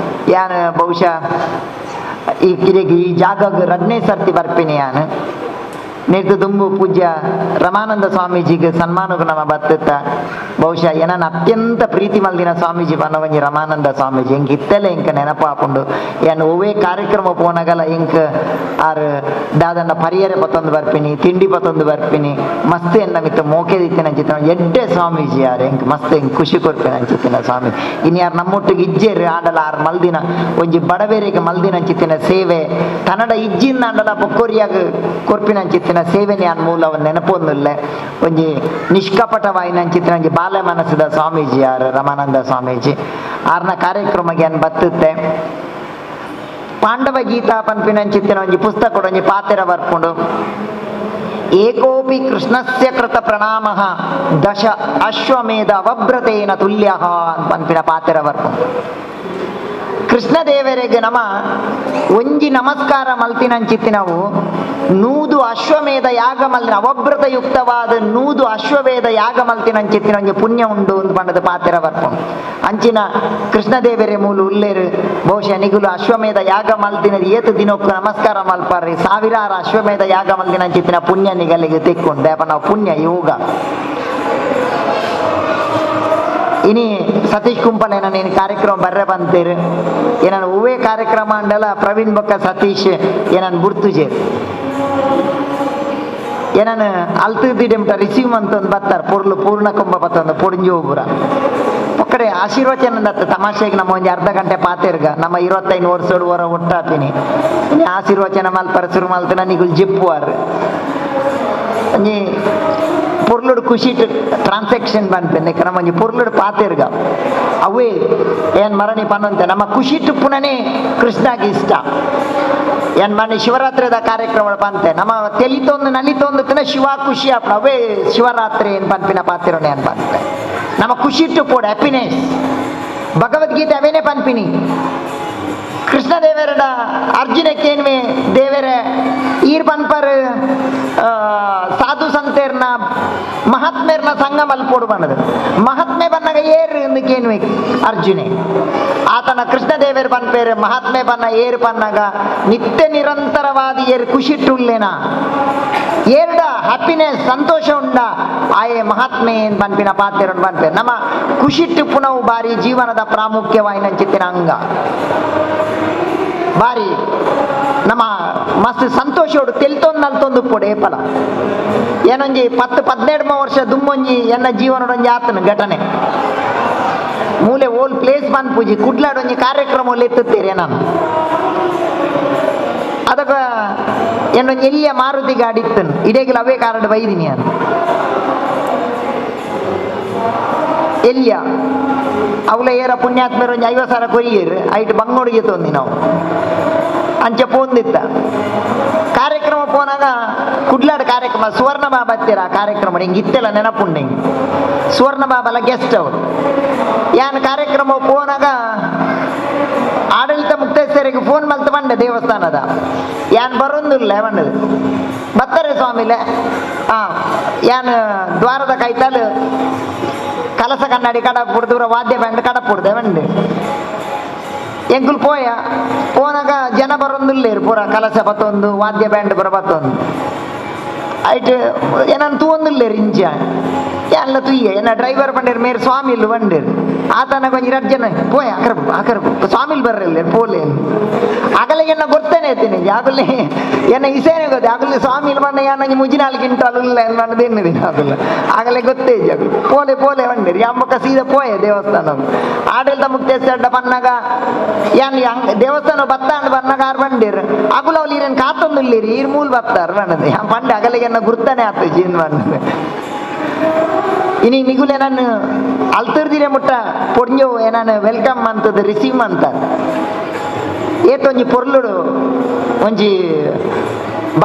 ಯಾನು ಬಹುಶಃ ಈ ಕಿರೆಗೆ ಈ ಜಾಗ ರಡ್ನೇ ಸರ್ತಿ ಬರ್ಪಿನಿ ಯಾನು ನಿರ್ದು ದುಂಬು ಪೂಜ್ಯ ರಮಾನಂದ ಸ್ವಾಮೀಜಿಗೆ ಸನ್ಮಾನಕ್ಕೆ ನಮ್ಮ ಬತ್ತುತ್ತ ಬಹುಶಃ ಏನನ್ನ ಅತ್ಯಂತ ಪ್ರೀತಿ ಮಲ್ದಿನ ಸ್ವಾಮೀಜಿ ಬನ್ನವಂಜಿ ರಮಾನಂದ ಸ್ವಾಮೀಜಿ ಇಂಕ್ ಇತ್ತಲೇ ಇಂಕ ನೆನಪಾಪುಂಡು ಏನು ಒವ್ವೇ ಕಾರ್ಯಕ್ರಮ ಪೋನಗಲ ಇಂಕ್ ಆರ್ ದಾದನ್ನ ಪರಿಯರೆ ಪತ್ತೊಂದು ಬರ್ಪಿನಿ ತಿಂಡಿ ಪತ್ತೊಂದು ಬರ್ಪಿನಿ ಮಸ್ತ್ ಎನ್ನ ಮಿತ್ತ ಮೋಕೆದಿತ್ತಿನ ಅಂಚಿತ್ತಿನ ಎಡ್ಡೆ ಸ್ವಾಮೀಜಿ ಯಾರು ಇಂಕ್ ಮಸ್ತ್ ಇಂಕ್ ಖುಷಿ ಕೊರ್ಪಿನ ಅಂಚಿತ್ತಿನ ಸ್ವಾಮಿ ಇನ್ನು ಯಾರು ನಮ್ಮೊಟ್ಟಿಗೆ ಇಜ್ಜೇರು ಆಡಲ ಆರ್ ಮಲ್ದಿನ ಒಂಜಿ ಬಡವೇರಿಗೆ ಮಲ್ದಿನ ಅಂಚಿತ್ತಿನ ಸೇವೆ ಕನ್ನಡ ಇಜ್ಜಿನ ಅಂಡಲ ಬೊಕ್ಕೊರಿಯಾಗ ಕೊರ್ಪಿನ ಅಂಚಿತ್ತಿನ ಸೇವೆನೆ ಅನ್ ಮೂಲ ನೆನಪೊಂದುಲ್ಲೆ ಒಂಜಿ ನಿಷ್ಕಪಟವಾಯಿನ ಅಂಚಿತ್ತಿನ ಒಂಜಿ ಬಾಲ ಮನಸ್ಸಿದ ಸ್ವಾಮೀಜಿ ಯಾರು ರಮಾನಂದ ಸ್ವಾಮೀಜಿ ಆರ್ನ ಕಾರ್ಯಕ್ರಮಕ್ಕೆ ಅನ್ ಬತ್ತುತ್ತೆ ಪಾಂಡವ ಗೀತಾ ಪನ್ಪಿನ ಅಂಚಿತ್ತಿನ ಒಂಜಿ ಪುಸ್ತಕ ಒಂಜಿ ಪಾತೆರ ಬರ್ಪುಂಡು ಏಕೋಪಿ ಕೃಷ್ಣಸ್ಯ ಕೃತ ಪ್ರಣಾಮಃ ದಶ ಅಶ್ವಮೇಧ ಅವಭ್ರತೇನ ತುಲ್ಯಃ ಪನ್ಪಿನ ಪಾತೆರ ಬರ್ಪುಂಡು. ಕೃಷ್ಣದೇವರಿಗೆ ನಮ ಒಂಜಿ ನಮಸ್ಕಾರ ಮಲ್ತಿನಂಚಿತ್ತಿನವು 100 ಅಶ್ವಮೇಧ ಯಾಗ ಮಲ್ತಿನ ಅವಭ್ರತಯುಕ್ತವಾದ 100 ಅಶ್ವಮೇಧ ಯಾಗ ಮಲ್ತಿನಂಚಿತ್ತಿನ ಒಂಜಿ ಪುಣ್ಯ ಉಂಡು ಒಂದು ಬಣ್ಣದ ಪಾತೆರ ಬರ್ಪುಂಡು. ಅಂಚಿನ ಕೃಷ್ಣದೇವರೇ ಮೂಲು ಉಲ್ಲೇರು ಬಹುಶಃ ನಿಗುಲು ಅಶ್ವಮೇಧ ಯಾಗ ಮಲ್ತಿನ ಏತು ದಿನಕ್ಕೂ ನಮಸ್ಕಾರ ಮಲ್ಪಾರ್ರಿ ಸಾವಿರಾರು ಅಶ್ವಮೇಧ ಯಾಗ ಮಲ್ತಿನಂಚಿತ್ತಿನ ಪುಣ್ಯ ನಿಗಲಿಗೆ ತೆಕ್ಕೊಂಡು ಅಪ್ಪ ನಾವು ಪುಣ್ಯ ಯೋಗ. ಇನಿ ಸತೀಶ್ ಕುಂಪಲ್ ಏನ ನೀನು ಕಾರ್ಯಕ್ರಮ ಬರ್ರೆ ಬಂತೀರಿ ಏನನ್ ಹೂವೇ ಕಾರ್ಯಕ್ರಮ ಅಂಡಲ ಪ್ರವೀಣ್ ಬೊಕ್ಕ ಸತೀಶ್ ಏನನ್ ಗುರ್ತುಜೇರ್ ಏನನ್ ಅಲ್ತಿದಿಡೆಂಟ ರಿಸೀವ್ ಅಂತಂದು ಬರ್ತಾರೆ ಪೊರ್ಲು ಪೂರ್ಣ ಕುಂಭ ಬತ್ತಂದು ಪೊಡಿಂಜಿ ಒಬ್ಬರ ಒಕ್ಕಡೆ ಆಶೀರ್ವಚನ ದತ್ತ ತಮಾಷೆಗೆ ನಮ್ಮ ಒಂದು ಅರ್ಧ ಗಂಟೆ ಪಾತಿರ್ಗ ನಮ್ಮ 25 ವರ್ಷ ಹೊರ ಒಟ್ಟಾತೀನಿ ಇನ್ನು ಆಶೀರ್ವಚನ ಮಲ್ಪರ ಶುರು ಮಲ್ತಿನ ನಿಗುಲ್ ಜಿಪ್ಪುವಾರ್ ಒಂಜಿ ಪೊರ್ಲುಡು ಖುಷಿ ಟ್ರಾನ್ಸಾಕ್ಷನ್ ಬಂತೆ ನಮ್ಮ ಒಂಜಿ ಪೊರ್ಲುಡು ಪಾತಿರ್ಗ ಅವೇ ಏನ್ ಮರಣಿ ಪನ್ನಂತೆ ನಮ್ಮ ಖುಷಿ ಪುನನೇ ಕೃಷ್ಣಗೆ ಇಷ್ಟ. ಏನ್ ಮನೆ ಶಿವರಾತ್ರಿದ ಕಾರ್ಯಕ್ರಮ ಪಂತೆ ನಮ್ಮ ತೆಲಿತೊಂದು ನಲಿತೊಂದು ತಿನ್ನ ಶಿವ ಖುಷಿ ಆಪಣ ಅವೇ ಶಿವರಾತ್ರಿ ಏನ್ ಪನ್ಪಿನ ಪಾತಿರೋನೆ ಏನ್ ಪಂತೆ ನಮ್ಮ ಖುಷಿ ಪೋಡು ಹ್ಯಾಪಿನೆಸ್ ಭಗವದ್ಗೀತೆ ಅವೇನೇ ಪನ್ಪಿನಿ. ಕೃಷ್ಣದೇವರ ಅರ್ಜುನಕ್ಕೇನ್ವೆ ದೇವರ ಈರ್ ಪನ್ಪರ್ ಸಾಧು ಸಂತೇರ್ನ ಮಹಾತ್ಮೇರ್ನ ಸಂಘ ಮಲ್ಪೋಡು ಬಣ್ಣದು ಮಹಾತ್ಮೆ ಬನ್ನಗ ಏರ್ ಕೇನ್ವೆ ಅರ್ಜುನೆ ಆತನ ಕೃಷ್ಣದೇವರು ಪನ್ಪೇರು ಮಹಾತ್ಮೆ ಬನ್ನ ಏರು ಪನ್ನಗ ನಿತ್ಯ ನಿರಂತರವಾದ ಏರು ಖುಷಿಟ್ಟುಲ್ಲೇನ ಏರ್ಡ ಹ್ಯಾಪಿನೆಸ್ ಸಂತೋಷ ಉಂಡ ಆಯೆ ಮಹಾತ್ಮೆ ಏನ್ ಪನ್ಪಿನ ಪಾತೆರನ್ ಪನ್ಪೇರು ನಮ್ಮ ಖುಷಿಟ್ಟು ಪುನವು ಬಾರಿ ಜೀವನದ ಪ್ರಾಮುಖ್ಯವಾಯಿನ ಚಿತ್ತಿನ ಅಂಗ ಬಾರಿ ನಮ್ಮ ಮಸ್ತ್ ಸಂತೋಷೋಡು ತೆಲ್ತೊಂದು ನಲ್ತೊಂದು ಪೊಡೆ ಫಲ ಏನೊಂಜಿ 10 15 ವರ್ಷ ದುಮ್ಮೊಂಜಿ ಎನ್ನ ಜೀವನದೊಂಜಿ ಆತನ ಘಟನೆ ಮೂಲೆ ಓಲ್ ಪ್ಲೇಸ್ ಪೂಜಿ ಕುಡ್ಲಾಡೊಂಜಿ ಕಾರ್ಯಕ್ರಮ ಎತ್ತುತ್ತೀರಿ ನಾನು ಅದಕ್ಕ ಏನೊಂಜಿ ಎಲ್ಲಿಯ ಮಾರುತಿ ಗಾಡಿ ಇತ್ತನು ಇಡೇಗಿಲ್ಲ ಅವೇ ಕಾರಡ್ ಬೈದಿನಿ ಅಂತ ಎಲ್ಲಿಯ ಅವಲ ಏರ ಪುಣ್ಯಾತ್ಮರು ಒಂಜಿ 50 ಸಾವಿರ ಕೊರಿಯೇರು ಐಟ್ ಬಂಗೋಡಿಗೆ ತೊಂದಿ ನಾವು ಅಂಚೆ ಪೋಂದಿತ್ತ ಕಾರ್ಯಕ್ರಮ ಪೋನಾಗ ಕುಡ್ಲಾಡ ಕಾರ್ಯಕ್ರಮ ಸುವರ್ಣ ಬಾಬಾ ಹತ್ತಿರ ಆ ಕಾರ್ಯಕ್ರಮ ಹಿಂಗೆ ಇತ್ತೆಲ್ಲ ನೆನಪುಂಡೆ ಹಿಂಗೆ ಸುವರ್ಣ ಬಾಬಲ ಗೆಸ್ಟ್ ಅವರು ಯಾನ್ ಕಾರ್ಯಕ್ರಮ ಪೋನಾಗ ಆಡಳಿತ ಮುಕ್ತೇಶ್ವರಿಗೆ ಫೋನ್ ಮಲ್ತ ಬಂಡೆ ದೇವಸ್ಥಾನದ ಯಾನ್ ಬರೋಂದಿಲ್ಲ ಬಂಡದು ಬತ್ತಾರೆ ಸ್ವಾಮಿಲೆ ಯಾನ್ ದ್ವಾರದ ಕೈತಾಲು ಕಲಸ ಕನ್ನಡಿ ಕಡಪುಡ್ದು ವಾದ್ಯ ಬ್ಯಾಂಡ್ ಕಡಪುಡ್ದೆ ಬಂಡೆ ಎಂಕುಲು ಪೋಯ ಪೋನಾಗ ಜನ ಬರೋಂದಿಲ್ಲ ಪೂರ ಕಲಸ ಬತ್ತೊಂದು ವಾದ್ಯ ಬ್ಯಾಂಡ್ ಪೂರ ಬತ್ತೊಂದು ಐಟ್ ಏನನ್ ತೂವೊಂದಿಲ್ಲ ಇಂಚ ಎಲ್ಲ ತುಯ್ಯ ಏನ ಡ್ರೈವರ್ ಬಂಡೇರು ಮೇರ್ ಸ್ವಾಮಿಲು ಬಂಡೇರು ಆತನ ಕೊಂಚ ಎರಡು ಜನ ಪೋಯ ಅಕರ ಅಕರ ಸ್ವಾಮಿಲ್ ಬರ್ರಲ್ಲ ಪೋಲೆ ಆಗಲೇ ಎನ್ನ ಗೊತ್ತೇನೆ ಐತೀನಿ ಆಗಲೇ ಎನ್ನ ಇಸೇನೆ ಗೊತ್ತೆ ಆಗಲೇ ಸ್ವಾಮಿಲ್ ಬಂದ ಯಾನ ಮುಜಿನಾಲ್ ಗಿಂಟಾಲು ಇಲ್ಲ ಬಂಡದೇನು ದಿನ ಆಗಲ್ಲ ಆಗಲೇ ಗೊತ್ತೇ ಆಗಲು ಪೋಲೆ ಪೋಲೆ ಬಂಡೇರು ಯಮ್ಮಕ್ಕ ಸೀದಾ ಪೋಯ ದೇವಸ್ಥಾನ ಆಡಳಿತ ಮುಕ್ತೇಶ್ವರ ಬನ್ನಾಗ ಯಾನ್ ದೇವಸ್ಥಾನ ಬತ್ತಾಂಡ್ ಬನ್ನಾಗ ಆರು ಬಂಡೇರು ಅಗುಲ ಅವ್ಲು ಈರೇನು ಕಾತೊಂದುಲ್ಲೇರಿ ಈರ್ ಮೂಲ್ ಬತ್ತಾರ ಬಂಡದೆ ಪಂಡೆ ಅಗಲಿಗೆ ಎನ್ನ ಗುರ್ತನೆ ಆತು ಜೀನ್ ಬಂಡದೆ ಇನಿ ನಿಗುಲೆ ನಾನು ಅಲ್ತರ್ದಿರೆ ಮುಟ್ಟ ಪೊಡ್ಂಜೋ ಏನಾನು welcome ಅಂತದ ರಿಸೀವ್ ಅಂತ ಏತೊಂಜಿ ಪೊರ್ಲುಡು ಒಂಜಿ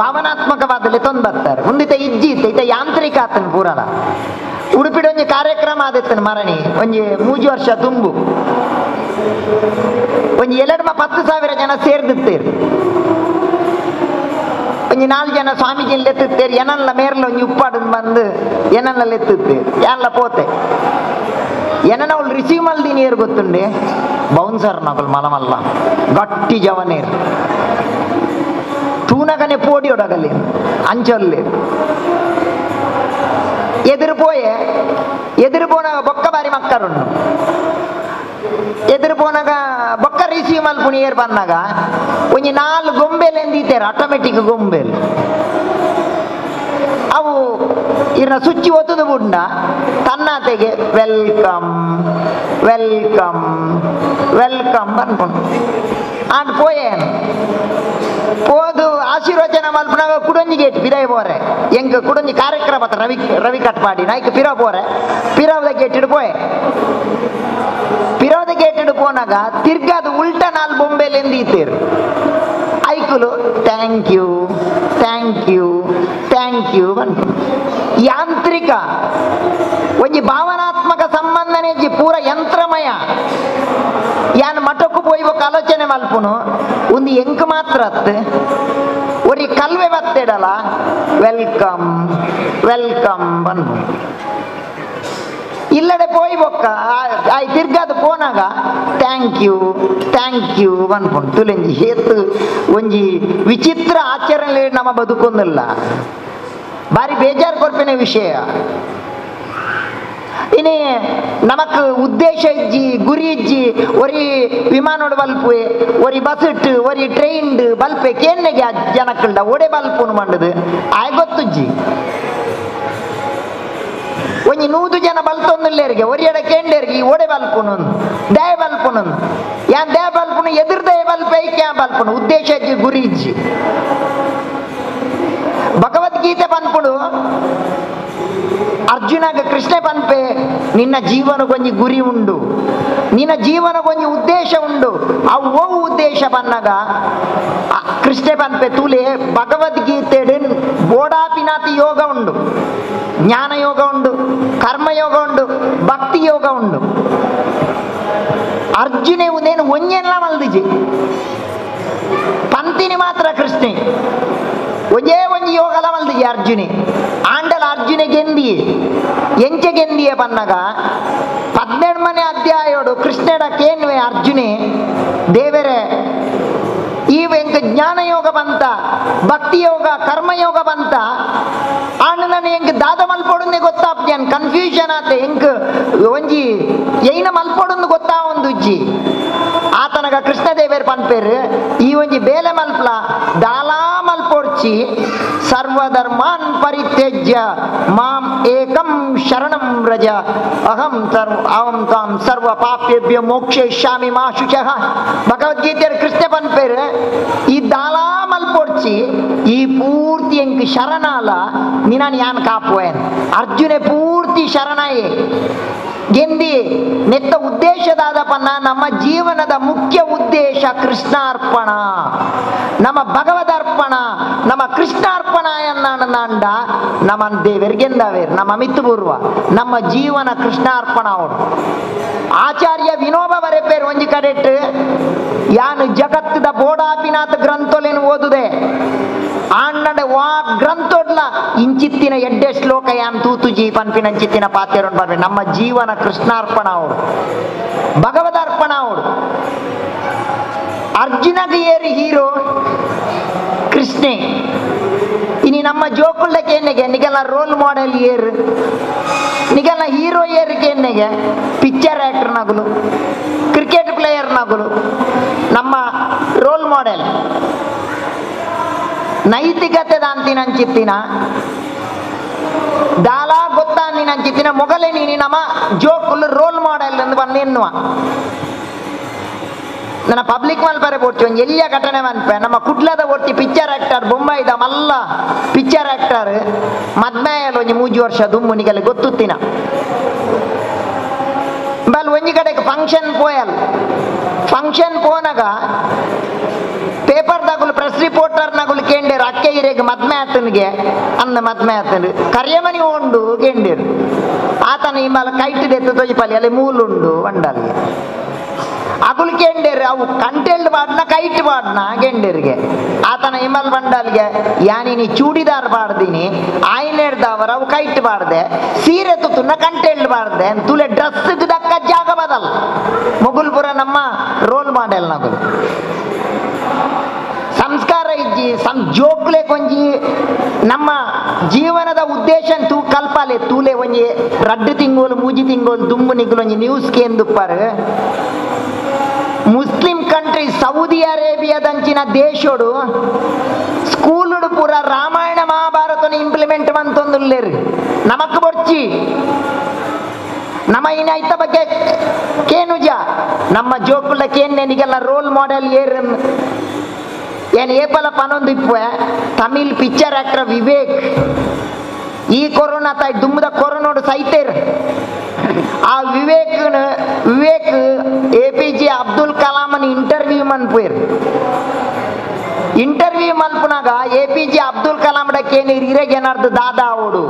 ಭಾವನಾತ್ಮಕವಾದ ಲೆತ್ತೊಂದು ಬರ್ತಾರೆ ಮುಂದಿತ ಇಜ್ಜಿ ಇತ್ತ ಇತ್ತ ಯಾಂತ್ರಿಕ ಆತನ ಪೂರಲ ಉಡುಪಿಡ ಒಂಜಿ ಕಾರ್ಯಕ್ರಮ ಆದಿತ್ತನ ಮರಣಿ ಒಂಜಿ 3 ವರ್ಷ ತುಂಬು ಒಂಜಿ 2 10,000 ಜನ ಸೇರ್ದಿತ್ತೇರು ಒಂಜಿ 4 ಜನ ಸ್ವಾಮೀಜಿ ಲೆತ್ತುತ್ತೇರು ಏನಲ್ಲ ಮೇರ್ಲ ಒಂಜಿ ಉಪ್ಪಾಡು ಬಂದು ಏನಲ್ಲ ಲೆತ್ತುತ್ತೇರು ಎಲ್ಲ ಪೋತೆ ಏನನ್ನ ಅವಳು ರಿಸೀವ್ ಮಲ್ದಿನಿ ಏರು ಗೊತ್ತುಂಡೆ ಬೌನ್ಸರ್ ನಕಲ್ ಮಲಮಲ್ಲ ಗಟ್ಟಿ ಜವನೇರು ತೂನಗನೆ ಪೋಡಿಯೊಡಗಲಿ ಅಂಚೊಲ್ಲೆ ಎದುರು ಪೋಯೆ ಎದುರು ಪೋನಾಗ ಬೊಕ್ಕ ಬಾರಿ ಮಕ್ಕರುಂಡು ಎದುರು ಪೋನಾಗ ಬೊಕ್ಕ ರಿಸೀವ್ ಮಲ್ಪುಣಿ ಏರ್ ಬಂದಾಗ ಒಂಜಿ 4 ಗೊಂಬೆಲ್ ಎಂದೀತೇರು ಆಟೋಮೆಟಿಕ್ ಗೊಂಬೆಲ್ ಅವು ಇರ್ನ ಸುಚ್ಚಿ ಒತ್ತುದು ಬುಂಡ ತನ್ನಾತೆಗೆ welcome welcome welcome ಅನ್ಕೊಂಡು ಆಂಡ್ ಪೋಯೇನು ಪೋದು ಆಶೀರ್ವಚನ ಮಲ್ಪನಾಗ ಕುಡೊಂಜಿ ಗೇಟ್ ಪಿದಾಯಿ ಪೋರೆ ಎಂಕ್ ಕುಡೊಂಜಿ ಕಾರ್ಯಕ್ರಮ ರವಿ ರವಿ ಕಟ್ಪಾಡಿ ನಾಯ್ಕ ಪಿರ ಪೋರೆ ಪಿರವದ ಗೇಟ್ ಪೋಯೆ ಪಿರವದ ಗೇಟ್ ಪೋನಾಗ ತಿರ್ಗಾದ ಉಲ್ಟಾ 4 ಬೊಂಬೆಲ್ ಎಂದೀತೇರು ಐಕುಲು thank you thank you thank you ಅನ್ಕೊಂಡು ಯಾಂತ್ರಿಕ ಒಂಜಿ ಭಾವನಾತ್ಮಕ ಸಂಬಂಧನೇ ಪೂರ ಯಂತ್ರಮಯ ಯಾನ್ ಮಠಕ್ಕೂ ಪೋಯ್ಬೊಕ್ಕ ಆಲೋಚನೆ ಮಲ್ಪುನು ಒಂದು ಎಂಕ್ ಮಾತ್ರ ಅತ್ ಒರಿ ಕಲ್ವೆ ಬತ್ತೇಡಲ welcome welcome ಬನ್ಪು ಇಲ್ಲಡೆ ಪೋಯ್ಬೊಕ್ಕ ಆಯ್ ತಿರ್ಗಾದ ಪೋನಾಗ thank you thank you ಅನ್ಪುಂಡು ತುಲೆಂಜಿ ಹೇತು ಒಂಜಿ ವಿಚಿತ್ರ ಆಚರಣೆ ನಮ್ಮ ಬದುಕೊಂದಿಲ್ಲ ಬಾರಿ ಬೇಜಾರು ಕೊರ್ಪಿನ ವಿಷಯ. ಇನಿ ನಮಕ್ ಉದ್ದೇಶ ಇಜ್ಜಿ ಗುರಿ ಇಜ್ಜಿ ಒರಿ ವಿಮಾನೋಡು ಬಲ್ಪುವೆ ಒರಿ ಬಸ್ ಇಟ್ಟು ಒರಿ ಟ್ರೈನ್ ಬಲ್ಪೆ ಕೇನ್ನೆಗೆ ಜನಕ್ಕಲ್ಡ ಒಡೆ ಬಲ್ಪುನು ಮಂಡದು ಆಯ್ ಗೊತ್ತುಜ್ಜಿ ಒಂಜಿ 100 ಜನ ಬಲ್ತೊಂದುಲ್ಲೇರಿಗೆ ಒರಿಯಡ ಕೇಂಡೇರಿಗೆ ಈ ಒಡೆ ಬಲ್ಪುನು ದಯ ಬಲ್ಪುನು ಯಾನ್ ದಯ ಬಲ್ಪುನು ಎದುರು ದಯ ಬಲ್ಪೆ ಕ್ಯಾ ಬಲ್ಪುನು ಉದ್ದೇಶ ಇಜ್ಜಿ ಗುರಿ ಇಜ್ಜಿ. ಭಗವದ್ಗೀತೆ ಪನ್ಪುಡು ಅರ್ಜುನಗ ಕೃಷ್ಣ ಪನ್ಪೆ ನಿನ್ನ ಜೀವನಕ್ಕೊಂಜಿ ಗುರಿ ಉಂಡು ನಿನ್ನ ಜೀವನಕ್ಕೊಂಜಿ ಉದ್ದೇಶ ಉಂಡು ಅವು ಓವು ಉದ್ದೇಶ ಪನ್ನಾಗ ಕೃಷ್ಣ ಪನ್ಪೆ ತೂಲೆ ಭಗವದ್ಗೀತೆ ಬೋಡಾಪಿನಾತಿ ಯೋಗ ಉಂಡು ಜ್ಞಾನ ಯೋಗ ಉಂಡು ಕರ್ಮಯೋಗ ಉಂಡು ಭಕ್ತಿ ಯೋಗ ಉಂಡು. ಅರ್ಜುನೆ ಉಂದೇನು ಒಂಜೆಲ್ಲ ಮಲ್ದಿಜಿ ಪಂತಿನಿ ಮಾತ್ರ ಕೃಷ್ಣೆ ಒಂಜೇ ಒಂಜಿ ಯೋಗಲ ಮಲ್ದಿಜಿ ಅರ್ಜುನೆ ಆಂಡಲ ಅರ್ಜುನೆ ಗೆಂದಿಯೆ ಎಂಚೆ ಗೆಂದಿಯೆ ಪನ್ನಗ 17 ಮನೆ ಅಧ್ಯಾಯೋಡು ಕೃಷ್ಣಡ ಕೇನ್ವೆ ಅರ್ಜುನೆ ದೇವರೇ ಈ ಎಂಕ ಜ್ಞಾನಯೋಗ ಬಂತ ಭಕ್ತಿ ಯೋಗ ಕರ್ಮಯೋಗ ಬಂತ ಆಂಡ ನಾನು ಎಂಕ್ ದಾದ ಮಲ್ಪೊಡುಂದೆ ಗೊತ್ತಾಪ್ಜಾನ್ ಕನ್ಫ್ಯೂಷನ್ ಆತೆ ಎಂಕ್ ಒಂಜಿ ಎೈನ ಮಲ್ಪೊಡುಂದು ಗೊತ್ತಾ ಒಂದು ಉಜ್ಜಿ ಆತನಗ ಕೃಷ್ಣದೇವೇರ್ ಪನ್ಪೇರು ಈ ಒಂಜಿ ಬೇಲೆ ಮಲ್ಪ್ಲ ದಾಲಾ ಮಲ್ಪೊಡ್ಚಿ ಸರ್ವಧರ್ಮಾನ್ ಪರಿತ್ಯಜ್ಯ ಮಾಂ ಏಕಂ ಶರಣಂ ವ್ರಜ ಅಹಂ ಸರ್ವ ಅಹಂ ತಾಂ ಸರ್ವ ಪಾಪೇಭ್ಯ ಮೋಕ್ಷಯಿಷ್ಯಾಮಿ ಮಾ ಶುಚಃ. ಭಗವದ್ಗೀತೆಯ ಕೃಷ್ಣ ಪನ್ಪೇರು ಈ ದಾಲಾ ಮಲ್ಪೊಡ್ಚಿ ಈ ಪೂರ್ತಿ ಎಂಕ್ ಶರಣಾಲ ನಿನನ್ ಯಾನ್ ಕಾಪುವೇನ್. ಅರ್ಜುನೆ ಪೂರ್ತಿ ಶರಣಾಯೇ ಗೆಂದಿ ನೆತ್ತ ಉದ್ದೇಶದಾದಪನ್ನ ನಮ್ಮ ಜೀವನದ ಮುಖ್ಯ ಉದ್ದೇಶ ಕೃಷ್ಣಾರ್ಪಣ, ನಮ್ಮ ಭಗವದರ್ಪಣ, ನಮ್ಮ ಕೃಷ್ಣಾರ್ಪಣ ಎನ್ನಾಂಡ ನಮ್ಮ ದೇವರಿಗೆಂದವೇರ್ ನಮ್ಮ ಮಿತ್ತುಪೂರ್ವ ನಮ್ಮ ಜೀವನ ಕೃಷ್ಣಾರ್ಪಣ. ಅವರು ಆಚಾರ್ಯ ವಿನೋಬ ಬರೆಪೇರು ಒಂಜಿ ಕಡೆಟ್ ಯಾನು ಜಗತ್ತದ ಬೋಡಾಪಿನಾಥ ಗ್ರಂಥೋಲೇನು ಓದುದೆ ಆಂಡಂಡೆ ವಾ ಗ್ರಂಥೋಡ್ಲ ಇಂಚಿತ್ತಿನ ಎಡ್ಡೆ ಶ್ಲೋಕ ಯಾನ್ ತೂತುಜಿ ಪನ್ಪಿನಂಚಿತ್ತಿನ ಪಾತೆರೊಂಡು ಬರ್ಬೇಕು. ನಮ್ಮ ಜೀವನ ಕೃಷ್ಣಾರ್ಪಣ ಅವಡು, ಭಗವದರ್ಪಣ ಅವಡು. ಅರ್ಜುನಗೆ ಏರಿ ಹೀರೋ ಕೃಷ್ಣೆ. ಇನಿ ನಮ್ಮ ಜೋಕುಳ್ಳಕ್ಕೆ ಎನ್ನೆಗೆ ನಿಗೆಲ್ಲ ರೋಲ್ ಮಾಡೆಲ್ ಏರು, ನಿಗೆಲ್ಲ ಹೀರೋ ಏರಿಗೆ ಎನ್ನೆಗೆ ಪಿಕ್ಚರ್ ಆಕ್ಟರ್ ನಗುಲು, ಕ್ರಿಕೆಟ್ ಪ್ಲೇಯರ್ ನಗುಲು ನಮ್ಮ ರೋಲ್ ಮಾಡೆಲ್. ನೈತಿಕತೆ ದಾಂತಿನಂಚಿತ್ತಿನ ದಾಲಾ ಗೊತ್ತಾಂದಿನಂಚಿತ್ತಿನ ಮೊಗಲೆ ನೀನಿ ನಮ್ಮ ಜೋಕುಲು ರೋಲ್ ಮಾಡೆಲ್ ಎಂದು ಬಂದು ಎನ್ನುವ ನನ್ನ ಪಬ್ಲಿಕ್ ಮಲ್ಪರೆ ಬೋಡ್ಚಿ ಒಂಜಿ ಎಲ್ಲಿಯ ಘಟನೆ ಮನ್ಪೆ. ನಮ್ಮ ಕುಡ್ಲದ ಒಟ್ಟಿ ಪಿಕ್ಚರ್ ಆಕ್ಟರ್, ಬೊಂಬೈದ ಮಲ್ಲ ಪಿಕ್ಚರ್ ಆಕ್ಟರ್ ಮದ್ಮೆಯಲ್ಲಿ ಒಂಜಿ 3 ವರ್ಷ ದುಮ್ಮು ನಿಗಲ್ಲಿ ಗೊತ್ತುತ್ತಿನ ಬಲ್ ಒಂಜಿ ಕಡೆಗೆ ಫಂಕ್ಷನ್ ಪೋಯಲ್. ಫಂಕ್ಷನ್ ಪೋನಾಗ ಪೇಪರ್ ದಾಗುಲು ಪ್ರೆಸ್ ರಿಪೋರ್ಟರ್ ನಗುಲು ಕೇಂಡೇರು ಅಕ್ಕೆ ಇರೇಗ ಮದ್ಮೆ ಆತನಿಗೆ ಅಂದ ಮದ್ಮೆ ಆತನು ಕರಿಯಮನಿ ಉಂಡು ಕೇಂಡೇರು ಆತನ ಇಮ್ಮಲ ಕೈಟಿದೆತ್ತು ತೊಜಿಪಲ್ಲಿ ಅಲ್ಲಿ ಮೂಲುಂಡು వంಡಲ್ಗೆ ಅಗುಲು ಕೇಂಡೇರು ಅವು ಕಂಟೆಲ್ಡ್ ಬಾಡ್ನ ಕೈಟ್ ಬಾಡ್ನ ಗೆಂಡೇರಿಗೆ ಆತನ ಇಮಲ್ ಬಂಡಲ್ಗೆ ಯಾನಿನಿ ಚೂಡಿದಾರ್ ಬಾಡ್ದಿನಿ ಆಯ್ನೇಡ್ದವರ ಅವು ಕೈಟ್ ಬಾಡ್ದೆ ಸೀರೆ ತುತ್ತುನ ಕಂಟೆಲ್ಡ್ ಬಾಡ್ದೆ ತುಲೆ ಡ್ರೆಸ್ ದಕ್ಕ ಜಾಗ ಬದಲ್ ಮೊಗುಲ್ಪುರ ನಮ್ಮ ರೋಲ್ ಮಾಡೆಲ್ ನಗುಲು ಸಂಸ್ಕಾರ ಇಜ್ಜಿ ಸಂ ಜೋಕ್ಲೆ ಕೊಂಜಿ ನಮ್ಮ ಜೀವನದ ಉದ್ದೇಶ ತೂ ಕಲ್ಪಾಲೆ ತೂಲೆ ಒಂಜಿ ರಡ್ಡು ತಿಂಗೋಲು ಮೂಜಿ ತಿಂಗೋಲು ದುಂಬು ನಿಗುಲು ಒಂಜಿ ನ್ಯೂಸ್ ಕೇಂದುಪ್ಪಾರು. Muslim country Saudi ಅರೇಬಿಯಾದಂಚಿನ ದೇಶೋಡು ಸ್ಕೂಲುಡು ಪೂರ ರಾಮಾಯಣ ಮಹಾಭಾರತನ ಇಂಪ್ಲಿಮೆಂಟ್ ಮಂತೊಂದುಲ್ಲೇರು. ನಮಕ್ ಬೊರ್ಚಿ ನಮ್ಮ ಇನ್ನ ಐತ ಬಗ್ಗೆ ಕೇನುಜ ನಮ್ಮ ಜೋಕುಲ ಕೇನ್ನೆನಿಗೆಲ್ಲ ರೋಲ್ ಮಾಡೆಲ್ ಏರ್ ಏನ್ ಏಪಲ ಪನೊಂದು ಇಪ್ಪೆ ತಮಿಳ್ ಪಿಕ್ಚರ್ ಆಕ್ಟರ್ ವಿವೇಕ್ ಈ ಕೊರೋನಾ ತಾಯಿ ದುಮ್ಮದ ಕೊರೋನೋಡು ಸೈತೇರ್ ಆ ವಿವೇಕ್ ವಿವೇಕ್ ಎಪಿಜೆ ಅಬ್ದುಲ್ ಕಲಾಮನ್ ಇಂಟರ್ವ್ಯೂ ಮನ್ಪೇರ್. ಇಂಟರ್ವ್ಯೂ ಮಲ್ಪುನಾಗ ಎಪಿಜೆ ಅಬ್ದುಲ್ ಕಲಾಂ ಡಕ್ಕೇನಿ ಇರೆಗೆನಾರ್ದು ದಾದಾ ಅವಡು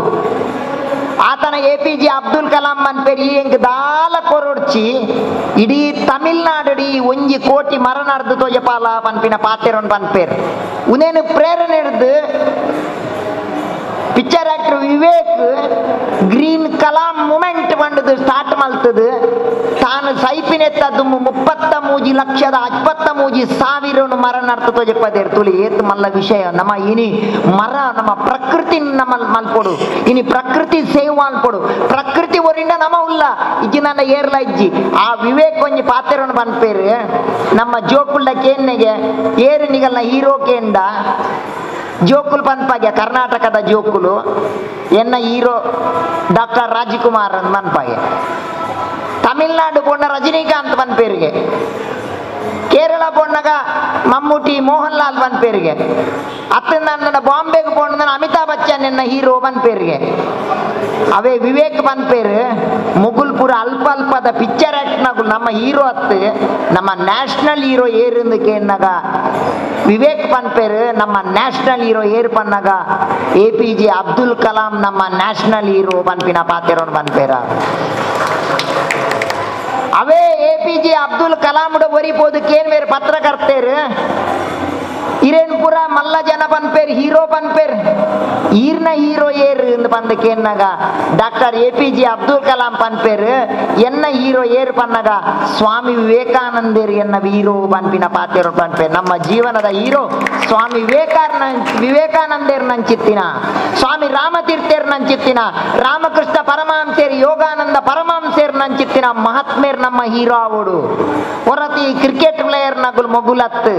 ಆತನ ಎಪಿಜೆ ಅಬ್ದುಲ್ ಕಲಾಂ ಮನ್ಪೇರ್ ಈ ಎಂಕ್ ದಾಲ ಕೊರೊಡ್ಚಿ ಇಡೀ ತಮಿಳ್ನಾಡು ಒಂಜಿ ಕೋಟಿ ಮರನಾರ್ದು ತೋಜಪಾಲ ಪನ್ಪಿನ ಪಾತೆರೊನ್ ಪನ್ಪೇರ್. ಉನೇನು ಪ್ರೇರಣೆ ಹಿಡ್ದು Picture actor Vivek green Kalam movement ಬಂಡದು start ಮಲ್ತದು. ತಾನು ಸೈಪಿನೆತ್ತದ್ದು 33,23,000 ಮರ ನಡ್ತು ತೋಜಪ್ಪದೇರ್ ತುಳಿ ಏತ್ ಮಲ್ಲ ವಿಷಯ. ನಮ್ಮ ಇನಿ ಮರ ನಮ್ಮ ಪ್ರಕೃತಿ ನಮ್ಮ ಮಲ್ಪೊಡು, ಇನಿ ಪ್ರಕೃತಿ ಸೇವ್ ಮಲ್ಪೊಡು, ಪ್ರಕೃತಿ ಒರಿಂದ ನಮ ಉಲ್ಲ ಇಜ್ಜಿ ನನ್ನ ಏರ್ಲ ಇಜ್ಜಿ. ಆ ವಿವೇಕ್ ಒಂಜಿ ಪಾತೆರೊನು ಪನ್ಪೇರು ನಮ್ಮ ಜೋಕುಳ್ಳ ಕೇನ್ನೆಗೆ ಏರು ನಿಗಲ್ನ ಹೀರೋ ಕೇಂಡ ಜೋಕುಲ್ ಪನ್ಪಾಗ್ಯ ಕರ್ನಾಟಕದ ಜೋಕುಲು ಎನ್ನ ಹೀರೋ ಡಾಕ್ಟರ್ ರಾಜ್ಕುಮಾರ್ ಅಂತ ಮನ್ಪಾಗೆ, ತಮಿಳ್ನಾಡು ಪೋಂಡ ರಜನಿಕಾಂತ್ ಪನ್ಪೇರಿಗೆ, ಕೇರಳ ಪೋಂಡಗ ಮಮ್ಮೂಟಿ ಮೋಹನ್ ಲಾಲ್ ಪನ್ಪೇರಿಗೆ, ಅತ್ತ ನನ್ನ ಬಾಂಬೆಗೆ ಪೋಂಡ ಅಮಿತಾಬ್ ಬಚ್ಚನ್ ಎನ್ನ ಹೀರೋ ಪನ್ಪೇರಿಗೆ. ಅವೇ ವಿವೇಕ್ ಪನ್ಪೇರು ಮುಗುಲ್ಪುರ ಅಲ್ಪ ಅಲ್ಪದ ಪಿಕ್ಚರ್ ಆಕ್ಟ್ನಾಗು ನಮ್ಮ ಹೀರೋ ಅತ್ತು ನಮ್ಮ ನ್ಯಾಷನಲ್ ಹೀರೋ ಏರಿಂದು ಕೇನ್ನಾಗ ವಿವೇಕ್ ಪನ್ಪೇರು ನಮ್ಮ ನ್ಯಾಷನಲ್ ಹೀರೋ ಏರ್ ಪನ್ನಾಗ ಎಪಿಜೆ ಅಬ್ದುಲ್ ಕಲಾಂ ನಮ್ಮ ನ್ಯಾಷನಲ್ ಹೀರೋ ಪನ್ಪಿನ ಪಾತೆರೋನ್ ಪನ್ಪೇರ. ಅವೇ ಎಪಿಜೆ ಅಬ್ದುಲ್ ಕಲಾಂ ಒರಿಪೋದು ಕೇನ್ ಬೇರೆ ಪತ್ರಕರ್ತೇರು ಇರೇನ್ ಪುರ ಮಲ್ಲ ಜನ ಪನ್ಪೇರ್ ಹೀರೋ ಪನ್ಪೇರ್ ಈರ್ನ ಹೀರೋ ಏರ್ ಎಂದು ಪಂದ ಕೇನ್ನಾಗ ಡಾಕ್ಟರ್ ಎಪಿಜೆ ಅಬ್ದುಲ್ ಕಲಾಂ ಪನ್ಪೇರ್ ಎನ್ನ ಹೀರೋ ಏರ್ ಪನ್ನಾಗ ಸ್ವಾಮಿ ವಿವೇಕಾನಂದೇರ್ ಎನ್ನ ಹೀರೋ ಪನ್ಪಿನ ಪಾತೆರೋ ಪನ್ಪೇರ್. ನಮ್ಮ ಜೀವನದ ಹೀರೋ ಸ್ವಾಮಿ ವಿವೇಕಾನಂದೇರ್ ನಂಚಿತ್ತಿನ, ಸ್ವಾಮಿ ರಾಮತೀರ್ಥೇರ್ ನಂಚಿತ್ತಿನ, ರಾಮಕೃಷ್ಣ ಪರಮಹಂಸೇರ್ ಯೋಗಾನಂದ ಪರಮಹಂಸೇರ್ ನಂಚಿತ್ತಿನ ಮಹಾತ್ಮೇರ್ ನಮ್ಮ ಹೀರೋ ಅವಡು. ಹೊರತಿ ಕ್ರಿಕೆಟ್ ಪ್ಲೇಯರ್ ನಗುಲ್ ಮೊಗುಲತ್ತು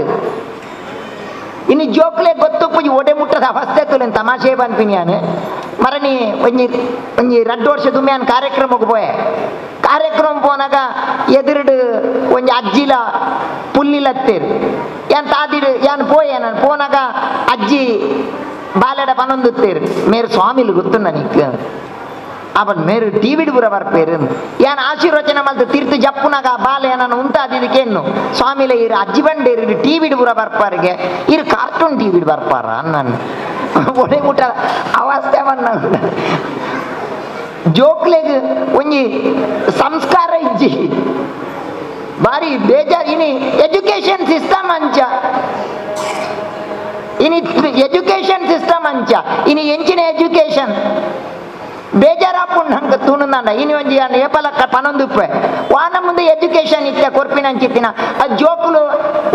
ಇನ್ನು ಜೋಕ್ಲೆ ಗೊತ್ತುಪ್ಪುಜಿ ಒಡೆ ಮುಟ್ಟದ ಅವಸ್ಥೆ ತುಲೆನ್ ತಮಾಷೆ ಪನ್ಪಿನಿಯಾನು ಮರಣಿ ಒಂಜಿ ಒಂಜಿ ರಡ್ಡು ವರ್ಷ ದುಮ್ಯಾನ್ ಕಾರ್ಯಕ್ರಮಕ್ಕೆ ಪೋಯೆ. ಕಾರ್ಯಕ್ರಮ ಪೋನಾಗ ಎದುರುಡು ಒಂಜಿ ಅಜ್ಜಿಲ ಪುಲ್ಲಿಲತ್ತೇರು ಏನ್ ತಾದಿಡು ಯಾನ್ ಪೋಯೆ. ನಾನು ಪೋನಾಗ ಅಜ್ಜಿ ಬಾಲೆಡ ಪನೊಂದುತ್ತೇರು ಮೇರು ಸ್ವಾಮಿಲು ಗೊತ್ತುಂಡ ನಿಕ್ ಅವನ್ ಮೇರು ಟಿವಿಡ್ ಪೂರ ಬರ್ಪೇರು ಯಾನ್ ಆಶೀರ್ವಚನ ಮಲ್ತು ತೀರ್ತು ಜಪ್ಪುನಾಗ ಬಾಲೆ ನಾನು ಉಂತಾದಿದಕ್ಕೇನು ಸ್ವಾಮಿಲ ಇರು ಅಜ್ಜಿ ಬಂಡೇರು ಟಿವಿಡ್ ಪೂರ ಬರ್ಪಾರಿಗೆ ಇರು ಕಾರ್ಟೂನ್ ಟಿವಿಡ್ ಬರ್ಪಾರ ನಾನು ಒಡೆ ಮುಟ್ಟ ಅವಸ್ಥೆ ಬಣ್ಣ ಜೋಕ್ಲೆಗ್ ಒಂಜಿ ಸಂಸ್ಕಾರ ಇಜ್ಜಿ ಬಾರಿ ಬೇಜಾರ್. ಇನಿ ಎಜುಕೇಶನ್ ಸಿಸ್ಟಮ್ ಅಂಚ, ಇನಿ ಎಜುಕೇಶನ್ ಸಿಸ್ಟಮ್ ಅಂಚ, ಇನಿ ಎಂಚಿನ ಎಜುಕೇಶನ್ ಬೇಜಾರಾಪುಂಡು ಹಂಗ ತೂಣುಂದಾಂಡ. ಇನಿ ಒಂಜಿ ಏಪಲಕ್ಕ ಪನೊಂದುಪ್ಪೆ ವಾನ ಮುಂದೆ ಎಜುಕೇಶನ್ ಇತ್ತೆ ಕೊರ್ಪಿನಂಚಿತ್ತಿನ ಆ ಜೋಕುಲು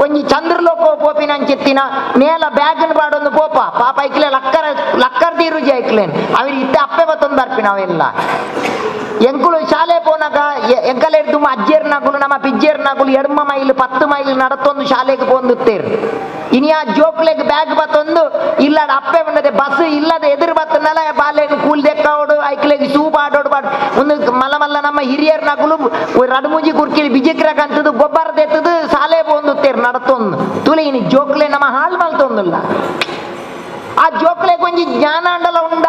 ಒಂಜಿ ಚಂದ್ರಲೋಕ ಪೋಪಿನಂಚಿತ್ತಿನ ನೇಲ ಬ್ಯಾಗ್ನ ಪಾಡೊಂದು ಪೋಪ ಪಾಪ ಐಕ್ಲೆ ಲಕ್ಕರ ಲಕ್ಕರ್ ದೀರುಜಿ ಐಕ್ಲೇನ್ ಅವಿರು ಇತ್ತೆ ಅಪ್ಪೆ ಬತ್ತೊಂದು ಬರ್ಪಿನ ಅವೆಲ್ಲ. ಎಂಕುಲು ಶಾಲೆ ಪೋನಾಗ ಎಂಕಲೆರ್ದು ಅಜ್ಜೇರ್ನಾಗುಲು ನಮ್ಮ ಪಿಜ್ಜೇರ್ನಾಗುಲು ಎಡ್ಮ ಮೈಲ್ 10 ಮೈಲ್ ನಡತೊಂದು ಶಾಲೆಗೆ ಪೋಂದುತ್ತೇರು. ಇನಿ ಆ ಜೋಕ್ಲೆಗ್ ಬ್ಯಾಗ್ ಬತ್ತೊಂದು ಇಲ್ಲಡ ಅಪ್ಪೆ ಬಂದದೆ ಬಸ್ ಇಲ್ಲದ ಎದುರು ಬತ್ತನಲ್ಲ ಬಾಲೆಗ್ ಕೂಲ್ ದೆಕ್ಕಾವಡು ಐಕ್ಲೆಗ್ ಸೂಪ್ ಆಡೋಡು ಬಾಡ್ ಒಂದು ಮಲ್ಲ ಮಲ್ಲ ನಮ್ಮ ಹಿರಿಯರ್ನಾಗುಲು ರಡುಮುಂಜಿ ಕುರ್ಕಿಲಿ ಬಿಜಿಕ್ರಕಂತದ್ದು ಗೊಬ್ಬರ ದೆತ್ತದು ಶಾಲೆ ಪೋಂದುತ್ತೇರು ನಡತೊಂದು ತುಲೆ. ಇನಿ ಜೋಕ್ಲೆ ನಮ್ಮ ಹಾಳು ಮಲ್ತೊಂದುಲ್ಲ. ಆ ಜೋಕ್ಲೆಗ್ ಒಂಜಿ ಜ್ಞಾನ ಅಂಡಲ ಉಂಡ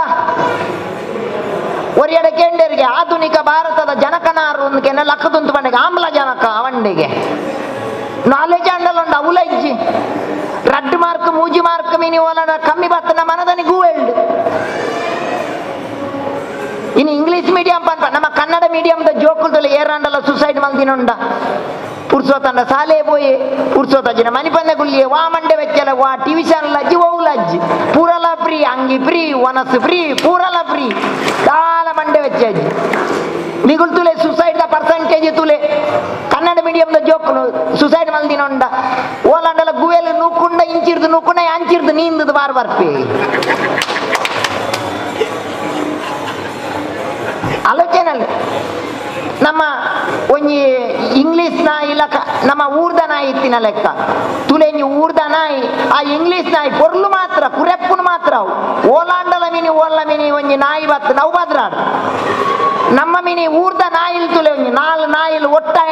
ಒರಿಯಡ ಕೇಂಡರಿಗೆ ಆಧುನಿಕ ಭಾರತದ ಜನಕನಾರು ಒಂದು ಕೆನೆ ಲಕ್ಕದುಂತು ಬಂಡೆಗೆ ಆಮ್ಲಜನಕ ಅವಂಡಿಗೆ ನಾಲೆಜ್ ಅಂಡಲ ಉಂಡು ಅವುಲ ಇಜ್ಜಿ ರಡ್ಡು ಮಾರ್ಕ್ ಮೂಜಿ ಮಾರ್ಕ್ ಮೀನಿ ಓಲನ ಕಮ್ಮಿ ಬತ್ತನ ಮನದನಿ ಗೂವೆಲ್ಡು. ಇನ್ನು ಇಂಗ್ಲೀಷ್ ಮೀಡಿಯಂ ಪನ್ಪ ನಮ್ಮ ಕನ್ನಡ ಮೀಡಿಯಂದ ಜೋಕುಲ್ದಲ್ಲ ಏರಾಂಡಲ ಸುಸೈಡ್ ಮಲ್ದಿನುಂಡ ಪುರ್ಸೋತಂಡ ಸಾಲೆ ಪೋಯಿ ಪುರ್ಸೋತಜ್ಜಿನ ಮನಿಪಂದೆ ಗುಲ್ಲಿಯೇ ವಾ ಮಂಡೆ ವೆಚ್ಚಲ ವಾ ಟಿವಿ ಚಾನಲ್ ಅಜ್ಜಿ ಓವುಲ ಅಜ್ಜಿ ಪೂರಲ ಫ್ರೀ ಅಂಗಿ ಫ್ರೀ ಒನಸು ಫ್ರೀ ಪೂರಲ ಫ್ರೀ ದಾಲ ಮಂಡೆ ವೆಚ್ಚ ಅಜ್ಜಿ ನಿಗುಲ್ ತುಲೆ suicide the percentage ತುಲೆ ಕನ್ನಡ ಮೀಡಿಯಂದ ಜೋಕುಲು ಸುಸೈಡ್ ಮಲ್ದಿನುಂಡ ಓಲಾಂಡಲ ಗುವೆಲ್ ನೂಕುಂಡ ಇಂಚಿರ್ದು ನೂಕುಂಡ ಅಂಚಿರ್ದು ನೀಂದದು ಬಾರ್ ಬರ್ಪಿ ಆಲೋಚನೆ. ನಮ್ಮ ಒಂಜಿ ಇಂಗ್ಲೀಷ್ ನಾಯಿ ಇಲ್ಲ ನಮ್ಮ ಊರ್ದ ನಾಯಿ ಇತ್ತಿನ ಲೆಕ್ಕ ತುಲೆ ಒಂಜಿ ಊರ್ದ ನಾಯಿ ಆ ಇಂಗ್ಲೀಷ್ ನಾಯಿ ಪೊರ್ಲು ಮಾತ್ರ ಕುರೆಪ್ಪುನು ಮಾತ್ರ ಅವು ಓಲಾಂಡಲ ಮಿನಿ ಓಲ್ಲ ಮಿನಿ ಒಂಜಿ ನಾಯಿ ಬತ್ತು ನಾವು ಬದ್ರಾಡು ನಮ್ಮ ಮಿನಿ ಊರ್ದ ನಾಯಿಲ್ ತುಲೆ ಒಂಜಿ ನಾಲ್ ನಾಯಿಲ್ ಒಟ್ಟಾಯ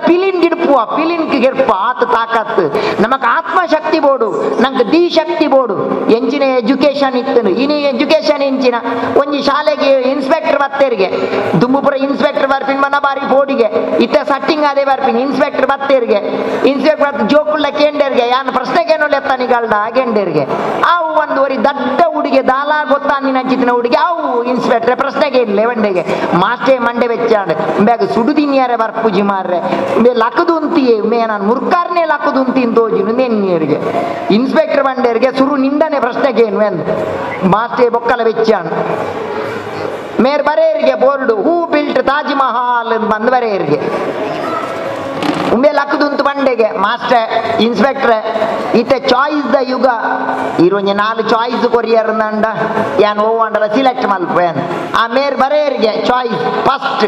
ಪಿಲಿನ್ ಗಿಡ್ಪುವ ಪಿಲಿನ್ ಗಿರ್ಪ ಆತ ತಾಕತ್ತು ನಮಕ್ ಆತ್ಮಶಕ್ತಿ ಬೋಡು ನಂಗೆ the ಶಕ್ತಿ ಬೋಡು ಎಂಚಿನ ಎಜುಕೇಶನ್ ಇತ್ತು ಇನಿ ಎಜುಕೇಶನ್ ಎಂಚಿನ ಒಂಜಿ ಶಾಲೆಗೆ ಇನ್ಸ್ಪೆಕ್ಟರ್ ಬತ್ತೇರಿಗೆ ದುಂಬುಪುರ ಇನ್ಸ್ಪೆಕ್ಟರ್ ಬರ್ಪಿನ ಬನ್ನ ಬಾರಿ ಬೋಡಿಗೆ ಇತ್ತ ಸಟ್ಟಿಂಗ್ ಅದೇ ಬರ್ಪಿನ ಇನ್ಸ್ಪೆಕ್ಟರ್ ಬತ್ತೇರಿಗೆ ಇನ್ಸ್ಪೆಕ್ಟರ್ ಜೋಕುಳ್ಳ ಕೇಂಡೇರಿಗೆ ಯಾನ್ ಪ್ರಶ್ನೆಗೇನು ಲೆತ್ತನಿಗಲ್ಡ ಕೇಂಡೇರಿಗೆ ಅವು ಒಂದು ಒರಿ ದಡ್ಡ ಹುಡುಗೆ ದಾಲಾ ಗೊತ್ತಾ ನಿನ್ನ ಹುಡುಗಿ ಅವು ಇನ್ಸ್ಪೆಕ್ಟರ್ ಪ್ರಶ್ನೆಗೆ ಇಲ್ಲ ವಂಡೆಗೆ ಮಾಸ್ಟೇ ಮಂಡೆ ಬೆಚ್ಚಾಂಡ್ ಬ್ಯಾಗ ಸುಡುದಿನ್ಯಾರೆ ಬರ್ಪುಜಿ ಮಾರ್ರೆ ಮೇ ಲಕ್ಕದುಂತಿಯೇ ಮೇ ನಾನು ಮುರ್ಕಾರ್ನೆ ಲಕ್ಕದುಂತಿ ತೋಜಿನು ನೆನ್ನಿಯರಿಗೆ ಇನ್ಸ್ಪೆಕ್ಟರ್ ಬಂಡೇರಿಗೆ ಸುರು ನಿಂದನೆ ಪ್ರಶ್ನೆಗೆ ಏನು ಎಂದು ಮಾಸ್ಟೇ ಬೊಕ್ಕಲ ಬೆಚ್ಚಾಂಡ್ ಮೇರ್ ಬರೇರಿಗೆ board who built Taj Mahal ಅಂತ ಬಂದು ಬರೇರಿಗೆ ಉಂಬೆ ಲಕ್ಕದುಂತು ಬಂಡೆಗೆ ಮಾಸ್ಟರ್ ಇನ್ಸ್ಪೆಕ್ಟ್ರೆ ಇತ್ತೆ ಚಾಯ್ಸ್ the ಯುಗ ಇರೊಂಜಿ ನಾಲ್ ಚಾಯ್ಸ್ ಕೊರಿಯರ್ ಅಂಡ ಯಾನ್ ಓ ಅಂಡಲ ಸಿಲೆಕ್ಟ್ ಮಲ್ಪೇನ್ ಆ ಮೇರ್ ಬರೇರಿಗೆ choice first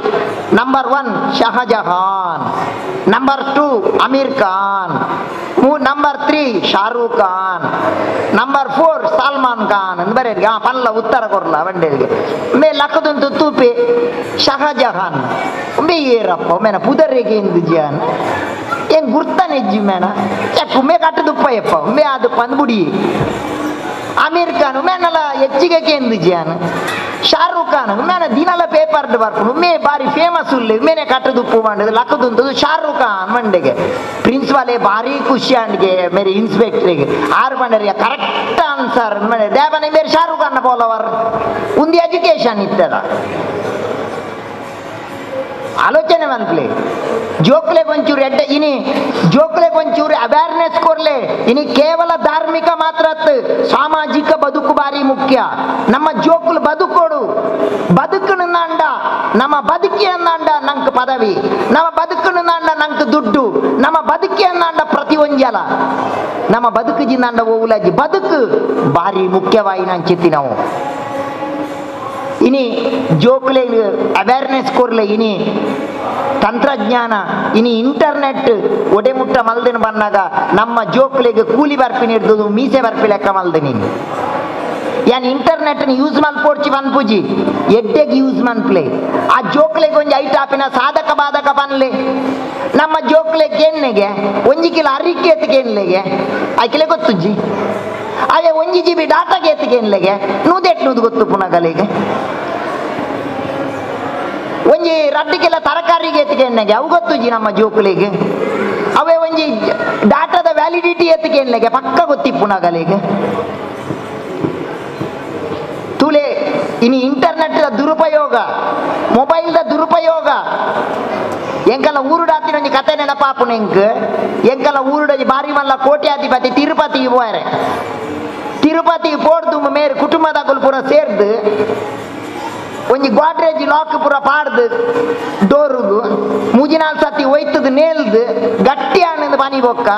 number 1 Shahjahan, number 2 Aamir Khan, number 3 Shahrukh Khan, number 4 Salman Khan ಅಂತ ಬರೇರಿಗೆ ಆ ಪಲ್ಲ ಉತ್ತರ ಕೊರ್ಲ ಬಂಡೇರಿಗೆ ಮೇ ಲಕ್ಕದುಂತು ತೂಪಿ ಶಹಜಹಾನ್ ಉಂಬೆ ಏರಪ್ಪ ಒಮ್ಮೆನ ಪುದರಿಗೆ ಇಂದು ಜಿಯಾನ್ ಏನ್ ಗುರ್ತಾನೆ ಮೇಣ ಯಾಕೆ ಉಮ್ಮೆ ಕಟ್ಟದುಪ್ಪಯ್ಯಪ್ಪ ಉಮ್ಮೆ ಅದು ಪಂದ್ಬುಡಿ ಅಮೀರ್ ಖಾನ್ ಉಮ್ಮೆನಲ್ಲ ಹೆಚ್ಚಿಗೆ ಕೇಂದು ಜಿಯಾನ್ ಶಾರುಖ್ ಖಾನ್ ಉಮ್ಮೆನ ದಿನಲ ಪೇಪರ್ ಬರ್ಪುಂಡು ಉಮ್ಮೆ ಬಾರಿ ಫೇಮಸ್ ಉಲ್ಲೆ ಉಮ್ಮೆನೆ ಕಟ್ಟದುಪ್ಪು ಮಂಡದು ಲಕ್ಕದುಂತದು ಶಾರುಖ್ ಖಾನ್ ಮಂಡೆಗೆ ಪ್ರಿನ್ಸಿಪಾಲೇ ಭಾರಿ ಖುಷಿ ಅಂಡ್ಗೆ ಮೇರೆ ಇನ್ಸ್ಪೆಕ್ಟ್ರಿಗೆ ಆರು ಬಂಡರಿಗೆ ಕರೆಕ್ಟ್ ಆನ್ಸರ್ ಮಂಡೆ ದೇವನೇ ಮೇರೆ ಶಾರುಖ್ ಖಾನ್ ಫಾಲೋವರ್ ಒಂದು ಎಜುಕೇಶನ್ ಇತ್ತದ ಆಲೋಚನೆ ಮನ್ಪ್ಲೆ ಜೋಕ್ಲೆ ಒಂಚೂರು ಎಡ್ಡ ಇನಿ ಜೋಕ್ಲೆ ಒಂಚೂರು ಅವೇರ್ನೆಸ್ ಕೊರ್ಲೆ. ಇನಿ ಕೇವಲ ಧಾರ್ಮಿಕ ಮಾತ್ರ ಸಾಮಾಜಿಕ ಬದುಕು ಬಾರಿ ಮುಖ್ಯ. ನಮ್ಮ ಜೋಕ್ಲು ಬದುಕೋಡು ಬದುಕುನಂಡ ನಮ್ಮ ಬದುಕಿ ಅಂದಾಂಡ ನಂಗೆ ಪದವಿ, ನಮ್ಮ ಬದುಕುನಂಡ ನಂಗೆ ದುಡ್ಡು, ನಮ್ಮ ಬದುಕಿ ಅಂದಾಂಡ ಪ್ರತಿ ಒಂಜಲ ನಮ್ಮ ಬದುಕು ಜಿಂದಾಂಡ ಓವುಲಜ್ಜಿ ಬದುಕು ಬಾರಿ ಮುಖ್ಯವಾಗಿ ನಂಚಿತ್ತಿ ನಾವು. ಇನಿ ಜೋಕ್ಲೆ ಅವೇರ್ನೆಸ್ ಕೊರ್ಲೆ. ಇನಿ ತಂತ್ರಜ್ಞಾನ ಇನಿ ಇಂಟರ್ನೆಟ್ ಒಡೆಮುಟ್ಟ ಮಲ್ದಿನ ಬನ್ನಾಗ ನಮ್ಮ ಜೋಕ್ಲೆಗ್ ಕೂಲಿ ಬರ್ಪಿನ ಹಿಡ್ದು ಮೀಸೆ ಬರ್ಪಿ ಲೆಕ್ಕ ಮಲ್ದಿನಿ. ಯಾನ್ ಇಂಟರ್ನೆಟ್ ಯೂಸ್ ಮಲ್ಪೋಡ್ಚಿ ಪನ್ಪುಜಿ, ಎಡ್ಡೆಗ್ ಯೂಸ್ ಮನ್ಪ್ಲೆ. ಆ ಜೋಕ್ಲೆಗ್ ಒಂಜಿ ಐಟ್ ಆಪಿನ ಸಾಧಕ ಬಾಧಕ ಪನ್ಲೆ. ನಮ್ಮ ಜೋಕ್ಲೆ ಕೇನ್ನೆಗೆ ಒಂಜಿ ಕಿಲೋ ಅರಿಕೆ ಎತ್ತು ಕೇನ್ಲೆಗೆ ಆಕಿಲೆ ಗೊತ್ತುಜ್ಜಿ. ಅವೇ 1 GB ಡಾಟಾಗೆ ಎತ್ತು ಕೇನ್ಲೆಗೆ ನೂದೆಟ್ ನೂದು ಗೊತ್ತು ಪುನಗಲಿಗೆ. ಒಂಜಿ 2 ಕಿಲೋ ತರಕಾರಿಗೆ ಎತ್ತು ಕೇನ್ನೆಗೆ ಅವು ಗೊತ್ತುಜ್ಜಿ ನಮ್ಮ ಜೋಕುಲಿಗೆ. ಅವೇ ಒಂಜಿ ಡಾಟಾದ ವ್ಯಾಲಿಡಿಟಿ ಎತ್ತು ಕೇನ್ಲೆಗೆ ಪಕ್ಕ ಗೊತ್ತಿಪ್ಪುನಗಲಿಗೆ. ತೂಲೆ ಇನಿ ಇಂಟರ್ನೆಟ್ the ದುರುಪಯೋಗ, ಮೊಬೈಲ್ the ದುರುಪಯೋಗ. ಎಂಕಲ್ಲ ಊರುಡಾತಿನ ಒಂಜಿ ಕತೆ ನೆನಪಾಪುನ ಎಂಕ್. ಎಂಕಲ್ಲ ಊರುಡೊಂಜಿ ಬಾರಿ ಮಲ್ಲ ಕೋಟ್ಯಾಧಿಪತಿ ತಿರುಪತಿಗೆ ಪೋಯರೆ. ತಿರುಪತಿಗೆ ಪೋಡ್ದು ಮೇರು ಕುಟುಂಬದಕುಲು ಪೂರ ಸೇರ್ದು ಒಂಜಿ ಗೋಡ್ರೇಜ್ ಲಾಕ್ ಪೂರ ಪಾಡ್ದು ಡೋರುಗು ಮೂಜಿನಾಲ್ ಸತಿ ಒಯ್ತದ ನೇಲ್ದು ಗಟ್ಟಿ ಆನಂದ್ ಪನಿ ಬೊಕ್ಕ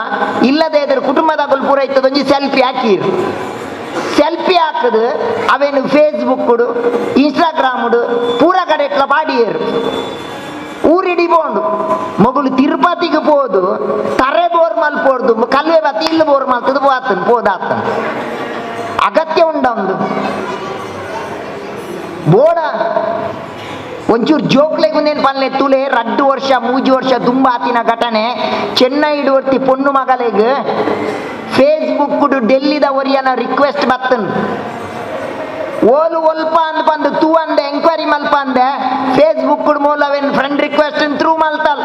ಇಲ್ಲದೆ ಇದ್ರ ಕುಟುಂಬದಕುಲು ಪೂರ ಇತ್ತದ ಒಂಜಿ ಸೆಲ್ಫಿ ಹಾಕಿರು. ಸೆಲ್ಫಿ ಹಾಕದು ಅವೇನು ಫೇಸ್ಬುಕ್ ಇನ್ಸ್ಟಾಗ್ರಾಮ್ ಪೂರ ಕಡೆ ಇಟ್ಲ ಪಾಡಿಯರು. ಊರಿಡಿ ಬೋಂಡು ಮಗುಲು ತಿರುಪತಿಗೆ ಪೋದು ತರೆ ಬೋರ್ ಮಲ್ಪೋಡ್ದು ಕಲ್ವೆ ಬತ್ತಿ ಇಲ್ಲು ಬೋರ್ ಮಲ್ತದ ಪೋತನ್ ಪೋದಾತನ್ ಅಗತ್ಯ ಉಂಡೊಂದು ಬೋಡ. ಒಂಚೂರು ಜೋಕ್ಲೆಗ್ ಒಂದೇನು ಪನ್ಲೆ ತುಲೆ 2 ವರ್ಷ 3 ವರ್ಷ ದುಂಬಾತಿನ ಘಟನೆ. ಚೆನ್ನೈ ವರ್ತಿ ಪೊಣ್ಣು ಮಗಲೆಗ್ ಫೇಸ್ಬುಕ್ ಡೆಲ್ಲಿದ ಒರಿಯನ ರಿಕ್ವೆಸ್ಟ್ ಬತ್ತನ್. ಓಲು ಒಲ್ಪ ಅಂದ್ ಬಂದು ತೂ ಅಂದೆ ಎಂಕ್ವೈರಿ ಮಲ್ಪ ಅಂದೆ ಫೇಸ್ಬುಕ್ ಮೂಲವೇನ್ friend request through ಮಲ್ತಲ್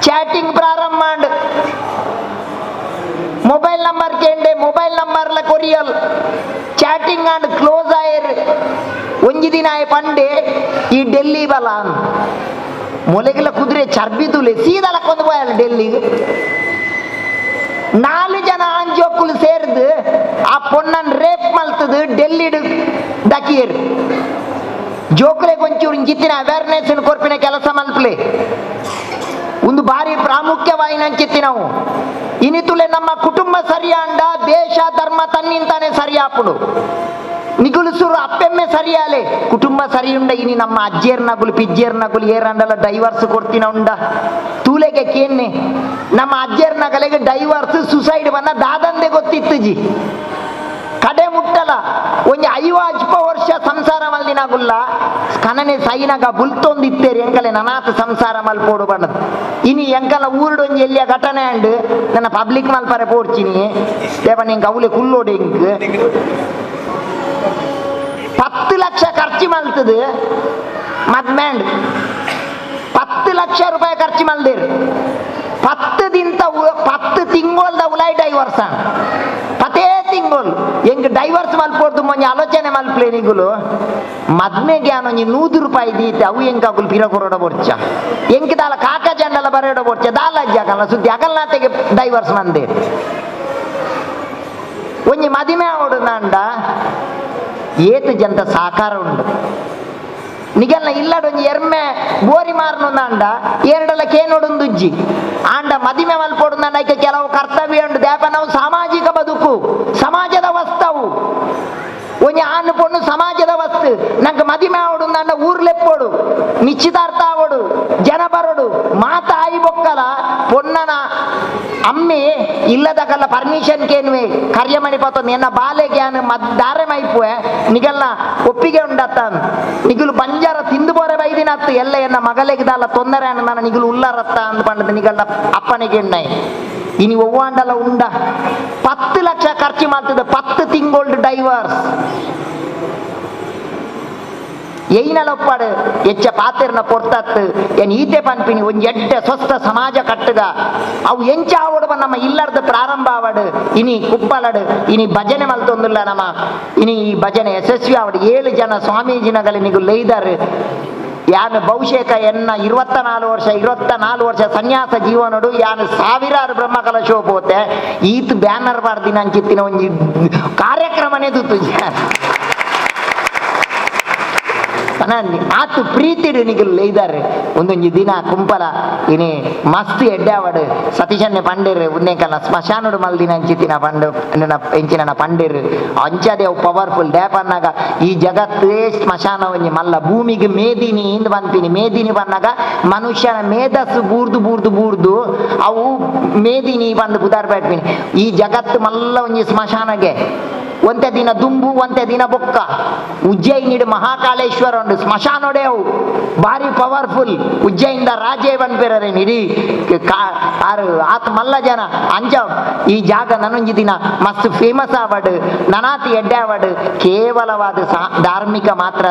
chatting ಪ್ರಾರಂಭ ಮಾಡ್. ಮೊಬೈಲ್ ನಂಬರ್ ಕೇಂಡೆ ಮೊಬೈಲ್ ನಂಬರ್ಲ ಕೊರಿಯಲ್ chatting and close ಆಯರ್. ಒಂಜಿ ದಿನ ಆಯ್ ಪಂಡೆ ಈ ಡೆಲ್ಲಿ ಬಲ ಮೊಲೆಗೆಲ್ಲ ಕುದುರೆ ಚರ್ಬಿ ತುಲೆ ಸೀದಲ ಕೊಂದು ಪೋಯಲ್ಲ ಡೆಲ್ಲಿಗೆ. 4 ಜನ ಆಂಜೋಕುಲು ಸೇರ್ದು ಆ ಪೊನ್ನನ್ ರೇಪ್ ಮಲ್ತದು ಡೆಲ್ಲಿಡ್ ದಕಿಯರ್. ಜೋಕುಲೆ ಒಂಚೂರು ಇಂಚಿತ್ತಿನ ಅವೇರ್ನೆಸ್ ಕೊರ್ಪಿನ ಕೆಲಸ ಮಲ್ಪ್ಲೆ. ಒಂದು ಬಾರಿ ಪ್ರಾಮುಖ್ಯವಾಯಿನಂಚಿತ್ತಿ ನಾವು ಇನಿತುಲೆ ನಮ್ಮ ಕುಟುಂಬ ಸರಿಯಾಂಡ ದೇಶ ಧರ್ಮ ತನ್ನಿಂತಾನೆ ಸರಿಯಾಪುಡು. ನಿಗುలుಸುರು ಅಪ್ಪೆಮ್ಮೆ ಸರಿಯಾಲೆ ಕುಟುಂಬ ಸರಿಯುಂಡ. ಇನಿ ನಮ್ಮ ಅಜ್ಜೇರ್ ನಗುಲು ಪಿಜ್ಜೇರ್ ನಗುಲು ಏರಂಡಲ ಡೈವರ್ಸ್ ಕೊಡ್ತಿನ ಉಂಡ ತೂಲೆಗೆ ಕೇನ್ನೆ ನಮ್ಮ ಅಜ್ಜೇರ್ ನಗಲೆಗೆ ಡೈವರ್ಸ್ ಸುಸೈಡ್ ಬನ್ನ ದಾದಂದೆ ಗೊತ್ತಿತ್ತು ಜಿ. ಕಡೆ ಮುಟ್ಟಲ ಒಂಜಿ 50 ವರ್ಷ ಸಂಸಾರ ಮಲ್ದಿನಾಗುಲ್ಲ ಕನನೆ ಸೈನಾಗ ಬುಲ್ತೊಂದಿತ್ತೇರಿ ಎಂಕಲೆ ನನಾತ ಸಂಸಾರ ಮಲ್ಪೋಡು ಬಣ್ಣದ. ಇನಿ ಎಂಕಲ ಊರುಡು ಒಂಜಿ ಎಲ್ಲಿಯ ಘಟನೆ ಅಂಡ್ ನನ್ನ ಪಬ್ಲಿಕ್ ಮಲ್ಪರೆ ಪೋಡ್ಚಿನಿ ದೇವ ನಿಂಗೆ ಅವಲೆ ಕುಲ್ಲೋಡು ಇಂಕ್ 10 ಲಕ್ಷ ಖರ್ಚು ಮಲ್ತದು ಮದ್ಮ್ಯಾಂಡ್ 10 ಲಕ್ಷ ರೂಪಾಯಿ ಖರ್ಚು ಮಲ್ದಿರ್. 10 ದಿಂತ 10 ತಿಂಗೋಲ್ದ ಉಲಾಯ್ ಡೈವರ್ಸ್ ಪತೇ ತಿಂಗೋಲ್ ಎಂಗ್ ಡೈವರ್ಸ್ ಮಲ್ಪೋರ್ದು ಮೊನ್ನೆ ಆಲೋಚನೆ ಮಲ್ಪ್ಲೆ ನಿಗುಲು ಮದ್ಮೆಗೆ ಒಂಜಿ 100 ರೂಪಾಯಿ ದೀತೆ ಅವು ಎಂಕ್ ಅಗುಲು ಪಿರ ಕೊರಡ ಬೊರ್ಚ ಎಂಕ್ ದಾಲ ಕಾಕ ಜಂಡಲ ಬರೋಡ ಬೊರ್ಚ ದಾಲ ಅಜ್ಜಿ ಆಗಲ್ಲ ಸುದ್ದಿ ಅಗಲ್ನಾತೆಗೆ ಡೈವರ್ಸ್ ಮಂದೆ. ಒಂಜಿ ಮದಿಮೆ ಆವಡು ನಾಂಡ ಏತು ಜಂತ ಸಾಕಾರ ಉಂಡು ನಿಗಲ್ನ ಇಲ್ಲಡೊಂಜಿ ಎರ್ಮೆ ಬೋರಿ ಮಾರ್ನುಂದಾಂಡ ಏರಡಲ ಕೇನೋಡುಂದುಜ್ಜಿ ಆಂಡ ಮದಿಮೆ ಮಲ್ಪೊಡುಂದಾಂಡ ಐಕೆ ಕೆಲವು ಕರ್ತವ್ಯ ಉಂಡು. ದೇಪ ನಾವು ಸಾಮಾಜಿಕ ಬದುಕು ಸಮಾಜದ ವಸ್ತವು ಒಂಜಿ ಆನು ಪೊಣ್ಣು ಸಮಾಜದ ವಸ್ತು. ನಂಗೆ ಮದಿಮೆ ಆವಡುಂದಾಂಡ ಊರ್ಲೆಪ್ಪೋಡು ನಿಶ್ಚಿತಾರ್ಥ ಆವಡು ಜನ ಬರೋಡು ಮಾತ ಆಯಿ ಬೊಕ್ಕಲ ಪೊನ್ನನ ಅಮ್ಮೆ ಇಲ್ಲದಕಲ್ಲ ಪರ್ಮಿಷನ್ ಕೇನ್ವೆ ಕರ್ಯಮಣಿ ಪತ್ತೊಂದು ಎನ್ನ ಬಾಲೆ ಗ್ಯಾನ್ ದಾರೆ ಮೈಪುವೆ ನಿಗಲ್ನ ಒಪ್ಪಿಗೆ ಉಂಡತ್ತ ನಿಗುಲು ಬಂಜಾರ ತಿಂದು ಬೋರೆ ಬೈದಿನತ್ತು ಎಲ್ಲ ಎನ್ನ ಮಗಲೆಗೆ ದಾಲ ತೊಂದರೆ ಅನ್ನ ನಾನು ನಿಗುಲು ಉಲ್ಲರತ್ತ ಅಂದ್ ಪಂಡದ ನಿಗಲ್ನ ಅಪ್ಪನಿಗೆ ಎಣ್ಣೆ. ಇನಿ ಒವ್ವಾಂಡಲ ಉಂಡ 10 ಲಕ್ಷ ಖರ್ಚು ಮಾಡ್ತದೆ 10 ತಿಂಗೋಲ್ಡ್ ಡೈವರ್ಸ್ ಎಯ್ನಲೊಪ್ಪಾಡು ಎಚ್ಚ ಪಾತೆರ್ನ ಪೊರ್ತತ್ತು ಏನ್ ಈತೆ ಪನ್ಪಿನಿ ಒಂಜಿ ಎಡ್ಡೆ ಸ್ವಸ್ಥ ಸಮಾಜ ಕಟ್ಟುಗ ಅವು ಎಂಚ ಆವಡು ನಮ್ಮ ಇಲ್ಲರ್ದು ಪ್ರಾರಂಭ ಆವಡು. ಇನಿ ಕುಪ್ಪಲಡು ಇನಿ ಭಜನೆ ಮಲ್ತೊಂದುಲ್ಲ ನಮ್ಮ ಇನಿ ಈ ಭಜನೆ ಯಶಸ್ವಿ ಆವಡು. 7 ಜನ ಸ್ವಾಮೀಜಿನಗಲಿ ನಿಗು ಲೈದಾರು. ಯಾನು ಬಹುಶೇಕ ಎನ್ನ 24 ವರ್ಷ 24 ವರ್ಷ ಸನ್ಯಾಸ ಜೀವನಡು ಯಾನು ಸಾವಿರಾರು ಬ್ರಹ್ಮಕಲಶೋ ಪೋತೆ ಈತ್ ಬ್ಯಾನರ್ ಬಾರ್ದಿನ ಅಂಚಿತ್ತಿನ ಒಂಜಿ ಕಾರ್ಯಕ್ರಮನೇ ತೂತು. ಆತು ಪ್ರೀತಿಡು ನಿಗಲು ಲೇಯ್ದಾರೆ ಒಂದೊಂಜಿ ದಿನ ಕುಂಪಲ ಇನಿ ಮಸ್ತ್ ಎಡ್ಡಾವಡು ಸತೀಶನ್ನೆ ಪಂಡೇರು ಉನ್ನೇಕಲ್ಲ ಸ್ಮಶಾನಡು ಮಲ್ದಿನ ಅಂಚಿತಿನ ಪಂಡು ಎಂಚಿನ ಪಂಡೇರು ಅಂಚದೆ ಅವು ಪವರ್ಫುಲ್ ಡ್ಯಾಪನ್ನಾಗ ಈ ಜಗತ್ತೇ ಸ್ಮಶಾನ ಒಂಜಿ ಮಲ್ಲ ಭೂಮಿಗೆ ಮೇದಿನಿ ಇಂದ್ ಪನ್ಪಿನಿ ಮೇದಿನಿ ಪನ್ನಾಗ ಮನುಷ್ಯನ ಮೇಧಸ್ಸು ಬೂರ್ದು ಬೂರ್ದು ಬೂರ್ದು ಅವು ಮೇದಿನಿ ಬಂದು ಬುದಾರ್ ಬ್ಯಾಟ್ಪಿನಿ ಈ ಜಗತ್ತು ಮಲ್ಲ ಒಂಜಿ ಸ್ಮಶಾನಗೆ ಒಂತೆ ದಿನ ದುಂಬು ಒಂತೆ ದಿನ ಬೊಕ್ಕ ಉಜ್ಜಯಿನಿಡು ಮಹಾಕಾಳೇಶ್ವರ ಉಂಡು ಸ್ಮಶಾನೋಡೆ ಅವು ಭಾರಿ ಪವರ್ಫುಲ್ ಉಜ್ಜಯಿನಿದ ರಾಜೇ ಬಂದ್ಪೇರೇ ಇಡೀ ಆರು ಆತ ಮಲ್ಲ ಜನ ಅಂಜ ಈ ಜಾಗ ನನೊಂಜಿ ದಿನ ಮಸ್ತ್ ಫೇಮಸ್ ಆವಡು ನನಾತಿ ಎಡ್ಡೆ ಆವಡು ಕೇವಲವಾದ ಧಾರ್ಮಿಕ ಮಾತ್ರ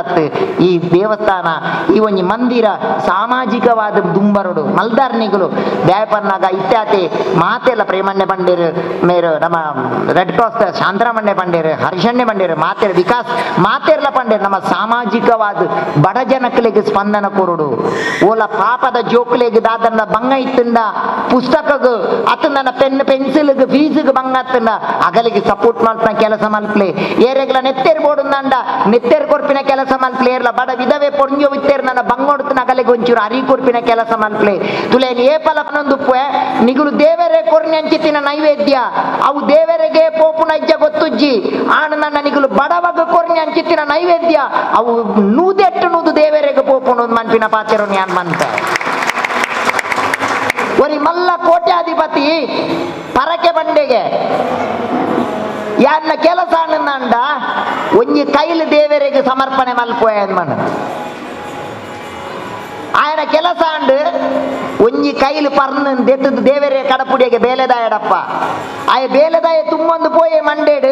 ಈ ದೇವಸ್ಥಾನ ಈ ಒಂಜಿ ಮಂದಿರ ಸಾಮಾಜಿಕವಾದ ದುಂಬರುಡು ಮಲ್ದಾರ್ನಿಗಳು ದ್ಯಾಪನ್ನಾಗ ಇತ್ಯಾತಿ ಮಾತೆಲ್ಲ ಪ್ರೇಮಣ್ಣೆ ಪಂಡೇರು ಮೇರು ನಮ್ಮ ರೆಡ್ ಕ್ರಾಸ್ ಶಾಂತರಾಮಣ್ಣೆ ಪಂಡೇರು ಹರಿಷಣ್ಣೆ ಪಂಡೇರು ಮಾತೆರ್ ವಿಕಾಸ್ ಮಾತೆರ್ಲ ಪಂಡೇರು ನಮ್ಮ ಸಾಮಾಜಿಕವಾದ ಬಡ ಜನಕ್ಕಲಿಗೆ ಸ್ಪಂದನ ಕೊರಡು ಓಲ ಪಾಪದ ಜೋಕ್ಲೆಗ್ ದಾದನ್ನ ಬಂಗ ಇತ್ತಂದ ಪುಸ್ತಕಗ್ ಅತ ನನ್ನ ಪೆನ್ ಪೆನ್ಸಿಲ್ಗ್ ಫೀಸ್ಗ್ ಬಂಗ ಅತ್ತಂದ ಅಗಲಿಗೆ ಸಪೋರ್ಟ್ ಮಲ್ಪನ ಕೆಲಸ ಮಲ್ಪ್ಲೆ ಏರೆಗ್ಲ ನೆತ್ತೆರ್ ಬೋಡುಂದಂಡ ನೆತ್ತೆರ್ ಕೊರ್ಪಿನ ಕೆಲಸ ಮಲ್ಪ್ಲೆ ಏರ್ಲ ಬಡ ವಿಧವೆ ಪೊಂಜೋ ಇತ್ತೇರ್ ನನ್ನ ಬಂಗೊಡ್ತನ ಅಗಲಿಗೆ ಒಂಚೂರು ಅರಿ ಕೊರ್ಪಿನ ಕೆಲಸ ಮಲ್ಪ್ಲೆ ತುಲೇನ್ ಏಪಲ ಪನೊಂದುಪ್ಪೆ ನಿಗುಲು ದೇವರೇ ಕೊರ್ನಿ ಅಂಚಿತ್ತಿನ ನೈವೇದ್ಯ ಅವು ದೇವರಿಗೆ ಪೋಪುನ ಇಜ್ಜ ಗೊತ್ತುಜ್ಜಿ ಆಣ ನನ್ನ ನಿಗುಲು ಬಡವಗ ಕೊರ್ನಿ ಅಂಚಿತ್ತಿನ ನೈವೇದ್ಯ ಅವು ನೂದೆಟ್ಟು ನೂದು ದೇವರಿಗೆ ಪೋಪುನು ಮನ್ಪಿನ ಪಾತೆರು ನ್ಯಾನ್ ಮಂತ ಒರಿ ಮಲ್ಲ ಕೋಟ್ಯಾಧಿಪತಿ ಪರಕೆ ಬಂಡೆಗೆ ಯಾನ್ನ ಕೆಲಸ ಅನ್ನಂಡ ಒಂಜಿ ಕೈಲು ದೇವರಿಗೆ ಸಮರ್ಪಣೆ ಮಲ್ಪೋಯ ಮನ ಆಯನ ಕೆಲಸ ಅಂಡು ಒಂಜಿ ಕೈಲು ಪರ್ನ ದೆತ್ತದ ದೇವರೇ ಕಡಪುಡಿಗೆ ಬೇಲೆದಾಯಡಪ್ಪ ಆಯ ಬೇಲೆದಾಯ ತುಂಬೊಂದು ಪೋಯೆ ಮಂಡೇಡು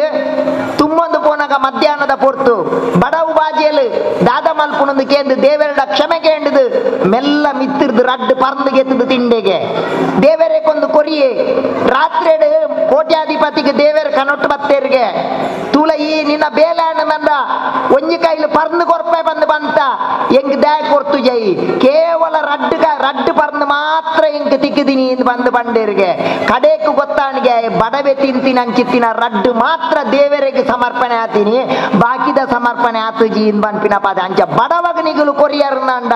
ತುಂಬೊಂದು ಪೋನಾಗ ಮಧ್ಯಾಹ್ನದ ಪೊರ್ತು ಬಡವು ಬಾಜಿಯಲ್ಲಿ ದಾದ ಮಲ್ಪುನೊಂದು ಕೇಂದು ದೇವರಡ ಕ್ಷಮೆ ಕೇಂಡುದು ಮೆಲ್ಲ ಮಿತ್ತಿರ್ದು ರಡ್ಡು ಪರ್ந்து ಗೆತ್ತದು ತಿಂಡೆಗೆ ದೇವರೇ ಕೊಂದು ಕೊರಿಯೆ ರಾತ್ರಿಡು ಕೋಟ್ಯಾಧಿಪತಿಗೆ ದೇವರ ಕನೊಟ್ಟು ಬತ್ತೇರಿಗೆ ತುಳ ಈ ನಿನ್ನ ಬೇಲೆ ನಂದ ಒಂಜಿ ಕೈಲು ಪರ್ந்து ಕೊರ್ಪೆ ಬಂದು ಬಂತ ಎಂಗ್ ದ್ಯಾ ಕೊರ್ತು ಜೈ ಕೇವಲ ರಡ್ಡು ರಡ್ಡು ಪರ್ந்து ಮಾತ್ರ ಎಂಕ್ ತಿಕ್ಕಿದಿನಿ ಎಂದು ಬಂದು ಬಂಡೇರಿಗೆ ಕಡೇಕು ಗೊತ್ತಾಣಿಗೆ ಬಡವೆ ತಿಂತಿನ ಅಂಚಿತ್ತಿನ ರಡ್ಡು ಮಾತ್ರ ದೇವರಿಗೆ ಸಮರ್ಪಣೆ ಆತೀನಿ ಬಾಕಿದ ಸಮರ್ಪಣೆ ಆತುಜಿ ಇಂದ್ ಬನ್ಪಿನ ಪಾದ ಅಂಚ ಬಡವಗ ನಿಗುಲು ಕೊರಿಯರ್ನಂಡ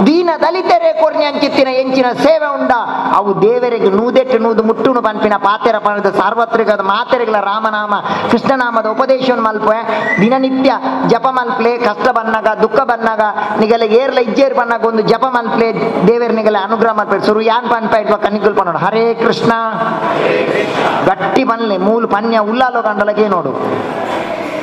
ದೀನ ದಲಿತರೇ ಕೊರ್ನಿ ಅಂಚಿತ್ತಿನ ಎಂಚಿನ ಸೇವೆ ಉಂಡ ಅವು ದೇವರಿಗೆ ನೂದೆಟ್ಟು ನೂದು ಮುಟ್ಟುನು ಪನ್ಪಿನ ಪಾತೆರ ಪಣದ ಸಾರ್ವತ್ರಿಕದ ಮಾತೆರೆಗಳ ರಾಮನಾಮ ಕೃಷ್ಣನಾಮದ ಉಪದೇಶವನ್ನು ಮಲ್ಪೆ ದಿನನಿತ್ಯ ಜಪ ಮಲ್ಪ್ಲೆ ಕಷ್ಟ ಬನ್ನಾಗ ದುಃಖ ಬನ್ನಾಗ ನಿಗಲ ಏರ್ಲ ಇಜ್ಜೇರ್ ಬನ್ನಾಗ ಒಂದು ಜಪ ಮಲ್ಪ್ಲೆ ದೇವರ ನಿಗಲ ಅನುಗ್ರಹ ಮಲ್ಪೆ ಸುರು ಯಾನ್ ಪನ್ಪ ಇಟ್ವ ಕನಿಗುಲ್ ಪನ್ನೋಡು ಹರೇ ಕೃಷ್ಣ ಗಟ್ಟಿ ಬನ್ಲೆ ಮೂಲು ಪನ್ಯ ಉಲ್ಲಾಲೋ ಕಂಡಲಗೆ ನೋಡು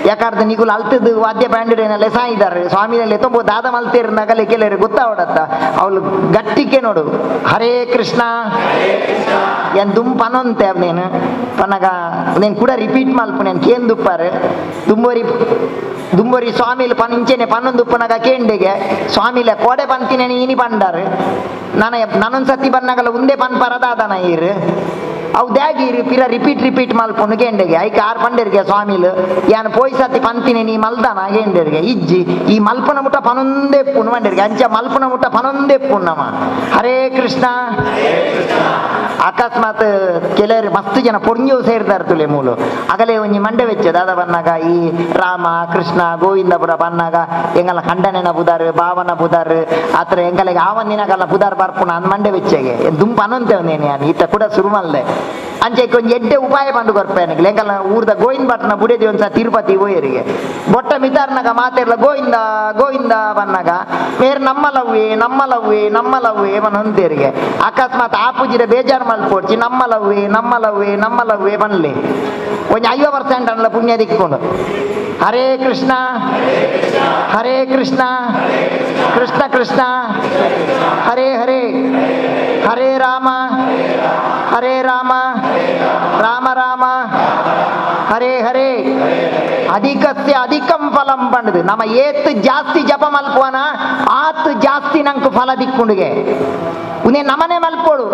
ಯಾಕಂದ್ರೆ ನಿಗುಲು ಅಲ್ತದ್ದು ವಾದ್ಯ ಬ್ಯಾಂಡ್ ಲೆಸ ಇದ್ದಾರೆ ಸ್ವಾಮಿನಲ್ಲಿ ತುಂಬ ದಾದ ಮಲ್ತೇರು ನಗಲೆ ಕೆಲವರು ಗೊತ್ತಾವಡತ್ತ ಅವಳು ಗಟ್ಟಿಕೆ ನೋಡು ಹರೇ ಕೃಷ್ಣ ಏನ್ ದುಮ್ ಪನೊಂತೆ ನೀನು ಪನಗ నేను ಕೂಡ ರಿಪೀಟ್ ಮಲ್ಪು నేను ಕೇಂದುಪ್ಪಾರು ದುಂಬೋರಿ ದುಂಬೋರಿ ಸ್ವಾಮಿಲು ಪನ್ ಇಂಚೆನೆ ಪನ್ನೊಂದುಪ್ಪನಾಗ ಕೇಂಡೆಗೆ ಸ್ವಾಮಿಲೆ ಕೋಡೆ ಪಂತಿನೇ ಇನಿ ಪಂಡಾರು ನನ್ನ ನಾನೊಂದು ಸತಿ ಬನ್ನಾಗಲ್ಲ ಉಂದೆ ಪನ್ ಪರದಾದನ ಈರು ಅವು ದ್ಯಾಗಿರಿ ಪಿರ ರಿಪೀಟ್ ರಿಪೀಟ್ ಮಲ್ಪುನು ಕೇಂಡೆಗೆ ಐಕೆ ಆರು ಪಂಡರಿಗೆ ಸ್ವಾಮಿಲು ಯಾನ್ ಪೋಯ್ ಸತಿ ಪಂತಿನಿ ನೀ ಮಲ್ದಾನ ಕೇಂಡೆರಿಗೆ ಇಜ್ಜಿ ಈ ಮಲ್ಪನ ಮುಟ್ಟ ಪನೊಂದೇ ಪುಣ್ಣು ಮಂಡರಿಗೆ ಅಂಚ ಮಲ್ಪನ ಮುಟ್ಟ ಪನೊಂದೇ ಪುಣ್ಣಮ ಹರೇ ಕೃಷ್ಣ. ಅಕಸ್ಮಾತ್ ಕೆಲವರು ಮಸ್ತ್ ಜನ ಪೊರ್ಂಜು ಸೇರ್ದಾರೆ ತುಲೆ ಮೂಲು ಅಗಲೇ ಒಂಜಿ ಮಂಡೆ ವೆಚ್ಚ ದಾದ ಬನ್ನಾಗ ಈ ರಾಮ ಕೃಷ್ಣ ಗೋವಿಂದಪುರ ಬನ್ನಾಗ ಎಂಗಲ ಖಂಡನೆನ ಬುದಾರು ಭಾವನ ಬುದಾರು ಆತರ ಎಂಗಲಿಗೆ ಆವಂದಿನಗಲ್ಲ ಬುದಾರ್ ಬರ್ಪುಣ ಅಂದ್ ಮಂಡೆ ವೆಚ್ಚಗೆ ದುಂಪು ಅನಂತೇವನೇನೆ ಈತ ಕೂಡ ಶುರು ಮಲ್ದೆ ಅಂಚೆ ಒಂಜಿ ಎಡ್ಡೆ ಉಪಾಯ ಪಂಡು ಕೊರ್ಪೇನಿಗೆ ಎಂಗಲ ಊರ್ದ ಗೋವಿಂದ ಭಟ್ನ ಬುಡೇದಿ ಒಂದ್ಸ ತಿರುಪತಿ ಹೋಯರಿಗೆ ಬೊಟ್ಟ ಮಿತಾರ್ನಾಗ ಮಾತೆರ್ಲ ಗೋವಿಂದ ಗೋವಿಂದ ಬನ್ನಾಗ ಮೇರ್ ನಮ್ಮ ಲವ್ವೆ ನಮ್ಮ ಲವ್ವೆ ನಮ್ಮ ಲವ್ವೆ ಬನ್ನಂತೇರಿಗೆ ಅಕಸ್ಮಾತ್ ಆ ಪೂಜಿರ ಬೇಜಾರು ಮಲ್ಪೋಡ್ಚಿ ನಮ್ಮ ಲವ್ವೆ ನಮ್ಮ ಲವ್ವೆ ನಮ್ಮ ಲವ್ವೆ ಬನ್ಲಿ ಒಂಜಿ 50% ಅನ್ಲ ಪುಣ್ಯ ದಿಕ್ಕೊಂಡು. ಹರೇ ಕೃಷ್ಣ ಹರೇ ಕೃಷ್ಣ ಕೃಷ್ಣ ಕೃಷ್ಣ ಹರೇ ಹರೇ ಹರೇ ರಾಮ ಹರೇ ರಾಮ ರಾಮ ರಾಮ ಹರೇ ಹರೇ. ಅಧಿಕಸ್ಯ ಅಧಿಕಂ ಫಲಂ ಪಂಡದು ನಮ್ಮ ಏತ್ ಜಾಸ್ತಿ ಜಪ ಮಲ್ಪುವನ ಆತ್ ಜಾಸ್ತಿ ನಂಗೆ ಫಲ ದಿಕ್ಕುಂಡಿಗೆ ಉನೇ ನಮನೆ ಮಲ್ಪೋಡು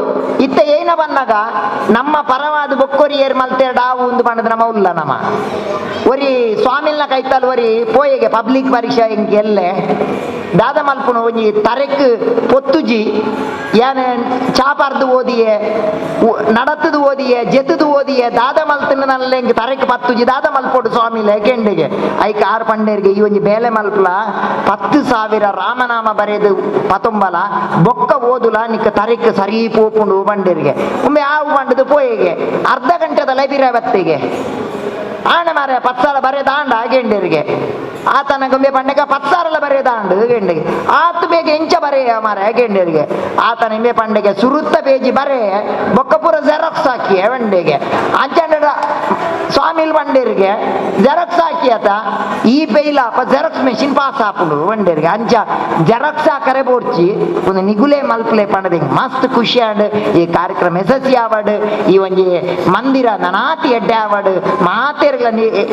ಇತ್ತ ಏನ ಬಂದಾಗ ನಮ್ಮ ಪರವಾದ ಬೊಕ್ಕೊರಿ ಏರ್ ಮಲ್ತೇರ್ ಡಾವು ಒಂದು ಪಂಡದು ನಮ್ಮ ಉಲ್ಲ ನಮ್ಮ ಒರಿ ಸ್ವಾಮಿಲ್ನ ಕೈತಲ್ ಒರಿ ಪೋಯೆಗೆ ಪಬ್ಲಿಕ್ ಪರೀಕ್ಷೆ ಹಿಂಗೆ ಎಲ್ಲೆ ದಾದ ಮಲ್ಪುನು ಒಂಜಿ ತರೆಕ್ ಪೊತ್ತುಜಿ. ಯಾನ್ ಚಾಪರ್ದು ಓದಿಯೆ, ನಡತದು ಓದಿಯೆ, ಜೆತುದು ಓದಿಯೆ, ದಾದ ಮಲ್ತಿನ ನಲ್ಲ ಎಂಕ್ ತರೆಕ್ ಪತ್ತುಜಿ, ದಾದ ಮಲ್ಪೊಡು ಸ್ವಾಮಿ ಲೇಕೆಂಡಿಗೆ. ಐಕ್ ಆರ್ ಪಂಡೇರಿಗೆ, ಈ ಒಂಜಿ ಬೇಲೆ ಮಲ್ಪಲ, 10,000 ರಾಮನಾಮ ಬರೆದು ಪತೊಂಬಲ ಬೊಕ್ಕ ಓದುಲ, ನಿಕ್ಕ ತರೆಕ್ ಸರಿ ಪೋಪುಂಡು ಬಂಡೇರಿಗೆ. ಒಮ್ಮೆ ಆವು ಬಂಡದು ಪೋಯೆಗೆ. ಅರ್ಧ ಗಂಟೆದ ಲೈಬಿರ ಬತ್ತಿಗೆ ಆಣ ಮಾರೆ 10,000 ಬರೆದಾಂಡ ಗೆಂಡರಿಗೆ. ಆತನ ಗೊಂಬೆ ಪಂಡಗ 10,000 ಬರೆದಾಂಡು ಗೆಂಡಿಗೆ. ಆತು ಬೇಗ ಎಂಚ ಬರೆಯ ಮಾರೆ ಗೆಂಡರಿಗೆ. ಆತನ ಇಂಬೆ ಪಂಡೆಗೆ ಸುರುತ್ತ ಪೇಜಿ ಬರೆ ಬೊಕ್ಕ ಪೂರ ಜೆರಾಕ್ಸ್ ಹಾಕಿ ವಂಡೆಗೆ. ಅಂಚಂಡ ಸ್ವಾಮಿಲ್ ಬಂಡೇರಿಗೆ ಜೆರಾಕ್ಸ್ ಹಾಕಿ ಆತ ಈ ಪೈಲಾಪ ಜೆರಾಕ್ಸ್ ಮೆಷಿನ್ ಪಾಸ್ ಆಪುಂಡು ಬಂಡೇರಿಗೆ. ಅಂಚ ಜೆರಾಕ್ಸ್ ಹಾಕರೆ ಬೋಡ್ಚಿ ಒಂದು ನಿಗುಲೆ ಮಲ್ಪಲೆ ಪಂಡದ. ಮಸ್ತ್ ಖುಷಿ ಆಂಡ್. ಈ ಕಾರ್ಯಕ್ರಮ ಯಶಸ್ವಿ ಆವಡ್, ಈ ಒಂಜಿ ಮಂದಿರ ನನಾತಿ ಎಡ್ಡೆ ಆವಡ್, ಮಾತೆರ್ಗಳ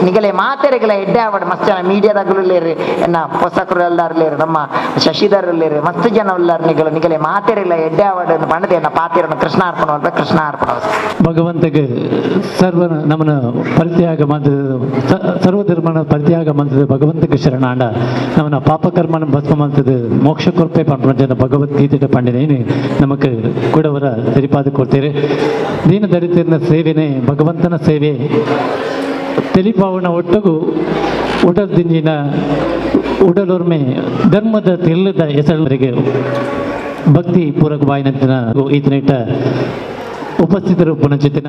ನಿಗಲೆ ಮಾತೆರೆಗಳ ಎಡ್ಡೆ ಆವಡ್. ಮಸ್ತ್ ಜನ ಮೀಡಿಯಾದಾಗಲುಲ್ಲೇರು, ಎನ್ನ ಪೊಸಕರು ಎಲ್ಲಾರ್ಲೇರು, ನಮ್ಮ ಶಶಿಧರ್ ಉಲ್ಲೇರು, ಮಸ್ತ್ ಜನ ಉಲ್ಲಾರ್. ನಿಗಲು ನಿಗಲೆ ಮಾತೆರೆಗಳ ಎಡ್ಡೆ ಆವಡ್ ಪಂಡದ ಎನ್ನ ಪಾತೆರನ್ನು ಕೃಷ್ಣಾರ್ಪಣ ಕೃಷ್ಣಾರ್ಪಣ. ಭಗವಂತಗೆ ಸರ್ವ ನಮನ ಪರಿತ್ಯಾಗ ಮಂತ್ರದ, ಸರ್ವಧರ್ಮನ ಪರಿತ್ಯಾಗ ಮಂತ್ರದ ಭಗವಂತಗೆ ಶರಣಾಂಡ ನಮನ ಪಾಪಕರ್ಮನ ಭಸ್ಮ ಮಂತ್ರದ ಮೋಕ್ಷ ಕೊರ್ಪೆ ಪಂಪನ ಭಗವದ್ಗೀತೆ ಪಂಡಿನೇನು ನಮಕ್ ಕೂಡವರ ತೆರಿಪಾದ ಕೊಡ್ತೀರಿ. ದೀನ ದರಿತರ ಸೇವೆನೇ ಭಗವಂತನ ಸೇವೆ ತೆಲಿಪಾವನ ಒಟ್ಟಗು ಉಡಲ್ ದಿಂಜಿನ ಉಡಲೊರ್ಮೆ ಧರ್ಮದ ತಿಲ್ಲದ ಹೆಸರಿಗೆ ಭಕ್ತಿ ಪೂರಕ ಬಾಯಿನಂತಿನ ಈತನಿಟ್ಟ ಉಪಸ್ಥಿತರು ಪುನಚಿತ್ತಿನ.